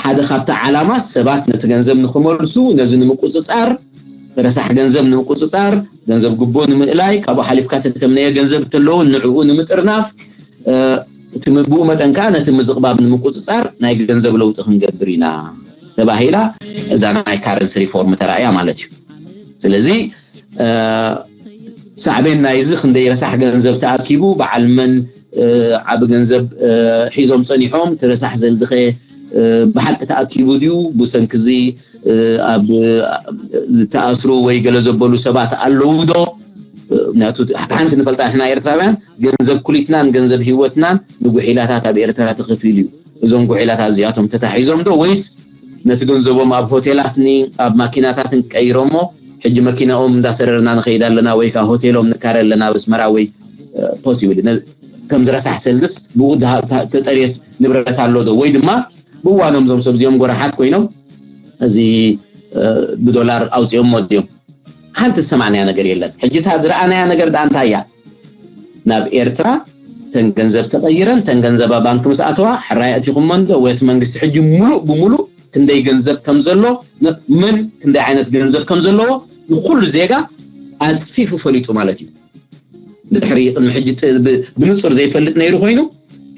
ሓደ ካብቲ ዓላማ ሰባት ነቲ ገንዘብ ንክመልሱ ነዚ ንምቁፅፃር ረሳሕ ገንዘብ ንምቁፅፃር ገንዘብ ጉቦ ንምእላይ ካብኡ ሓሊፍካ ተተምነየ ገንዘብ እንተለውን ንዕኡ ንምጥርናፍ እቲ ብኡ መጠን ከዓ ነቲ ምዝቕባብ ንምቁፅፃር ናይ ገንዘብ ለውጢ ክንገብር ኢና ተባሂላ እዛ ናይ ካረንሲ ሪፎርም ተራእያ ማለት እዩ። ስለዚ ሳዕቤን ናይዚ ክንደይ ረሳሕ ገንዘብ ተኣኪቡ፣ በዓል መን ዓቢ ገንዘብ ሒዞም ፀኒሖም፣ እቲ ረሳሕ ዘልድኸ ብሓቂ ተኣኪቡ ድዩ፣ ብሰንክዚ ኣብ ዝተኣስሩ ወይ ገለ ዘበሉ ሰባት ኣለዉ ዶ? ምክንያቱ ሓንቲ ንፈልጣ ንሕና ኤርትራውያን ገንዘብ ኩሊትናን ገንዘብ ህይወትናን ንጉሒላታት ኣብ ኤርትራ ተኸፊሉ እዩ። እዞም ጉሒላታት እዚኣቶም ተታሒዞም ዶ ወይስ ነቲ ገንዘቦም ኣብ ሆቴላትኒ ኣብ ማኪናታትን ቀይሮሞ ሕጂ መኪናኦም እንዳሰረርና ንኸይድ ኣለና ወይ ከዓ ሆቴሎም ንካረ ኣለና ኣብ ኣስመራ ወይ ፖሲብል ከምዚ ረሳሕ ሰልድስ ብኡ ተጠርየስ ንብረት ኣሎ ዶ ወይ ድማ ብእዋኖም እዞም ሰብ እዚኦም ጎራሓት ኮይኖም እዚ ብዶላር ኣውፂኦሞ ድዮም? ሓንቲ ዝሰማዕናያ ነገር የለን። ሕጂ እታ ዝረኣናያ ነገር ደኣ እንታይ እያ? ናብ ኤርትራ ተን ገንዘብ ተቐይረን ተን ገንዘባ ባንክ ምስ ኣተዋ ሕራይ ኣቲኹሞ እንዶ ወይ እቲ መንግስቲ ሕጂ ሙሉእ ብሙሉእ ክንደይ ገንዘብ ከም ዘሎ መን ክንደይ ዓይነት ገንዘብ ከም ዘለዎ ንኩሉ ዜጋ ኣፅፊፉ ፈሊጡ ማለት እዩ። ድሕሪ ቅድሚ ሕጂ ብንፁር ዘይፈልጥ ነይሩ ኮይኑ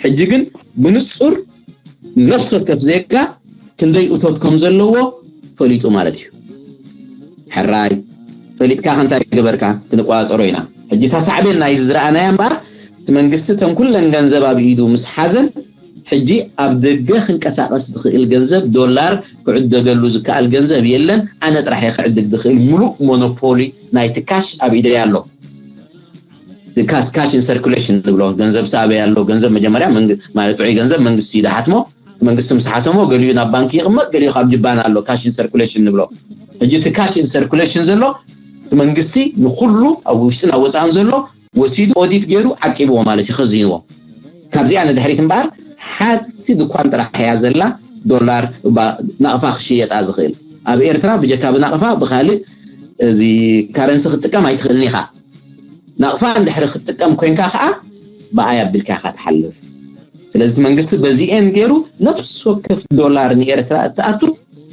ሕጂ ግን ብንፁር ነፍሲ ወከፍ ዜጋ ክንደይ እቶት ከም ዘለዎ ፈሊጡ ማለት እዩ። ሕራይ ፈሊጥካ ከንታይ ገበርካ ክንቆፃፀሮ ኢና። ሕጂ እታ ሳዕቤን ናይ ዝረኣናያ እምበኣር እቲ መንግስቲ እተን ኩለን ገንዘብ ኣብ ኢዱ ምስ ሓዘን ሕጂ ኣብ ደገ ክንቀሳቀስ ዝኽእል ገንዘብ ዶላር ክዕደገሉ ዝከኣል ገንዘብ የለን። ኣነ ጥራሕ እየ ክዕድግ ዝኽእል። ሙሉእ ሞኖፖሊ ናይቲ ካሽ ኣብ ኢደይ ኣሎ። ካሽ ኢን ሰርኩሌሽን ንብሎ ገንዘብ ሳበይ ኣሎ። ገንዘብ መጀመርያ ማለት ጥዑይ ገንዘብ መንግስቲ እዩ ዝሓትሞ። መንግስቲ ምስ ሓተሞ ገሊኡ ናብ ባንክ ይቕመጥ፣ ገሊኡ ካብ ጅባና ኣሎ። ካሽ ኢን ሰርኩሌሽን ንብሎ። ሕጂ እቲ ካሽ ኢን ሰርኩሌሽን ዘሎ እቲ መንግስቲ ንኩሉ ኣብ ውሽጥን ኣብ ወፃእን ዘሎ ወሲዱ ኦዲት ገይሩ ዓቂብዎ ማለት እዩ፣ ከዚንዎ። ካብዚኣ ንድሕሪት እምበኣር ሓንቲ ድኳን ጥራሕ እያ ዘላ ዶላር ናቕፋ ክሽየጣ ዝኽእል። ኣብ ኤርትራ ብጀካ ብናቕፋ ብካልእ እዚ ካረንሲ ክትጥቀም ኣይትኽእልን ኢኻ። ናቕፋ እንድሕሪ ክትጥቀም ኮንካ ከዓ ብኣይ ኣቢልካ ኢኻ ትሓልፍ። ስለዚ እቲ መንግስቲ በዚኤን ገይሩ ነፍሲ ወከፍ ዶላር ንኤርትራ እትኣቱ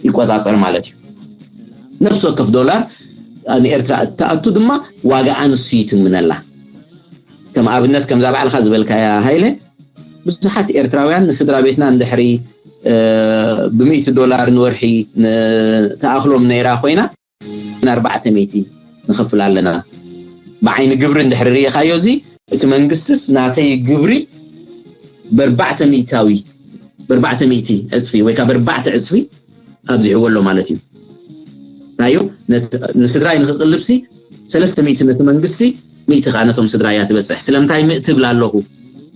ይቆፃፀር ማለት እዩ። ነፍሲ ወከፍ ዶላር ንኤርትራ እትኣቱ ድማ ዋጋኣ ንሱ ይትምነላ። ከም ኣብነት ከምዛ ባዕልካ ዝበልካያ ሃይለ ብዙሓት ኤርትራውያን ንስድራ ቤትና እንድሕሪ ብሚእቲ ዶላር ንወርሒ ተኣኽሎም ነይራ ኮይና ኣርባዕተ ሚእቲ ንኸፍል ኣለና። ብዓይኒ ግብሪ እንድሕሪ ርኢኻዮ እዚ እቲ መንግስትስ ናተይ ግብሪ በርባዕተ ሚእታዊ በርባዕተ ሚእቲ ዕፅፊ ወይ ከዓ በርባዕተ ዕፅፊ ኣብዚሕዎ ኣሎ ማለት እዩ። ታዩ ንስድራይ ንክቅልብሲ ሰለስተ ሚእቲ ነቲ መንግስቲ ሚእቲ ከዓ ነቶም ስድራያ ትበፅሕ። ስለምንታይ ምእቲ ብላ ኣለኹ?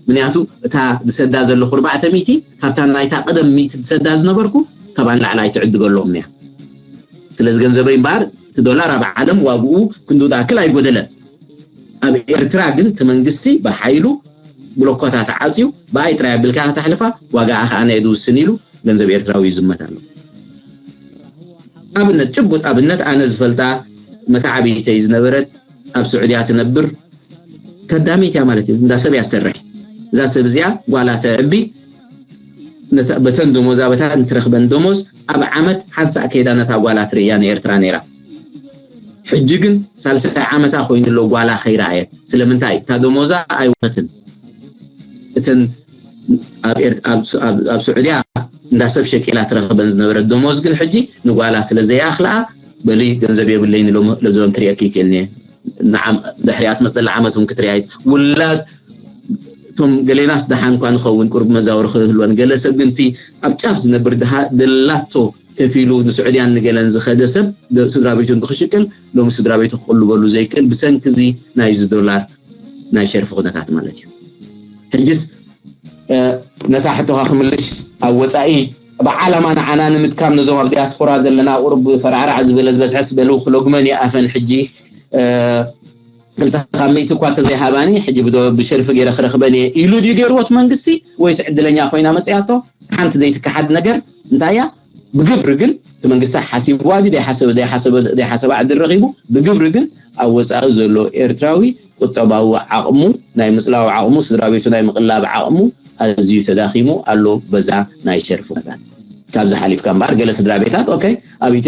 ምክንያቱ እታ ዝሰዳ ዘለኹ ኣርባዕተ ሚእቲ ካብታ ናይታ ቀደም ሚእቲ ዝሰዳ ዝነበርኩ ካብኣን ላዕሊ ኣይትዕድገሎም እያ። ስለዚ ገንዘበይ እምበኣር እቲ ዶላር ኣብ ዓለም ዋግኡ ክንዱ ዝኣክል ኣይጎደለን። ኣብ ኤርትራ ግን እቲ መንግስቲ ብሓይሉ ብሎኮታ ተዓፅዩ ብኣይ ጥራይ ኣቢልካ ከተሕልፋ ዋጋኣ ከዓ ናይ ዝውስን ኢሉ ገንዘብ ኤርትራዊ ይዝመት ኣሎ። ኣብነት ጭቡጥ ኣብነት ኣነ ዝፈልጣ መተዓቢተይ ዝነበረት ኣብ ስዑድያ ትነብር ከዳሚት እያ ማለት እዩ። እንዳ ሰብ እያ ትሰርሕ። እዛ ሰብ እዚኣ ጓላ ተዕቢ በተን ደሞዛ በታ ንትረኽበን ደሞዝ ኣብ ዓመት ሓንሳእ ከይዳ ነታ ጓላ ትርእያ ንኤርትራ ነይራ። ሕጂ ግን ሳልሳይ ዓመታ ኮይኑ ኣሎ ጓላ ከይረኣየት። ስለምንታይ? እታ ደሞዛ ኣይወሰትን። እተን ኣብ ስዑድያ እንዳ ሰብ ሸቂላ ትረኽበን ዝነበረት ደሞዝ ግን ሕጂ ንጓላ ስለ ዘይኣኽልኣ በሊ ገንዘብ የብለይን ኢሎም ለብዞም ክርእየኪ ይክእልኒ። ንዓም ድሕሪኣ ትመፅእ ዘላ ዓመት እውን ክትሪኣ ውላድ እቶም ገሌናስ ደሓን እኳ ንኸውን ቁሩብ መዛወሪ ክህልወን ገለ ሰብ ግን እቲ ኣብ ጫፍ ዝነብር ድሃ ደላቶ ከፊሉ ንስዑድያን ንገለን ዝኸደ ሰብ ስድራ ቤቱ እንትኽሽቅል ሎሚ ስድራ ቤቱ ክቕልበሉ ዘይክእል ብሰንኪ እዚ ናይዚ ዶላር ናይ ሸርፊ ኩነታት ማለት እዩ። ሕጅስ ነታ ሕቶኻ ክምልሽ ኣብ ወፃኢ ብዓላማ ንዓና ንምድካም ነዞም ኣብ ዲያስፖራ ዘለና ቁሩብ ፈራዕራዕ ዝበለ ዝበዝሐስ በሉ ክለጉመን ይኣፈን ሕጂ ክልተ ካብ ሚእቲ እኳ ተዘይሃባኒ ሕጂ ብሸርፊ ገይረ ክረኽበን እየ ኢሉ ድዩ ገይርዎ እቲ መንግስቲ ወይስ ዕድለኛ ኮይና መፅያቶ? ሓንቲ ዘይትከሓድ ነገር እንታይ እያ? ብግብሪ ግን እቲ መንግስቲ ሓሲብዋ ድዩ ዘይሓሰበ ዘይሓሰበ ዘይሓሰባ ዕድል ረኺቡ ብግብሪ ግን ኣብ ወፃኢ ዘሎ ኤርትራዊ ቁጠባዊ ዓቕሙ ናይ ምፅላው ዓቕሙ ስድራ ቤቱ ናይ ምቕላብ ዓቕሙ ኣዝዩ ተዳኺሙ ኣሎ። በዛ ናይ ሸርፊ ኩነታት ካብዚ ሓሊፍካ እምበኣር ገለ ስድራ ቤታት ኦኬ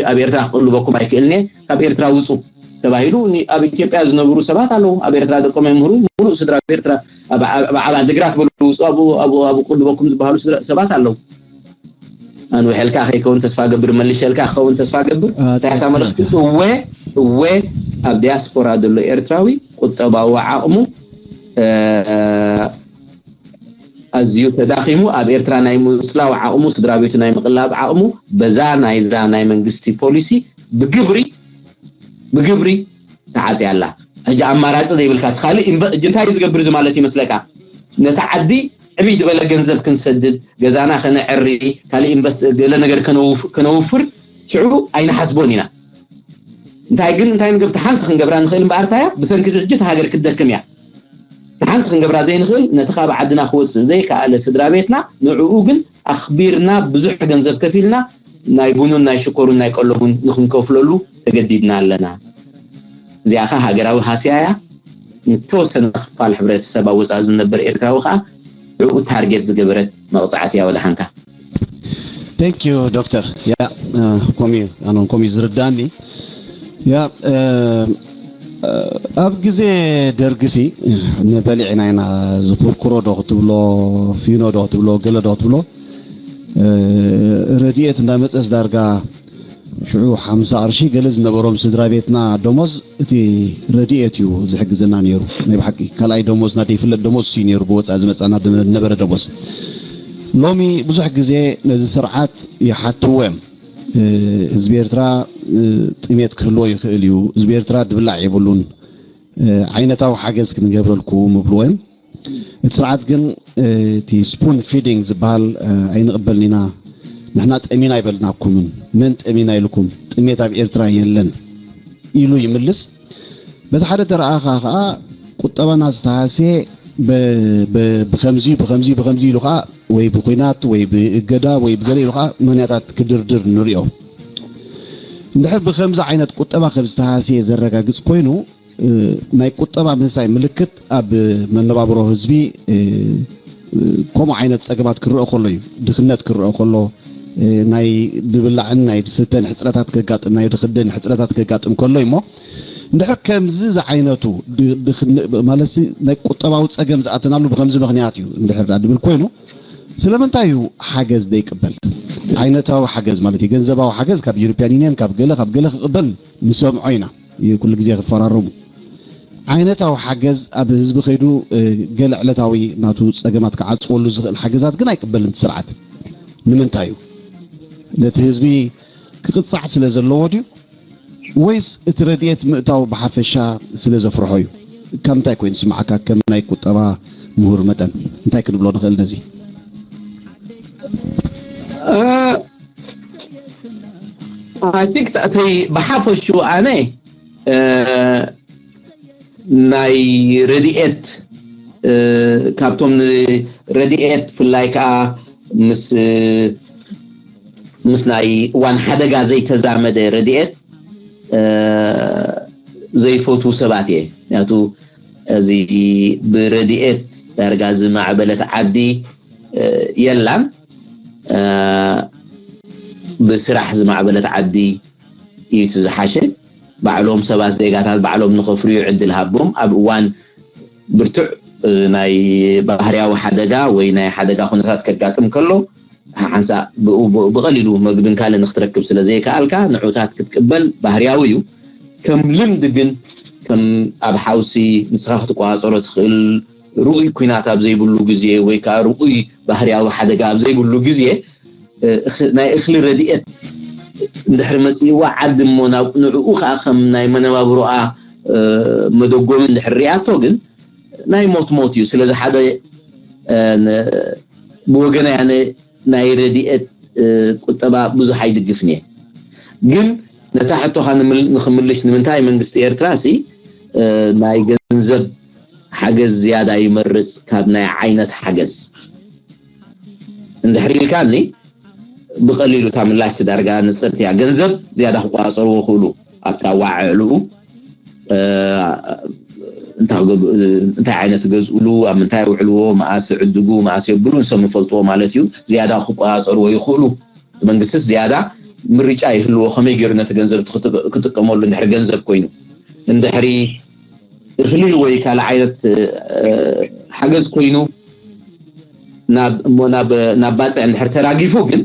ኣብ ኤርትራ ክቕልበኩም ኣይክእልን እየ ካብ ኤርትራ ውፁ ተባሂሉ ኣብ ኢትዮጵያ ዝነብሩ ሰባት ኣለዉ። ኣብ ኤርትራ ደቆም የምህሩ፣ ሙሉእ ስድራ ኣብ ኤርትራ ኣብ ዓባድግራት በሉ ውፅኡ ኣብኡ ኣብኡ ቅልበኩም ዝበሃሉ ሰባት ኣለዉ። ኣንውሐልካ ከይከውን ተስፋ ገብር፣ መልሸልካ ክኸውን ተስፋ ገብር። እንታይ እታ መልእኽቲ? እወ እወ ኣብ ዲያስፖራ ዘሎ ኤርትራዊ ቁጠባዊ ዓቕሙ ኣዝዩ ተዳኺሙ፣ ኣብ ኤርትራ ናይ ምጽላው ዓቕሙ፣ ስድራ ቤቱ ናይ ምቕላብ ዓቕሙ በዛ ናይዛ ናይ መንግስቲ ፖሊሲ ብግብሪ ብግብሪ ተዓጽያ ኣላ። ሕጂ ኣማራጺ ዘይብልካ እቲ ካልእ እንታይ ዝገብር እዚ ማለት ይመስለካ? ነቲ ዓዲ ዕብይ ዝበለ ገንዘብ ክንሰድድ፣ ገዛና ከነዕሪ፣ ካልእ ኢንቨስት ገለ ነገር ከነውፍር ሽዑ ኣይንሓስቦን ኢና። እንታይ ግን እንታይ ንገብር ሓንቲ ክንገብራ ንኽእል እምበኣር እንታይ እያ? ብሰንኪ እዚ ሕጂ እታ ሃገር ክትደክም እያ። ሓንቲ ክንገብራ ዘይንኽእል ነቲ ካብ ዓድና ክወፅእ ዘይከኣለ ስድራ ቤትና ንዕኡ ግን ኣኽቢርና ብዙሕ ገንዘብ ከፊልና ናይ ቡኑን ናይ ሽኮሩን ናይ ቀለቡን ንክንከፍለሉ ተገዲድና ኣለና። እዚኣ ኸ ሃገራዊ ሃስያ እያ። ንተወሰነ ክፋል ሕብረተሰብ ኣብ ወፃኢ ዝነበር ኤርትራዊ ከዓ ንዕኡ ታርጌት ዝገበረት መቕፃዕቲ እያ። ወደሓንካ። Thank you ዶክተር። ያ ከምኡ ኣነ ከምኡ ዝርዳኒ ያ ኣብ ግዜ ደርግሲ ንበሊዕና ኢና ዝኩርኩሮ ዶ ክትብሎ ፊኖ ዶ ክትብሎ ገለ ዶ ክትብሎ ረድኤት እንዳመፀስ ዳርጋ ሽዑ ሓምሳ ቅርሺ ገለ ዝነበሮም ስድራ ቤትና ደሞዝ እቲ ረድኤት እዩ ዝሕግዘና ነይሩ። ናይ ብሓቂ ካልኣይ ደሞዝና ዘይፍለጥ ደሞዝ እዩ ነይሩ ብወፃኢ ዝመፃና ነበረ ደሞዝ። ሎሚ ብዙሕ ግዜ ነዚ ስርዓት ይሓትዎ እዮም። ህዝቢ ኤርትራ ጥሜት ክህልዎ ይኽእል እዩ፣ ህዝቢ ኤርትራ ድብላዕ የብሉን፣ ዓይነታዊ ሓገዝ ክንገብረልኩም ይብልዎ እዮም። እቲ ስርዓት ግን እቲ ስፑን ፊዲንግ ዝበሃል ኣይንቕበልን ኢና፣ ንሕና ጠሚና ኣይበልናኩምን፣ መን ጠሚና ኢልኩም፣ ጥሜት ኣብ ኤርትራ የለን ኢሉ ይምልስ። በቲ ሓደ ተረኣኻ ከዓ ቁጠባና ዝተሃስየ ብከምዚ ብከምዚ ብከምዚ ኢሉ ከዓ ወይ ብኩናት ወይ ብእገዳ ወይ ብገለ ኢሉ ከዓ ምክንያታት ክድርድር ንሪኦ። እንድሕር ብከምዚ ዓይነት ቁጠባ ከም ዝተሃስየ ዘረጋግፅ ኮይኑ ናይ ቁጠባ ምህሳይ ምልክት ኣብ መነባብሮ ህዝቢ ከምኡ ዓይነት ፀገማት ክረአ ከሎ እዩ። ድኽነት ክረአ ከሎ ናይ ድብላዕን ናይ ድስተን ሕፅረታት ከጋጥም ናይ ድኽድን ሕፅረታት ከጋጥም ከሎ እሞ እንድሕር ከምዚ ዝዓይነቱ ማለት ናይ ቁጠባዊ ፀገም ዝኣተናሉ ብከምዚ ምክንያት እዩ እንድሕር ድብል ኮይኑ ስለምንታይ እዩ ሓገዝ ዘይቅበል? ዓይነታዊ ሓገዝ ማለት እዩ ገንዘባዊ ሓገዝ ካብ ዩሮፒያን ዩኒየን ካብ ገለ ካብ ገለ ክቅበል ንሰምዖ ኢና። ኩሉ ግዜ ክፈራረሙ ዓይነታዊ ሓገዝ ኣብ ህዝቢ ከይዱ ገለ ዕለታዊ ናቱ ፀገማት ክዓፅወሉ ዝኽእል ሓገዛት ግን ኣይቅበልን ስርዓት። ንምንታይ እዩ? ነቲ ህዝቢ ክቕፃዕ ስለ ዘለዎ ድዩ ወይስ እቲ ረድኤት ምእታው ብሓፈሻ ስለ ዘፍርሖ እዩ? ካብ ምንታይ ኮይኑ ስምዓካ ከም ናይ ቁጠባ ምሁር መጠን እንታይ ክንብሎ ንኽእል ነዚ? I think ተይ ብሓፈሹ ኣነ ናይ ረድኤት ካብቶም ረድኤት ፍላይ ከዓ ምስ ምስ ናይ እዋን ሓደጋ ዘይተዛመደ ረድኤት ዘይፈትዉ ሰባት እየ። ምክንያቱ እዚ ብረድኤት ዳርጋ ዝማዕበለት ዓዲ የላን። ብስራሕ ዝማዕበለት ዓዲ እዩ እቲ ዝሓሸ። ባዕሎም ሰባት ዜጋታት ባዕሎም ንኸፍርዩ ዕድል ሃቦም። ኣብ እዋን ብርቱዕ ናይ ባህርያዊ ሓደጋ ወይ ናይ ሓደጋ ኩነታት ከጋጥም ከሎ ሓንሳእ ብኡ ብኡ ብቐሊሉ መግብን ካልእ ንክትረክብ ስለ ዘይከኣልካ ንዑታት ክትቅበል ባህርያዊ እዩ። ከም ልምዲ ግን ከም ኣብ ሓውሲ ንስኻ ክትቆፃፀሮ ትኽእል ርኡይ ኲናት ኣብ ዘይብሉ ግዜ ወይ ከዓ ርኡይ ባህርያዊ ሓደጋ ኣብ ዘይብሉ ግዜ ናይ እኽሊ ረድኤት እንድሕር መፅእዋ ዓዲ እሞ ናብ ንዕኡ ከዓ ከም ናይ መነባብሮኣ መደጎሚ እንድሕር ሪኣቶ ግን ናይ ሞት ሞት እዩ። ስለዚ ሓደ ብወገናይ ኣነ ናይ ረድኤት ቁጠባ ብዙሕ ኣይድግፍን እየ። ግን ነታ ሕቶኻ ንክምልሽ ንምንታይ መንግስቲ ኤርትራ ሲ ናይ ገንዘብ ሓገዝ ዝያዳ ይመርፅ ካብ ናይ ዓይነት ሓገዝ እንድሕር ኢልካኒ ብቐሊሉ እታ ምላሽ ዳርጋ ንፅርቲ እያ። ገንዘብ ዝያዳ ክቆፃፀርዎ ይኽእሉ ኣብቲ ኣዋዕዕልኡ እንታይ ዓይነት ገዝእሉ ኣብ ምንታይ የውዕልዎ መኣስ ዕድጉ መኣስ የብሉ ንሶም ይፈልጥዎ ማለት እዩ። ዝያዳ ክቆፃፀርዎ ይኽእሉ። መንግስቲ ዝያዳ ምርጫ ይህልዎ ከመይ ገይሩ ነቲ ገንዘብ ክጥቀመሉ እንድሕር ገንዘብ ኮይኑ እንድሕሪ እኽሊ ወይ ካልእ ዓይነት ሓገዝ ኮይኑ እሞ ናብ ባፅዕ እንድሕር ተራጊፉ ግን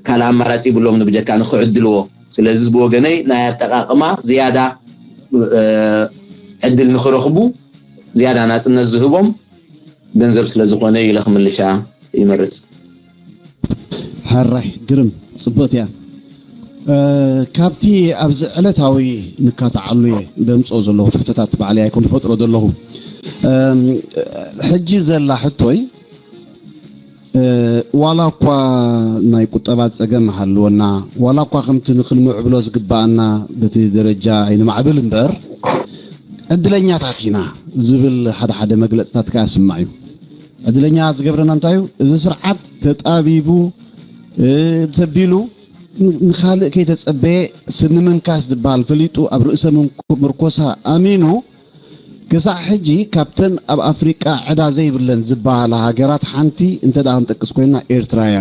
ካልእ ኣማራፂ ይብሎም ብጀካ ንክዕድልዎ። ስለዚ ብወገነይ ናይ ኣጠቃቅማ ዝያዳ ዕድል ንክረኽቡ ዝያዳ ናፅነት ዝህቦም ገንዘብ ስለዝኾነ ኢለ ክምልሻ ይመርፅ። ሕራይ ግርም ፅብቕቲ እያ። ካብቲ ኣብዚ ዕለታዊ ንካትዓሉ እየ ደምፅኦ ዘለኹ ትሕቶታት ባዕለይ ኣይኮን ዝፈጥሮ ዘለኹ። ሕጂ ዘላ ሕቶይ ዋላ እኳ ናይ ቁጠባ ፀገም ሃልወና ዋላ እኳ ከምቲ ንክንምዕብሎ ዝግባኣና በቲ ደረጃ ኣይንማዕብል እምበር ዕድለኛታት ኢና ዝብል ሓደ ሓደ መግለፅታት ከዓ ይስማዕ እዩ። ዕድለኛ ዝገብረና እንታይ እዩ? እዚ ስርዓት ተጣቢቡ ተቢሉ ንካልእ ከይተፀበየ ስኒ ምንካስ ዝበሃል ፈሊጡ ኣብ ርእሰ ምርኮሳ ኣሚኑ ክሳዕ ሕጂ ካብተን ኣብ ኣፍሪቃ ዕዳ ዘይብለን ዝበሃላ ሃገራት ሓንቲ እንተ ደኣ ክንጠቅስ ኮይና ኤርትራ እያ።